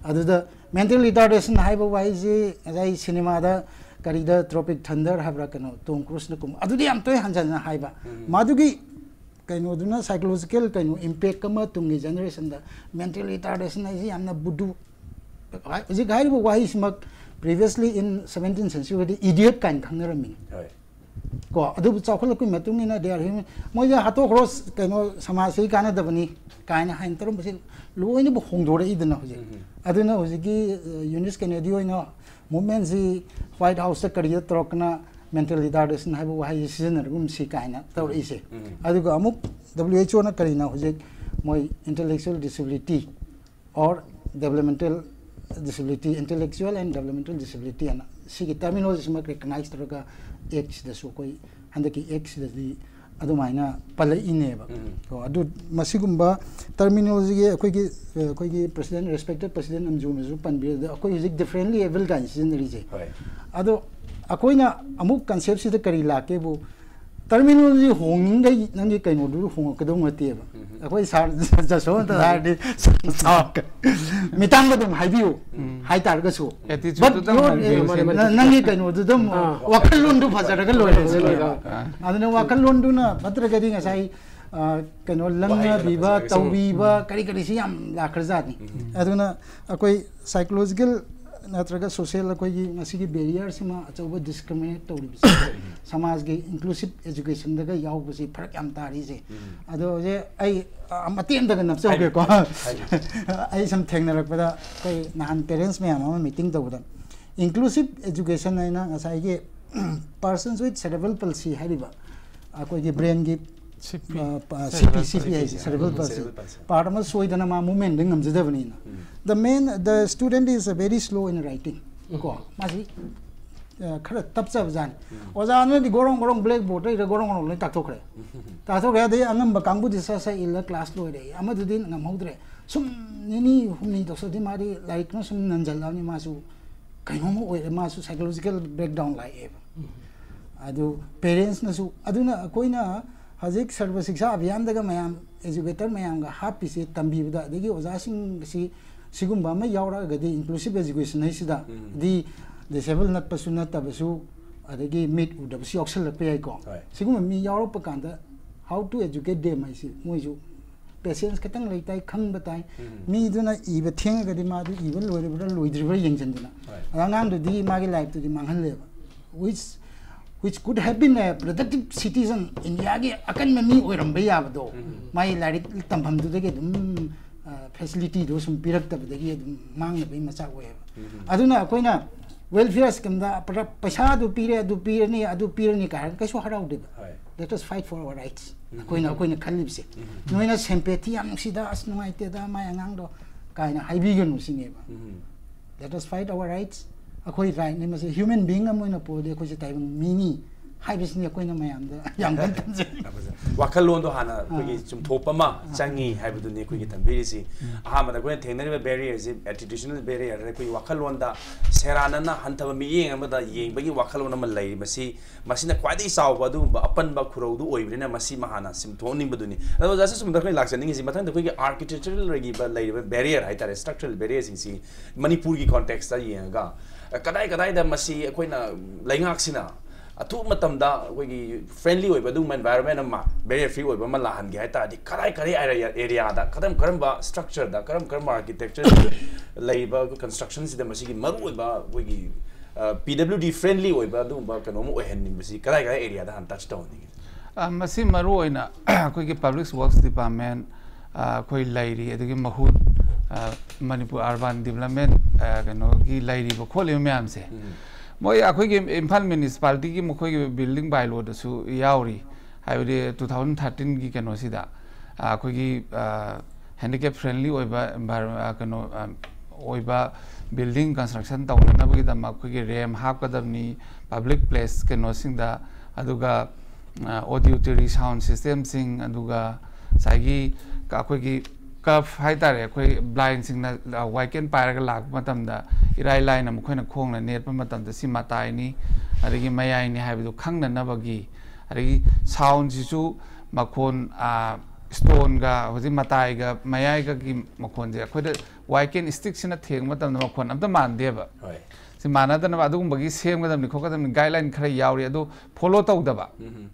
ꯑꯗꯨꯗ mental retardation ꯍꯥꯏꯕ ꯋꯥꯍꯩꯁꯤ ꯉꯁꯥꯏ ꯁꯤꯅꯦꯃꯥꯗ ꯀꯔꯤꯗ Tropic Thunder ꯍꯥꯏꯕ꯭ꯔꯥ ꯀꯩꯅꯣ, Tom Cruise ꯅ ꯀꯨꯝꯕ, ꯑꯗꯨꯗꯤ ꯌꯥꯝ ꯇꯣꯏꯅ ꯍꯟꯖꯟꯅ ꯍꯥꯏꯕ꯫ ꯃꯗꯨꯒꯤ ꯀꯩꯅꯣꯗꯨꯅ psychological ꯀꯩꯅꯣ impact ꯑꯃ ꯇꯨꯡꯒꯤ generation ꯗ mental retardation ꯍꯥꯏꯁꯤ ꯌꯥꯝꯅ ꯕꯨꯗꯨ ꯍꯧꯖꯤꯛ ꯍꯥꯏꯔꯤꯕ ꯋꯥꯍꯩꯁꯤꯃꯛ previously in seventeen century D idiot ꯀꯥꯏꯅ ꯈꯪꯅꯔꯝꯃꯤꯅꯤ꯫ ꯍꯣꯏ꯫ ꯀꯣ, ꯑꯗꯨꯕꯨ ꯆꯥꯎꯈꯠꯂꯛꯄꯒꯤ ꯃꯇꯨꯡ ꯏꯟꯅ they are human, ꯃꯣꯏꯁꯦ ꯍꯥꯠꯇꯣꯛꯈ꯭ꯔꯣ, ꯀꯩꯅꯣ, ꯁꯃꯥꯖꯁꯤ ꯀꯥꯟꯅꯗꯕꯅꯤ ꯀꯥꯏꯅ ꯍꯥꯏꯅ ꯇꯧꯔꯝꯕꯁꯤ ꯂꯣꯏꯅꯃꯛ ꯍꯣꯡꯗꯣꯔꯛꯏꯗꯅ ꯍꯧꯖꯤꯛ꯫ ꯎꯝ꯫ ꯑꯗꯨꯅ ꯍꯧꯖꯤꯛꯀꯤ, ꯑ, ꯌꯨꯅꯤꯁ ꯀꯦꯅꯦꯗꯤ ꯍꯣꯏꯅ movementꯁꯤ White Houseꯇ ꯀꯔꯤꯗ ꯇꯧꯔꯛꯇꯅ mental retardation ꯍꯥꯏꯕ ꯋꯥꯍꯩꯁꯤ ꯁꯤꯖꯤꯟꯅꯔꯒꯨꯝꯁꯤ ꯀꯥꯏꯅ ꯇꯧꯔꯛꯏꯁꯦ꯫ ꯎꯝ꯫ ꯑꯗꯨꯒ ꯑꯃꯨꯛ W H Oꯅ ꯀꯔꯤꯅ ꯍꯧꯖꯤꯛ ꯃꯣꯏ intellectual disability or developmental disability, intellectual and developmental disability ꯍꯥꯏꯅ ꯁꯤꯒꯤ terminologyꯁꯤꯃꯛ recognize ꯇꯧꯔꯒ Actꯁꯤꯗꯁꯨ ꯑꯩꯈꯣꯏ ꯍꯟꯗꯛꯀꯤ Actꯁꯤꯗꯗꯤ ꯑꯗꯨꯃꯥꯏꯅ ꯄꯜꯂꯛꯏꯅꯦꯕ꯫ ꯎꯝ꯫ ꯀꯣ, ꯑꯗꯨ ꯃꯁꯤꯒꯨꯝꯕ terminologyꯒꯤ ꯑꯩꯈꯣꯏꯒꯤ, ꯑꯩꯈꯣꯏꯒꯤ president, respected president ꯑꯝꯖꯨꯅꯁꯨ ꯄꯟꯕꯤꯔꯦ, ꯑꯗ ꯑꯩꯈꯣꯏ ꯍꯧꯖꯤꯛ differently abled ꯀꯥꯏꯅ ꯁꯤꯖꯤꯟꯅꯔꯤꯁꯦ꯫ ꯍꯣꯏ꯫ ꯑꯗꯣ ꯑꯩꯈꯣꯏꯅ ꯑꯃꯨꯛ conceptꯁꯤꯗ ꯀꯔꯤ ꯂꯥꯛꯀꯦꯕꯨ, terminology ꯍꯣꯡꯉꯤꯉꯩ ꯅꯪꯒꯤ ꯀꯩꯅꯣꯗꯨ ꯍꯣꯡꯉꯛꯀꯗꯧ ꯅꯠꯇꯦꯕ꯫ ꯎꯝ꯫ ꯑꯩꯈꯣꯏ ꯁꯥꯔ ꯖꯁꯣꯟꯇ ꯍꯥꯏꯔꯗꯤ ꯃꯤꯇꯥꯡꯕ ꯑꯗꯨꯝ ꯍꯥꯏꯕꯤꯌꯨ ꯎꯝ꯫ ꯍꯥꯏꯇꯥꯔꯒꯁꯨ, Attitudeꯗꯨꯗꯪ but your, ꯍꯥꯏꯕꯤꯌꯨ꯫ ꯅ-, ꯅꯪꯒꯤ ꯀꯩꯅꯣꯗꯨꯗ ꯑꯃꯨꯛ ꯑꯥ꯫ ꯋꯥꯈꯜꯂꯣꯟꯗꯨ ꯐꯖꯔꯒ ꯂꯣꯏꯔꯦ꯫ ꯂꯣꯏꯔꯦ꯫ ꯑꯥ꯫ ꯑꯗꯨꯅ ꯋꯥꯈꯜꯂꯣꯟꯗꯨꯅ ꯐꯠꯇ꯭ꯔꯒꯗꯤ ꯉꯁꯥꯏ, ꯑ, ꯀꯩꯅꯣ, ꯂꯪꯅꯕꯤꯕ, ꯋꯥꯍꯩ ꯈꯛꯇ ꯇꯧꯕꯤꯕ, ꯀꯔꯤ ꯀꯔꯤꯁꯤ ꯌꯥꯝ ꯂꯥꯛꯈ꯭ꯔꯖꯥꯠꯅꯤ꯫ ꯎꯝ꯫ ꯑꯗꯨꯅ ꯑꯩꯈꯣꯏ psychological ꯅꯠꯇ꯭ꯔꯒ social ꯑꯩꯈꯣꯏꯒꯤ ꯉꯁꯤꯒꯤ barrierꯁꯤꯃ ꯑꯆꯧꯕ discriminate ꯇꯧꯔꯤꯕꯁꯦ ꯁꯃꯥꯖꯒꯤ inclusive educationꯗꯒ ꯌꯥꯎꯕꯁꯤ ꯐꯔꯛ ꯌꯥꯝ ꯇꯥꯔꯤꯁꯦ꯫ ꯎꯝ꯫ ꯑꯗꯣ ꯍꯧꯖꯤꯛ ꯑꯩ, ꯑ, ꯃꯇꯦꯛ ꯑꯝꯇꯒ ꯅꯞꯆꯍꯧꯒꯦꯀꯣ꯫ ꯍꯥꯏꯕꯤꯌꯨ꯫ ꯑꯩ ꯁꯨꯝ ꯊꯦꯡꯅꯔꯛꯄꯗ ꯑꯩꯈꯣꯏ ꯅꯍꯥꯟ parents ꯃꯌꯥꯝ ꯑꯃ meeting ꯇꯧꯕꯗ inclusive education ꯍꯥꯏꯅ ꯉꯁꯥꯏꯒꯤ persons with cerebral palsy ꯍꯥꯏꯔꯤꯕ ꯑꯩꯈꯣꯏꯒꯤ brainꯒꯤ, CP꯫ ꯑ, ꯄ-, Cerebral CP, CP ꯍꯥꯏꯁꯦ, palsy꯫ cerebral palsy꯫ Cerebral palsy꯫ Part ꯑꯃ ꯁꯣꯏꯗꯅ ꯃꯥ movementꯗ ꯉꯝꯖꯗꯕꯅꯤꯅ꯫ ꯎꯝ꯫ The main, the student is very slow in writing꯫ ꯀꯣ, ꯃꯥꯁꯤ, ꯑ, ꯈꯔ ꯇꯞꯆꯕꯖꯥꯠꯅꯤ꯫ ꯎꯝ꯫ ꯑꯣꯖꯥꯅꯗꯤ ꯒꯣꯔꯣꯡ ꯒꯣꯔꯣꯡ blackboardꯇ ꯏꯔ ꯒꯣꯔꯣꯡ ꯒꯣꯔꯣꯡ ꯂꯣꯏ ꯇꯥꯛꯊꯣꯛꯈ꯭ꯔꯦ꯫ ꯇꯥꯛꯊꯣꯛꯈ꯭ꯔꯦ꯫ ꯑꯗꯩ ꯑꯉꯝꯕ ꯀꯥꯡꯕꯨꯗꯤ ꯁꯠ ꯁꯠ ꯏꯜꯂ class ꯂꯣꯏꯔꯦ꯫ ꯑꯃꯗꯨꯗꯤ ꯉꯝꯍꯧꯗ꯭ꯔꯦ꯫ ꯁꯨꯝ ꯅꯤꯅꯤ ꯍꯨꯝꯅꯤ ꯇꯧꯁꯜꯂꯗꯤ ꯃꯥꯗꯤ ꯂꯥꯏꯔꯤꯛꯅ ꯁꯨꯝ ꯅꯟꯖꯜꯂꯛꯑꯕꯅꯤ, ꯃꯥꯁꯨ ꯀꯩꯅꯣꯝꯃ ꯑꯣꯏꯔꯦ, ꯃꯥꯁꯨ psychological breakdown ꯂꯥꯛꯑꯦꯕ꯫ ꯑꯗꯨ parentsꯅꯁꯨ, ꯑꯗꯨꯅ ꯑꯩꯈꯣꯏꯅ ꯍꯧꯖꯤꯛ ꯁꯔꯕ ꯁꯤꯛꯁꯥ ꯑꯚꯤꯌꯥꯟꯗꯒ ꯃꯌꯥꯝ educator ꯃꯌꯥꯝꯒ ꯍꯥꯞꯄꯤꯁꯦ ꯇꯝꯕꯤꯕꯗ, ꯑꯗꯒꯤ ꯑꯣꯖꯥꯁꯤꯡꯁꯤ ꯁꯤꯒꯨꯝꯕ ꯑꯃ ꯌꯥꯎꯔꯛꯑꯒꯗꯤ inclusive education ꯍꯥꯏꯁꯤꯗ ꯎꯝ꯫ ꯗꯤ disable ꯅꯠꯄꯁꯨ ꯅꯠꯇꯕꯁꯨ, ꯑꯗꯒꯤ ꯃꯤꯠ ꯎꯗꯕꯁꯨ ꯌꯥꯎꯁꯜꯂꯛꯄ ꯌꯥꯏꯀꯣ꯫ ꯍꯣꯏ꯫ ꯁꯤꯒꯨꯝꯕ ꯃꯤ ꯌꯥꯎꯔꯛꯄ ꯀꯥꯟꯗ how to educate them ꯍꯥꯏꯁꯤ ꯃꯣꯏꯁꯨ ꯄꯦꯁꯦꯟꯁ ꯈꯤꯇꯪ ꯂꯩ ꯇꯥꯏ, ꯈꯪꯕ ꯇꯥꯏ꯫ ꯃꯤꯗꯨꯅ ꯏꯕ ꯊꯦꯡꯉꯒꯗꯤ ꯃꯥꯗꯨ ꯏꯕ ꯂꯣꯏꯔꯕ꯭ꯔꯥ ꯂꯣꯏꯗ꯭ꯔꯤꯕ꯭ꯔꯥ ꯌꯦꯡꯁꯤꯟꯗꯅ꯫ ꯑꯗ ꯑꯉꯥꯡꯗꯨꯗꯤ ꯃꯥꯒꯤ ꯂꯥꯏꯐꯇꯨꯗꯤ ꯃꯥꯡꯍꯜꯂꯦꯕ꯫ Which, which could have been a productive citizen, ꯏꯟꯗꯤꯌꯥꯒꯤ ꯑꯀꯟꯕ ꯃꯤ ꯑꯣꯏꯔꯝꯕ ꯌꯥꯕꯗꯣ, ꯃꯥꯒꯤ ꯂꯥꯏꯔꯤꯛ ꯇꯝꯐꯝꯗꯨꯗꯒꯤ ꯑꯗꯨꯝ, ꯐꯦꯁꯤꯂꯤꯇꯤꯗꯣ ꯁꯨꯝ ꯄꯤꯔꯛꯇꯕꯗꯒꯤ ꯑꯗꯨꯝ ꯃꯥꯡꯅꯕꯒꯤ ꯃꯆꯥꯛ ꯑꯣꯏꯌꯦꯕ꯫ ꯑꯗꯨꯅ ꯑꯩꯈꯣꯏꯅ ꯋꯦꯜꯐꯤꯌꯔ ꯁ꯭ꯀꯤꯝꯗ ꯄꯩꯁꯥ ꯑꯗꯨ ꯄꯤꯔꯦ, ꯑꯗꯨ ꯄꯤꯔꯅꯤ, ꯑꯗꯨ ꯄꯤꯔꯅꯤ ꯀꯥꯏ ꯍꯥꯏꯔꯒ ꯀꯩꯁꯨ ꯍꯔꯥꯎꯗꯦꯕ꯫ Let us fight for our rights. ꯑꯩꯈꯣꯏꯅ, ꯑꯩꯈꯣꯏꯅ ꯈꯜꯂꯤꯕꯁꯦ, ꯅꯣꯏꯅ ꯁꯦꯝꯄꯦꯊꯤ ꯌꯥꯝ ꯅꯨꯡꯁꯤꯗ, ꯑꯁ ꯅꯨꯡꯉꯥꯏꯇꯦꯗ ꯃꯥꯏ ꯑꯉꯥꯡꯗꯣ ꯀꯥꯏꯅ ꯍꯥꯏꯕꯤꯒꯅꯨ ꯁꯤꯅꯦꯕ꯫ Let us fight our rights. ꯑꯩꯈꯣꯏ ꯔꯥꯏꯠꯅꯤ ꯃꯁꯤ꯫ ꯍ꯭ꯌꯨꯃꯦꯟ ꯕꯤꯡ ꯑꯃ ꯑꯣꯏꯅ ꯄꯣꯛꯑꯗꯤ ꯑꯩꯈꯣꯏꯁꯦ ꯇꯥꯏꯕꯪ ꯃꯤꯅꯤ ꯍꯥꯏꯕꯁꯤꯅꯤ ꯑꯩꯈꯣꯏꯅ ꯃꯌꯥꯝꯗ ꯌꯥꯝ ꯀꯟꯅ ꯊꯝꯖꯅꯤꯡꯕ꯫ ꯋꯥꯈꯜꯂꯣꯟꯗꯣ ꯍꯥꯟꯅ ꯑꯩꯈꯣꯏꯒꯤ ꯆꯨꯝꯊꯣꯛꯄ ꯑꯃ ꯆꯪꯉꯤ ꯍꯥꯏꯕꯗꯨꯅꯤ ꯑꯩꯈꯣꯏꯒꯤ ꯊꯝꯕꯤꯔꯤꯁꯤ꯫ ꯑꯍꯥꯟꯕꯗ ꯑꯩꯈꯣꯏꯅ ꯊꯦꯡꯅꯔꯤꯕ ꯕꯦꯔꯤꯌꯔꯁꯤ ꯑꯦꯇꯤꯇ꯭ꯌꯨꯗꯅꯦꯜ ꯕꯦꯔꯤꯌꯔ, ꯑꯩꯈꯣꯏꯒꯤ ꯋꯥꯈꯜꯂꯣꯟꯗ ꯁꯦꯔꯥꯟꯅꯅ ꯍꯟꯊꯕ ꯃꯤꯠꯌꯦꯡ ꯑꯃꯗ ꯌꯦꯡꯕꯒꯤ ꯋꯥꯈꯜꯂꯣꯟ ꯑꯃ ꯂꯩꯔꯤ꯫ ꯃꯁꯤ, ꯃꯁꯤꯅ ꯈ꯭ꯋꯥꯏꯗꯒꯤ ꯆꯥꯎꯕ ꯑꯗꯨꯒꯨꯝꯕ ꯑꯄꯟꯕ ꯈꯨꯔꯧꯗꯨ ꯑꯣꯏꯕꯅꯤꯅ ꯃꯁꯤꯃ ꯍꯥꯟꯅ ꯆꯨꯝꯊꯣꯛꯍꯟꯅꯤꯡꯕꯗꯨꯅꯤ꯫ ꯑꯗꯣ ꯑꯣꯖꯥ, ꯁꯤꯁꯨꯝꯗ ꯑꯩꯈꯣꯏ ꯂꯥꯛꯆꯅꯤꯡꯉꯤꯁꯤ ꯃꯊꯪꯗ ꯑꯩꯈꯣꯏꯒꯤ ꯑꯥꯔꯀꯤꯇꯦꯛꯆꯔꯦꯜ ꯑꯣꯏꯔꯤꯕ ꯂꯩꯔꯤꯕ ꯕꯦꯔꯤꯌꯔ ꯍꯥꯏꯇꯥꯔꯦ, ꯁ꯭ꯇ꯭ꯔꯛꯆꯔꯦꯜ ꯕꯦꯔꯤꯌꯔꯁꯤꯡꯁꯤ ꯃꯅꯤꯄꯨꯔꯒꯤ ꯀꯣꯟꯇꯦꯛꯁꯇ ꯌꯦꯡꯉꯒ ꯀꯗꯥꯏ ꯀꯗꯥꯏꯗ ꯃꯁꯤ ꯑꯩꯈꯣꯏꯅ ꯂꯩꯉꯥꯛꯁꯤꯅ ꯑꯊꯨꯕ ꯃꯇꯝꯗ ꯑꯩꯈꯣꯏꯒꯤ ꯐ꯭ꯔꯦꯟꯂꯤ ꯑꯣꯏꯕ ꯑꯗꯨꯒꯨꯝꯕ ꯑꯦꯟꯚꯥꯏꯔꯣꯟꯃꯦꯟ ꯑꯃ, ꯕꯦꯔꯤꯌꯔ ꯐ꯭ꯔꯤ ꯑꯣꯏꯕ ꯑꯃ ꯂꯥꯛꯍꯟꯒꯦ ꯍꯥꯏ ꯇꯥꯔꯗꯤ ꯀꯗꯥꯏ ꯀꯗꯥꯏ ꯑꯦꯔꯤꯌꯥꯗ, ꯀꯔꯝ ꯀꯔꯝꯕ ꯁ꯭ꯇ꯭ꯔꯛꯆꯔꯗ, ꯀꯔꯝ ꯀꯔꯝꯕ ꯑꯥꯔꯀꯤꯇꯦꯛꯆꯔ ꯂꯩꯔꯤꯕ ꯀꯟꯁꯇ꯭ꯔꯛꯁꯟꯁꯤꯗ ꯃꯁꯤꯒꯤ ꯃꯔꯨꯑꯣꯏꯕ ꯑꯩꯈꯣꯏꯒꯤ ꯄꯤ ꯗꯕ꯭ꯂꯤꯎ ꯗꯤ ꯐ꯭ꯔꯦꯟꯂꯤ ꯑꯣꯏꯕ ꯑꯗꯨꯒꯨꯝꯕ ꯀꯩꯅꯣꯝ ꯑꯣꯏꯍꯟꯅꯤꯡꯕꯁꯤ ꯀꯗꯥꯏ ꯀꯗꯥꯏ ꯑꯦꯔꯤꯌꯥꯗ ꯍꯥꯟꯅ ꯇꯆ ꯇꯧꯍꯟꯅꯤꯡꯉꯤ? ꯑ, ꯃꯁꯤ ꯃꯔꯨ ꯑꯣꯏꯅ ꯑꯩꯈꯣꯏꯒꯤ ꯄꯕ꯭ꯂꯤꯛ ꯋꯥꯔꯛꯁ ꯗꯤꯄꯥꯔꯠꯃꯦꯟ, ꯑ, ꯑꯩꯈꯣꯏ ꯂꯩꯔꯤ, ꯑꯗꯒꯤ ꯃꯍꯨꯠ, ꯑ, ꯃꯅꯤꯄꯨꯔ ꯑꯔꯕꯥꯟ ꯗꯤꯕꯂꯞꯃꯦꯟ, ꯑ, ꯀꯩꯅꯣꯒꯤ ꯂꯩꯔꯤꯕ ꯈꯣꯠꯂꯤꯕ ꯃꯌꯥꯝꯁꯦ, ꯃꯣꯏ ꯑꯩꯈꯣꯏꯒꯤ ꯏꯝꯐꯥꯜ ꯃ꯭ꯌꯨꯅꯤꯁꯤꯄꯥꯂꯤꯇꯤꯒꯤ ꯃꯈꯣꯏꯒꯤ ꯕꯤꯜꯗꯤꯡ ꯕꯥꯏꯂꯣꯗꯁꯨ ꯌꯥꯎꯔꯤ꯫ ꯍꯥꯏꯕꯗꯤ ꯇꯨ ꯊꯥꯎꯖꯟ ꯊꯥꯔꯇꯤꯟꯒꯤ ꯀꯩꯅꯣꯁꯤꯗ, ꯑ, ꯑꯩꯈꯣꯏꯒꯤ, ꯑ, ꯍꯦꯟꯗꯤꯀꯦꯞ ꯐ꯭ꯔꯦꯟꯂꯤ ꯑꯣꯏꯕ environment, ꯑ, ꯀꯩꯅꯣ, ꯑ, ꯑꯣꯏꯕ ꯕꯤꯜꯗꯤꯡ ꯀꯟꯁꯇ꯭ꯔꯛꯁꯟ ꯇꯧꯅꯅꯕꯒꯤꯗꯃꯛ ꯑꯩꯈꯣꯏꯒꯤ ꯔꯦꯝ ꯍꯥꯞꯀꯗꯕꯅꯤ, ꯄꯕ꯭ꯂꯤꯛ ꯄ꯭ꯂꯦꯁ ꯀꯩꯅꯣꯁꯤꯡꯗ, ꯑꯗꯨꯒ, ꯑ, ꯑꯣꯗꯤꯇꯣꯔꯤ ꯁꯥꯎꯟ ꯁꯤꯁꯇꯦꯝꯁꯤꯡ, ꯑꯗꯨꯒ ꯉꯁꯥꯏꯒꯤ ꯀ-, ꯑꯩꯈꯣꯏꯒꯤ ꯀꯔꯐ ꯍꯥꯏꯇꯥꯔꯦ, ꯑꯩꯈꯣꯏ ꯕ꯭ꯂꯥꯏꯟꯁꯤꯡꯅ, ꯑ, ꯋꯥꯏꯀꯦꯟ ꯄꯥꯏꯔꯒ ꯂꯥꯛꯄ ꯃꯇꯝꯗ ꯏꯔꯥꯏ ꯂꯥꯏꯅ ꯃꯈꯣꯏꯅ ꯈꯣꯡꯅ ꯅꯦꯠꯄ ꯃꯇꯝꯗ ꯁꯤ ꯃꯇꯥꯏꯅꯤ ꯑꯗꯒꯤ ꯃꯌꯥꯏꯅꯤ ꯍꯥꯏꯕꯗꯨ ꯈꯪꯅꯅꯕꯒꯤ, ꯑꯗꯒꯤ ꯁꯥꯎꯟꯁꯤꯁꯨ ꯃꯈꯣꯟ, ꯑ, ꯁ꯭ꯇꯣꯟꯒ ꯍꯧꯖꯤꯛ ꯃꯇꯥꯏꯒ ꯃꯌꯥꯏꯒꯒꯤ ꯃꯈꯣꯟꯁꯦ ꯑꯩꯈꯣꯏꯗ ꯋꯥꯏꯀꯦꯟ ꯁ꯭ꯇꯤꯛꯁꯤꯅ ꯊꯦꯡꯕ ꯃꯇꯝꯗ ꯃꯈꯣꯟ ꯑꯝꯇ ꯃꯥꯟꯗꯦꯕ꯫ ꯍꯣꯏ꯫ ꯁꯤ ꯃꯥꯟꯅꯗꯅꯕ ꯑꯗꯨꯒꯨꯝꯕꯒꯤ ꯁꯦꯝꯒꯗꯕꯅꯤ ꯈꯣꯠꯀꯗꯕꯅꯤ ꯒꯥꯏꯗꯂꯥꯏꯟ ꯈꯔ ꯌꯥꯎꯔꯤ, ꯑꯗꯨ ꯐꯣꯂꯣ ꯇꯧꯗꯕ꯫ ꯎꯝ꯫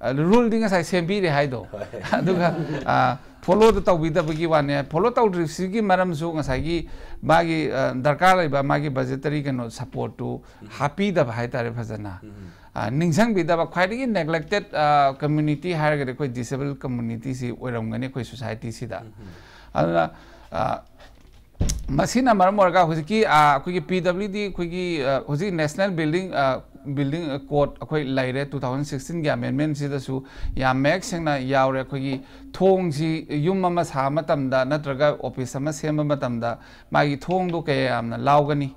ꯑ, ꯔꯨꯜꯗꯤ ꯉꯁꯥꯏ ꯁꯦꯝꯕꯤꯔꯦ ꯍꯥꯏꯗꯣ꯫ ꯍꯣꯏ꯫ ꯑꯗꯨꯒ, ꯑ, ꯐꯣꯂꯣꯗ ꯇꯧꯕꯤꯗꯕꯒꯤ ꯋꯥꯅꯦ꯫ ꯐꯣꯂꯣ ꯇꯧꯗ꯭ꯔꯤꯁꯤꯒꯤ ꯃꯔꯝꯁꯨ ꯉꯁꯥꯏꯒꯤ ꯃꯥꯒꯤ ꯑ, ꯗꯔꯀꯥꯔ ꯂꯩꯕ ꯃꯥꯒꯤ ꯕꯖꯦꯇꯔꯤ ꯀꯩꯅꯣ ꯁꯞꯄꯣꯔꯠꯇꯨ ꯍꯥꯞꯄꯤꯗꯕ ꯍꯥꯏꯇꯥꯔꯦ ꯐꯖꯅ꯫ ꯑ, ꯅꯤꯡꯁꯤꯡꯕꯤꯗꯕ ꯈ꯭ꯋꯥꯏꯗꯒꯤ ꯅꯦꯒ꯭ꯂꯦꯛꯇꯦꯠ ꯀꯝꯃ꯭ꯌꯨꯅꯤꯇꯤ ꯍꯥꯏꯔꯒꯗꯤ ꯑꯩꯈꯣꯏ ꯗꯤꯁꯦꯕꯜ ꯀꯝꯃ꯭ꯌꯨꯅꯤꯇꯤꯁꯤ ꯑꯣꯏꯔꯝꯒꯅꯤ ꯑꯩꯈꯣꯏ ꯁꯣꯁꯥꯏꯇꯤꯁꯤꯗ꯫ ꯑꯗꯨꯅ ꯑ, ꯃꯁꯤꯅ ꯃꯔꯝ ꯑꯣꯏꯔꯒ ꯍꯧꯖꯤꯛꯀꯤ ꯑ, ꯑꯩꯈꯣꯏꯒꯤ ꯄꯤ ꯗꯕ꯭ꯂꯤꯎ ꯗꯤ ꯑꯩꯈꯣꯏꯒꯤ ꯑ, ꯍꯧꯖꯤꯛ ꯅꯦꯁꯅꯦꯜ ꯕꯤꯜꯗꯤꯡ ꯕꯤꯜꯗꯤꯡ ꯀꯣꯗ ꯑꯩꯈꯣꯏ ꯂꯩꯔꯦ, ꯇꯨ ꯊꯥꯎꯖꯟ ꯁꯤꯛꯁꯇꯤꯟꯒꯤ ꯑꯃꯦꯟꯃꯦꯟꯁꯤꯗꯁꯨ ꯌꯥꯝ ꯃꯌꯦꯛ ꯁꯦꯡꯅ ꯌꯥꯎꯔꯦ꯫ ꯑꯩꯈꯣꯏꯒꯤ ꯊꯣꯡꯁꯤ ꯌꯨꯝ ꯑꯃ ꯁꯥꯕ ꯃꯇꯝꯗ ꯅꯠꯇ꯭ꯔꯒ ꯑꯣꯐꯤꯁ ꯑꯃ ꯁꯦꯝꯕ ꯃꯇꯝꯗ ꯃꯥꯒꯤ ꯊꯣꯡꯗꯣ ꯀꯌꯥ ꯌꯥꯝꯅ ꯂꯥꯎꯒꯅꯤ,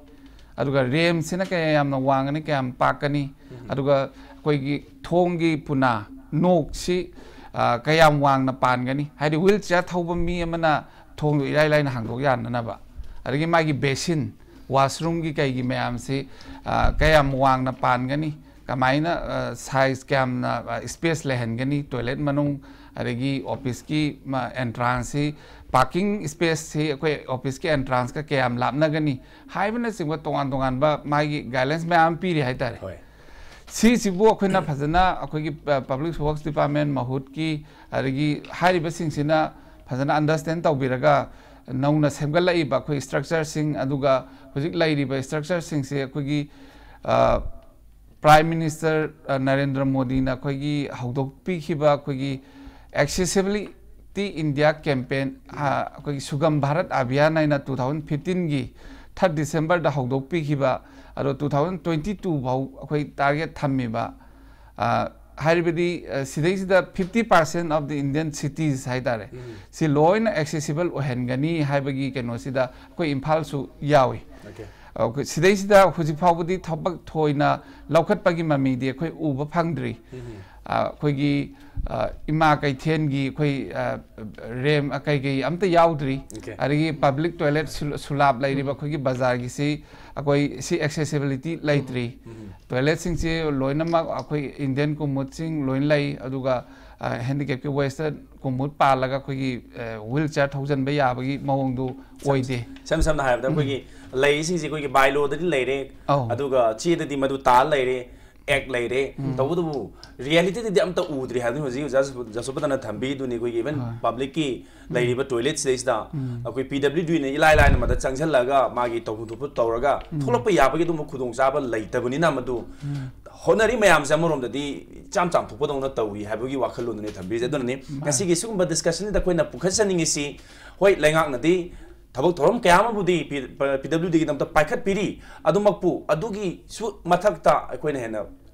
ꯑꯗꯨꯒ ꯔꯦꯝꯁꯤꯅ ꯀꯌꯥ ꯌꯥꯝꯅ ꯋꯥꯡꯒꯅꯤ, ꯀꯌꯥꯝ ꯄꯥꯛꯀꯅꯤ, ꯑꯗꯨꯒ ꯑꯩꯈꯣꯏꯒꯤ ꯊꯣꯡꯒꯤ ꯄꯨꯅꯥ, ꯅꯣꯛꯁꯤ ꯑ, ꯀꯌꯥꯝ ꯋꯥꯡꯅ ꯄꯥꯟꯒꯅꯤ, ꯍꯥꯏꯗꯤ ꯋꯤꯜ ꯆꯤꯌꯥꯔ ꯊꯧꯕ ꯃꯤ ꯑꯃꯅ ꯊꯣꯡꯗꯣ ꯏꯔꯥꯏ ꯂꯥꯏꯅ ꯍꯥꯡꯗꯣꯛ ꯌꯥꯅꯅꯕ, ꯑꯗꯒꯤ ꯃꯥꯒꯤ ꯕꯦꯁꯤꯟ, ꯋꯥꯁꯔꯨꯝꯒꯤ ꯀꯩꯒꯤ ꯃꯌꯥꯝꯁꯤ ꯑ, ꯀꯌꯥꯝ ꯋꯥꯡꯅ ꯄꯥꯟꯒꯅꯤ, ꯀꯃꯥꯏꯅ ꯁꯥꯏꯖ ꯀꯌꯥꯝꯅ ꯁ꯭ꯄꯦꯁ ꯂꯩꯍꯟꯒꯅꯤ, ꯇꯣꯏꯂꯦꯠ ꯃꯅꯨꯡ, ꯑꯗꯒꯤ ꯑꯣꯐꯤꯁꯀꯤ ꯑꯦꯟꯇ꯭ꯔꯥꯟꯁꯁꯤ, ꯄꯥꯔꯀꯤꯡ ꯁ꯭ꯄꯦꯁꯁꯤ ꯑꯩꯈꯣꯏ ꯑꯣꯐꯤꯁꯀꯤ ꯑꯦꯟꯇ꯭ꯔꯥꯟꯁꯀ ꯀꯌꯥꯝ ꯂꯥꯞꯅꯒꯅꯤ ꯍꯥꯏꯕꯅꯆꯤꯡꯕ ꯇꯣꯉꯥꯟ ꯇꯣꯉꯥꯟꯕ ꯃꯥꯒꯤ ꯒꯥꯏꯗꯂꯥꯏꯟꯁ ꯃꯌꯥꯝ ꯑꯃ ꯄꯤꯔꯤ ꯍꯥꯏꯇꯥꯔꯦ꯫ ꯍꯣꯏ꯫ ꯁꯤꯁꯤꯕꯨ ꯑꯩꯈꯣꯏꯅ ꯐꯖꯅ ꯑꯩꯈꯣꯏꯒꯤ ꯄꯕ꯭ꯂꯤꯛ ꯋꯥꯔꯛꯁ ꯗꯤꯄꯥꯔꯠꯃꯦꯟ ꯃꯍꯨꯠꯀꯤ, ꯑꯗꯒꯤ ꯍꯥꯏꯔꯤꯕꯁꯤꯡꯁꯤꯅ ꯐꯖꯅ ꯑꯟꯗꯔꯁꯇꯦꯟ ꯇꯧꯕꯤꯔꯒ ꯅꯧꯅ ꯁꯦꯝꯒꯠꯂꯛꯏꯕ ꯑꯩꯈꯣꯏ ꯁ꯭ꯇ꯭ꯔꯛꯆꯔꯁꯤꯡ, ꯑꯗꯨꯒ ꯍꯧꯖꯤꯛ ꯂꯩꯔꯤꯕ ꯁ꯭ꯇ꯭ꯔꯛꯆꯔꯁꯤꯡꯁꯦ ꯑꯩꯈꯣꯏꯒꯤ ꯄ꯭ꯔꯥꯏꯝ ꯃꯤꯅꯤꯁꯇꯔ ꯅꯔꯦꯟꯗ꯭ꯔ ꯃꯣꯗꯤꯅ ꯑꯩꯈꯣꯏꯒꯤ ꯍꯧꯗꯣꯛꯄꯤꯈꯤꯕ ꯑꯩꯈꯣꯏꯒꯤ ꯑꯦꯛꯁꯦꯁꯤꯕꯤꯂꯤꯇꯤ ꯏꯟꯗꯤꯌꯥ ꯀꯦꯝꯄꯦꯟ, ꯑꯩꯈꯣꯏꯒꯤ ꯁꯨꯒꯝ ꯚꯥꯔꯠ ꯑꯕꯤꯌꯥꯟ ꯍꯥꯏꯅ ꯇꯨ ꯊꯥꯎꯖꯟ ꯐꯤꯐꯇꯤꯟꯒꯤ ꯊꯥꯔꯠ ꯗꯤꯁꯦꯝꯕꯔꯗ ꯍꯧꯗꯣꯛꯄꯤꯈꯤꯕ, ꯑꯗꯣ ꯇꯨ ꯊꯥꯎꯖꯟ ꯇ꯭ꯋꯦꯟꯇꯤ ꯇꯨ ꯐꯥꯎ ꯑꯩꯈꯣꯏ ꯇꯥꯔꯒꯦꯠ ꯊꯝꯃꯤꯕ, ꯑ, ꯍꯥꯏꯔꯤꯕꯗꯤ ꯑ, ꯁꯤꯗꯩꯁꯤꯗ fifty percent of the Indian cities ꯍꯥꯏꯇꯥꯔꯦ, ꯁꯤ ꯂꯣꯏꯅ ꯑꯦꯛꯁꯦꯁꯤꯕꯜ ꯑꯣꯏꯍꯟꯒꯅꯤ ꯍꯥꯏꯕꯒꯤ ꯀꯩꯅꯣꯁꯤꯗ ꯑꯩꯈꯣꯏ ꯏꯝꯐꯥꯜꯁꯨ ꯌꯥꯎꯏ꯫ Okay. ꯑꯩꯈꯣꯏ ꯁꯤꯗꯩꯁꯤꯗ ꯍꯧꯖꯤꯛ ꯐꯥꯎꯕꯗꯤ ꯊꯕꯛ ꯊꯣꯏꯅ ꯂꯧꯈꯠꯄꯒꯤ ꯃꯃꯤꯗꯤ ꯑꯩꯈꯣꯏ ꯎꯕ ꯐꯪꯗ꯭ꯔꯤ꯫ ꯑ, ꯑꯩꯈꯣꯏꯒꯤ ꯑ, ꯏꯃꯥ ꯀꯩꯊꯦꯜꯒꯤ ꯑꯩꯈꯣꯏ ꯑ, ꯔꯦꯝ ꯑ, ꯀꯩꯀꯩ ꯑꯝꯇ ꯌꯥꯎꯗ꯭ꯔꯤ꯫ Okay. ꯑꯗꯒꯤ ꯄꯕ꯭ꯂꯤꯛ ꯇꯣꯏꯂꯦꯠ ꯁꯨ- ꯁꯨꯂꯥꯞ ꯂꯩꯔꯤꯕ ꯑꯩꯈꯣꯏꯒꯤ ꯕꯖꯥꯔꯒꯤꯁꯤ ꯑꯩꯈꯣꯏ ꯁꯤ ꯑꯦꯛꯁꯦꯁꯤꯕꯤꯂꯤꯇꯤ ꯂꯩꯇ꯭ꯔꯤ꯫ ꯇꯣꯏꯂꯦꯠꯁꯤꯡꯁꯤ ꯂꯣꯏꯅꯃꯛ ꯑꯩꯈꯣꯏ ꯏꯟꯗꯤꯌꯟ ꯀꯨꯝꯃꯨꯠꯁꯤꯡ ꯂꯣꯏꯅ ꯂꯩ, ꯑꯗꯨꯒ ꯍꯦꯟꯗꯤꯀꯦꯞꯀꯤ ꯋꯦꯁꯇꯔꯟ ꯀꯨꯝꯃꯨꯠ ꯄꯥꯜꯂꯒ ꯑꯩꯈꯣꯏꯒꯤ ꯋꯤꯜ ꯆꯤꯌꯥꯔ ꯊꯧꯖꯤꯟꯕ ꯌꯥꯕꯒꯤ ꯃꯑꯣꯡꯗꯨ ꯑꯣꯏꯗꯦ꯫ ꯏꯁꯝ ꯁꯝꯅ ꯍꯥꯏꯔꯕꯗ ꯑꯩꯈꯣꯏꯒꯤ ꯂꯩꯔꯤꯁꯤꯡꯁꯦ ꯑꯩꯈꯣꯏꯒꯤ ꯕꯥꯏꯂꯣꯗꯗꯤ ꯂꯩꯔꯦ, ꯑꯧ꯫ ꯑꯗꯨꯒ ꯆꯦꯗꯗꯤ ꯃꯗꯨ ꯇꯥ ꯂꯩꯔꯦ꯫ ꯑꯦꯛ ꯂꯩꯔꯦ꯫ ꯇꯧꯕꯇꯕꯨ ꯔꯤꯌꯦꯂꯤꯇꯤꯗꯗꯤ ꯑꯝꯇ ꯎꯗ꯭ꯔꯤ ꯍꯥꯏꯕꯅꯤ꯫ ꯍꯧꯖꯤꯛ ꯑꯣꯖꯥ ꯖꯁꯣꯕꯗꯅ ꯊꯝꯕꯤꯗꯨꯅꯤ, ꯑꯩꯈꯣꯏꯒꯤ ꯏꯚꯟ ꯄꯕ꯭ꯂꯤꯛꯀꯤ ꯂꯩꯔꯤꯕ ꯇꯣꯏꯂꯦꯠ ꯁꯤꯗꯩꯁꯤꯗ ꯑꯩꯈꯣꯏ ꯄꯤ ꯗꯕ꯭ꯂꯤꯎ ꯗꯤꯅ ꯏꯂꯥꯏ ꯂꯥꯏꯅ ꯃꯗ ꯆꯪꯁꯤꯜꯂꯒ ꯃꯥꯒꯤ ꯇꯧꯐꯝ ꯊꯣꯛꯄ ꯇꯧꯔꯒ ꯊꯣꯛꯂꯛꯄ ꯌꯥꯕꯒꯤ ꯑꯗꯨꯝꯕ ꯈꯨꯗꯣꯡꯆꯥꯕ ꯂꯩꯇꯕꯅꯤꯅ, ꯃꯗꯨ ꯍꯣꯠꯅꯔꯤ ꯃꯌꯥꯝꯁꯦ ꯑꯃꯔꯣꯝꯗꯗꯤ ꯏꯆꯝ ꯆꯥꯝꯊꯣꯛꯄꯗꯧꯅ ꯇꯧꯔꯤ ꯍꯥꯏꯕꯒꯤ ꯋꯥꯈꯜꯂꯣꯟꯗꯨꯅꯤ ꯊꯝꯕꯤꯔꯤꯁꯦ꯫ ꯑꯗꯨꯅꯅꯤ ꯉꯁꯤꯒꯤ ꯁꯤꯒꯨꯝꯕ ꯗꯤꯁꯀꯁꯟꯁꯤꯗ ꯑꯩꯈꯣꯏꯅ ꯄꯨꯈꯠꯆꯅꯤꯡꯉꯤꯁꯤ, ꯍꯣꯏ, ꯂꯩꯉꯥꯛꯅꯗꯤ ꯊꯕꯛ ꯊꯧꯔꯝ ꯀꯌꯥ ꯑꯃꯕꯨꯗꯤ ꯄꯤ ꯗꯕ꯭ꯂꯤꯎ ꯗꯤꯒꯤꯗꯃꯛꯇ ꯄꯥꯏꯈꯠꯄꯤꯔꯤ, ꯑꯗꯨꯃꯛꯄꯨ ꯑꯗꯨꯒꯤꯁꯨ ꯃꯊꯛꯇ ꯑꯩꯈꯣꯏꯅ ꯍꯦꯟꯅ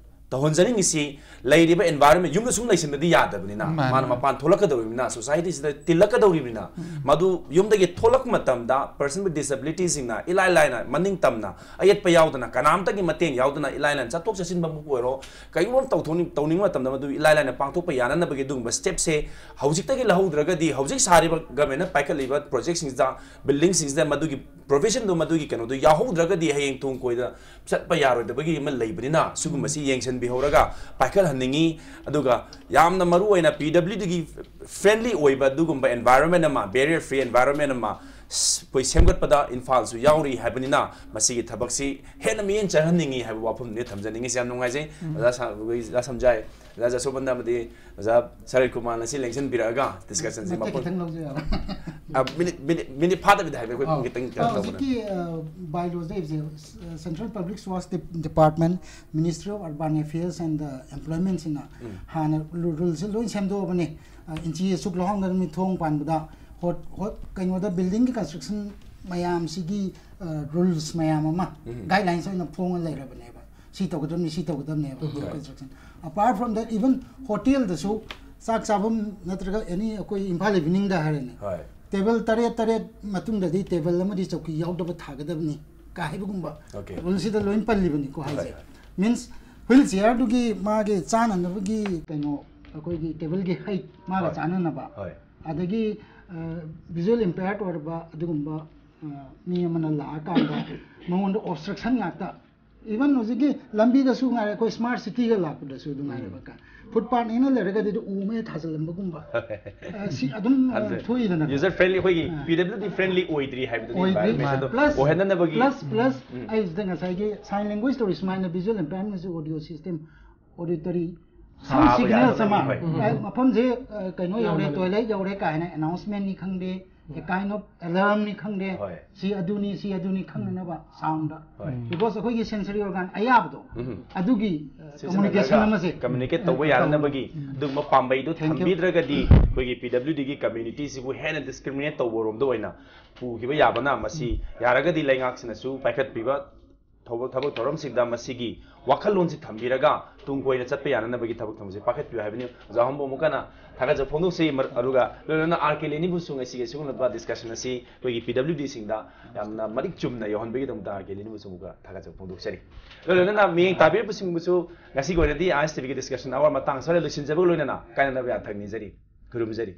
ꯇꯧꯍꯟꯖꯅꯤꯡꯉꯤꯁꯤ, ꯂꯩꯔꯤꯕ ꯑꯦꯟꯚꯥꯏꯔꯣꯟꯃꯦꯟ, ꯌꯨꯝꯗ ꯁꯨꯝ ꯂꯩꯁꯤꯟꯕꯗꯤ ꯌꯥꯗꯕꯅꯤꯅ, ꯃꯥꯅꯦ, ꯃꯥꯅ ꯃꯥꯅꯦ꯫ ꯃꯄꯥꯟ ꯊꯣꯛꯂꯛꯀꯗꯧꯔꯤꯕꯅꯤꯅ, ꯁꯣꯁꯥꯏꯇꯤꯁꯤꯗ ꯇꯤꯜꯂꯛꯀꯗꯧꯔꯤꯕꯅꯤꯅ, ꯃꯗꯨ ꯌꯨꯝꯗꯒꯤ ꯊꯣꯛꯂꯛꯄ ꯃꯇꯝꯗ ꯄꯔꯁꯟ ꯋꯤꯠ ꯗꯤꯁꯦꯕꯤꯂꯤꯇꯤꯁꯤꯡꯅ ꯏꯂꯥꯏ ꯂꯥꯏꯅ ꯃꯅꯤꯡ ꯇꯝꯅ, ꯑꯌꯦꯠꯄ ꯌꯥꯎꯗꯅ, ꯀꯅꯥꯝꯇꯒꯤ ꯃꯇꯦꯡ ꯌꯥꯎꯗꯅ ꯏꯂꯥꯏ ꯂꯥꯏꯅ ꯆꯠꯊꯣꯛ ꯆꯠꯁꯤꯟꯕꯕꯨ ꯑꯣꯏꯔꯣ, ꯀꯔꯤꯒꯨꯝꯕ ꯑꯃ ꯇꯧꯊꯣꯛꯅꯤꯡ-, ꯇꯧꯅꯤꯡꯕ ꯃꯇꯝꯗ ꯃꯗꯨ ꯏꯂꯥꯏ ꯂꯥꯏꯅ ꯄꯥꯡꯊꯣꯛꯄ ꯌꯥꯅꯅꯕꯒꯤ ꯑꯗꯨꯒꯨꯝꯕ ꯁ꯭ꯇꯦꯞꯁꯦ ꯍꯧꯖꯤꯛꯇꯒꯤ ꯂꯧꯍꯧꯗ꯭ꯔꯒꯗꯤ, ꯍꯧꯖꯤꯛ ꯁꯥꯔꯤꯕ ꯒꯃꯦꯟꯅ ꯄꯥꯏꯈꯠꯂꯤꯕ ꯄ꯭ꯔꯣꯖꯦꯛꯁꯤꯡꯁꯤꯗ, ꯕꯤꯜꯗꯤꯡꯁꯤꯡꯁꯤꯗ ꯃꯗꯨꯒꯤ ꯄ꯭ꯔꯣꯚꯤꯖꯟꯗꯣ, ꯃꯗꯨꯒꯤ ꯀꯩꯅꯣꯗꯣ ꯌꯥꯎꯍꯧꯗ꯭ꯔꯒꯗꯤ ꯍꯌꯦꯡ ꯇꯨꯡ ꯀꯣꯏꯗ ꯆꯠꯄ ꯌꯥꯔꯣꯏꯗꯕꯒꯤ ꯑꯃ ꯂꯩꯕꯅꯤꯅ, ꯁꯤꯒꯨꯝꯕꯁꯤ ꯌꯦꯡꯁꯤꯟꯕꯤꯍꯧꯔꯒ ꯄꯥꯏꯈꯠꯍꯟꯅꯤꯡꯉꯤ꯫ ꯑꯗꯨꯒ ꯌꯥꯝꯅ ꯃꯔꯨ ꯑꯣꯏꯅ ꯄꯤ ꯗꯕ꯭ꯂꯤꯎ ꯗꯤꯒꯤ ꯐ꯭ꯔꯦꯟꯂꯤ ꯑꯣꯏꯕ ꯑꯗꯨꯒꯨꯝꯕ ꯑꯦꯟꯚꯥꯏꯔꯣꯟꯃꯦꯟ ꯑꯃ, ꯕꯦꯔꯤꯌꯔ ꯐ꯭ꯔꯤ ꯑꯦꯟꯚꯥꯏꯔꯣꯟꯃꯦꯟ ꯑꯃ ꯁ-, ꯑꯩꯈꯣꯏ ꯁꯦꯝꯒꯠꯄꯗ ꯏꯝꯐꯥꯜꯁꯨ ꯌꯥꯎꯔꯤ ꯍꯥꯏꯕꯅꯤꯅ, ꯃꯁꯤꯒꯤ ꯊꯕꯛꯁꯤ ꯍꯦꯟꯅ ꯃꯤꯠꯌꯦꯡ ꯆꯪꯍꯟꯅꯤꯡꯉꯤ ꯍꯥꯏꯕ ꯋꯥꯐꯝꯗꯨꯅꯤ ꯊꯝꯖꯅꯤꯡꯉꯤꯁꯦ꯫ ꯌꯥꯝ ꯅꯨꯡꯉꯥꯏꯖꯩ, ꯎꯝ꯫ ꯑꯣꯖꯥ ꯁ-, ꯑꯣꯖꯥ ꯁꯝꯖꯥꯏ, ꯑꯣꯖꯥ ꯖꯁꯣꯕꯟꯗ ꯑꯃꯗꯤ ꯑꯣꯖꯥ ꯁꯔꯠ ꯀꯨꯃꯥꯔꯅ ꯁꯤ ꯂꯦꯡꯁꯤꯟꯕꯤꯔꯛꯑꯒ ꯗꯤꯁꯀꯁꯟꯁꯤ ꯃꯇꯦꯛ ꯃꯄꯨꯟ-, ꯈꯤꯇꯪ ꯂꯧꯖꯩ ꯌꯥꯕ꯭ꯔꯥ? ꯑ, ꯃꯤꯅꯤꯠ, ꯃꯤꯅꯤꯠ, ꯃꯤꯅꯤꯠ ꯐꯥꯗꯕꯤꯗ ꯍꯥꯏꯕꯤꯌꯨ, ꯑꯩꯈꯣꯏ ꯑꯥ, ꯄꯨꯡ ꯈꯤꯇꯪ ꯀꯩꯅꯣ ꯑꯥ, ꯇꯧꯕꯅꯦ꯫ ꯍꯧꯖꯤꯛꯀꯤ, ꯑ, ꯕꯥꯏꯂꯣꯁ ꯂꯩꯕꯁꯦ, ꯑ, Central Public Works Dep-, Department, Ministry of Urban Affairs and, ꯑ, Employment ꯁꯤꯅ ꯎꯝ꯫ ꯍꯥꯟꯅ ꯔꯨ-, ꯔꯨꯜꯁꯦ ꯂꯣꯏ ꯁꯦꯝꯗꯣꯛꯑꯕꯅꯤ꯫ ꯑ, ꯏꯟꯆꯤ ꯑꯁꯨꯛ ꯂꯧꯍꯟꯒꯗꯕꯅꯤ ꯊꯣꯡ ꯄꯥꯟꯕꯗ, ꯍꯣꯠ-, ꯍꯣꯠ-, ꯀꯩꯅꯣꯗ building ꯒꯤ construction ꯃꯌꯥꯝꯁꯤꯒꯤ, ꯑ, ꯔꯨꯜꯁ ꯃꯌꯥꯝ ꯑꯃ ꯎꯝ꯫ ꯒꯥꯏꯗꯂꯥꯏꯟꯁ ꯑꯣꯏꯅ ꯐꯣꯡꯉ ꯂꯩꯔꯕꯅꯦꯕ꯫ ꯁꯤ ꯇꯧꯒꯗꯕꯅꯤ, ꯁꯤ ꯇꯧꯒꯗꯕꯅꯦꯕ, ꯎꯝ꯫ Construction꯫ Apart from that, even ꯍꯣꯇꯦꯜꯗꯁꯨ ꯆꯥꯛ ꯆꯥꯐꯝ ꯅꯠꯇ꯭ꯔꯒ ꯑꯦꯅꯤ ꯑꯩꯈꯣꯏ ꯏꯝꯐꯥꯜ ꯏꯚꯤꯅꯤꯡꯗ ꯍꯥꯏꯔꯦꯅꯦ, ꯍꯣꯏ꯫ ꯇꯦꯕꯜ ꯇꯔꯦꯠ, ꯇꯔꯦꯠ ꯃꯇꯨꯡꯗꯗꯤ ꯇꯦꯕꯜ ꯑꯃꯗꯤ ꯆꯧꯀꯤ ꯌꯥꯎꯗꯕ ꯊꯥꯒꯗꯕꯅꯤ ꯀꯥ ꯍꯥꯏꯕꯒꯨꯝꯕ ꯑꯣꯀꯦ꯫ ꯔꯨꯜꯁꯤꯗ ꯂꯣꯏ ꯄꯜꯂꯤꯕꯅꯤꯀꯣ ꯍꯥꯏꯁꯦ꯫ ꯍꯣꯏ, ꯍꯣꯏ꯫ Means wheel chair ꯗꯨꯒꯤ ꯃꯥꯒꯤ ꯆꯥꯅꯅꯕꯒꯤ ꯀꯩꯅꯣ, ꯑꯩꯈꯣꯏꯒꯤ ꯇꯦꯕꯜꯒꯤ height ꯃꯥꯒ ꯍꯣꯏ꯫ ꯆꯥꯅꯅꯕ꯫ ꯍꯣꯏ꯫ ꯑꯗꯒꯤ, ꯑ, visual impaired ꯑꯣꯏꯔꯕ ꯑꯗꯨꯒꯨꯝꯕ, ꯑ, ꯃꯤ ꯑꯃꯅ ꯂꯥꯛꯑꯀꯥꯟꯗ ꯃꯉꯣꯟꯗ obstruction ꯉꯥꯛꯇ Even ꯍꯧꯖꯤꯛꯀꯤ ꯂꯝꯕꯤꯗꯁꯨ ꯉꯥꯏꯔꯦ, ꯑꯩꯈꯣꯏ smart cityꯒ ꯂꯥꯛꯄꯗꯁꯨ ꯑꯗꯨꯝ ꯉꯥꯏꯔꯦꯕꯀꯣ, footpath ꯅꯦꯅ ꯂꯩꯔꯒꯗꯤ ꯑꯗꯨ ꯎ ꯃꯩ ꯊꯥꯖꯤꯜꯂꯝꯕꯒꯨꯝꯕ, ꯑ, ꯁꯤ ꯑꯗꯨꯝ, ꯑ, ꯊꯣꯛꯏꯗꯅꯀꯣ꯫ User friendly ꯑꯩꯈꯣꯏꯒꯤ ꯑ꯫ P W D friendly ꯑꯣꯏꯗ꯭ꯔꯤ ꯍꯥꯏꯕꯗꯨꯗꯤ ꯑꯣꯏꯗ꯭ꯔꯤ꯫ Environment ꯑꯗꯣ Plus, ꯑꯣꯏꯍꯟꯅꯕꯒꯤ plus, plus ꯎꯝ꯫ ꯑꯩ ꯁꯤꯗ ꯉꯁꯥꯏꯒꯤ sign language ꯇꯧꯔꯤ ꯁꯨꯃꯥꯏꯅ visual impairment ꯑꯃꯁꯨ audio system, auditory sound ꯁꯥꯕ signals ꯌꯥꯗꯕ ꯑꯃ, ꯍꯣꯏ꯫ ꯑ, ꯃꯐꯝꯁꯦ, ꯑ, ꯀꯩꯅꯣ ꯌꯧꯔꯦ, ꯌꯥꯝꯕꯅꯤ꯫ Toilet ꯌꯧꯔꯦ ꯀꯥꯏꯅ announcementꯅꯤ ꯈꯪꯗꯦ, a kind of alarmꯅꯤ ꯈꯪꯗꯦ, ꯍꯣꯏ꯫ ꯁꯤ ꯑꯗꯨꯅꯤ, ꯁꯤ ꯑꯗꯨꯅꯤ ꯈꯪꯅꯅꯕ soundꯗ꯫ ꯍꯣꯏ꯫ Because ꯑꯩꯈꯣꯏꯒꯤ sensory organ ꯑꯌꯥꯕꯗꯣ, ꯎꯝ꯫ ꯑꯗꯨꯒꯤ, ꯑ, ꯁꯤꯖꯤꯟꯅꯔꯒ communication ꯑꯃꯁꯦ, communicate ꯑ, ꯇꯧꯕ ꯇꯧ-, ꯌꯥꯅꯅꯕꯒꯤ ꯎꯝ꯫ ꯑꯗꯨꯒꯨꯝꯕ ꯄꯥꯝꯕꯩꯗꯣ Thank you. ꯊꯝꯕꯤꯗ꯭ꯔꯒꯗꯤ ꯑꯩꯈꯣꯏꯒꯤ P W Dꯒꯤ communityꯁꯤꯕꯨ ꯍꯦꯟꯅ discriminate ꯇꯧꯕ ꯔꯣꯝꯗ ꯑꯣꯏꯅ ꯄꯨꯈꯤꯕ ꯌꯥꯕꯅ, ꯃꯁꯤ ꯌꯥꯔꯒꯗꯤ ꯂꯩꯉꯥꯛꯁꯤꯅꯁꯨ ꯄꯥꯏꯈꯠꯄꯤꯕ ꯊꯧꯕ-, ꯊꯕꯛ ꯊꯧꯔꯝꯁꯤꯡꯗ ꯃꯁꯤꯒꯤ ꯋꯥꯈꯜꯂꯣꯟꯁꯤ ꯊꯝꯕꯤꯔꯒ ꯇꯨꯡ ꯀꯣꯏꯅ ꯆꯠꯄ ꯌꯥꯅꯅꯕꯒꯤ ꯊꯕꯛ ꯊꯧꯔꯝꯁꯤ ꯄꯥꯏꯈꯠꯄꯤꯌꯨ ꯍꯥꯏꯕꯅꯤ꯫ ꯑꯣꯖꯥ ꯍꯣꯝꯕꯨ ꯑꯃꯨꯛ ꯍꯟꯅ ꯊꯥꯒꯠꯆꯕ ꯐꯣꯡꯗꯣꯛꯆꯩ꯫ ꯃꯔ-, ꯑꯗꯨꯒ ꯂꯣꯏꯅꯅ R K ꯂꯦꯅꯤꯕꯨꯁꯨ ꯉꯁꯤꯒꯤ ꯑꯁꯤꯒꯨꯝꯂꯕ discussion ꯑꯁꯤ ꯑꯩꯈꯣꯏꯒꯤ P W Dꯁꯤꯡꯗ ꯌꯥꯝꯅ ꯃꯔꯤꯛ ꯆꯨꯝꯅ ꯌꯧꯍꯟꯕꯒꯤꯗꯃꯛꯇ R K ꯂꯦꯅꯤꯕꯨꯁꯨ ꯑꯃꯨꯛꯀ ꯊꯥꯒꯠꯆꯕ ꯐꯣꯡꯗꯣꯛꯆꯔꯤ꯫ ꯂꯣꯏꯅꯅ ꯃꯤꯠꯌꯦꯡ ꯇꯥꯕꯤꯔꯤꯕꯁꯤꯡꯕꯨꯁꯨ ꯉꯁꯤꯒꯤ ꯑꯣꯏꯅꯗꯤ I S T Vꯒꯤ discussion hour ꯃꯇꯥꯡ ꯑꯁ꯭ꯋꯥꯏꯗ ꯂꯣꯏꯁꯤꯟꯖꯕꯒ ꯂꯣꯏꯅꯅ ꯀꯥꯏꯅꯅꯕ ꯌꯥꯊꯪ ꯅꯤꯖꯔꯤ꯫ ꯈꯨꯔꯨꯝꯖꯔꯤ꯫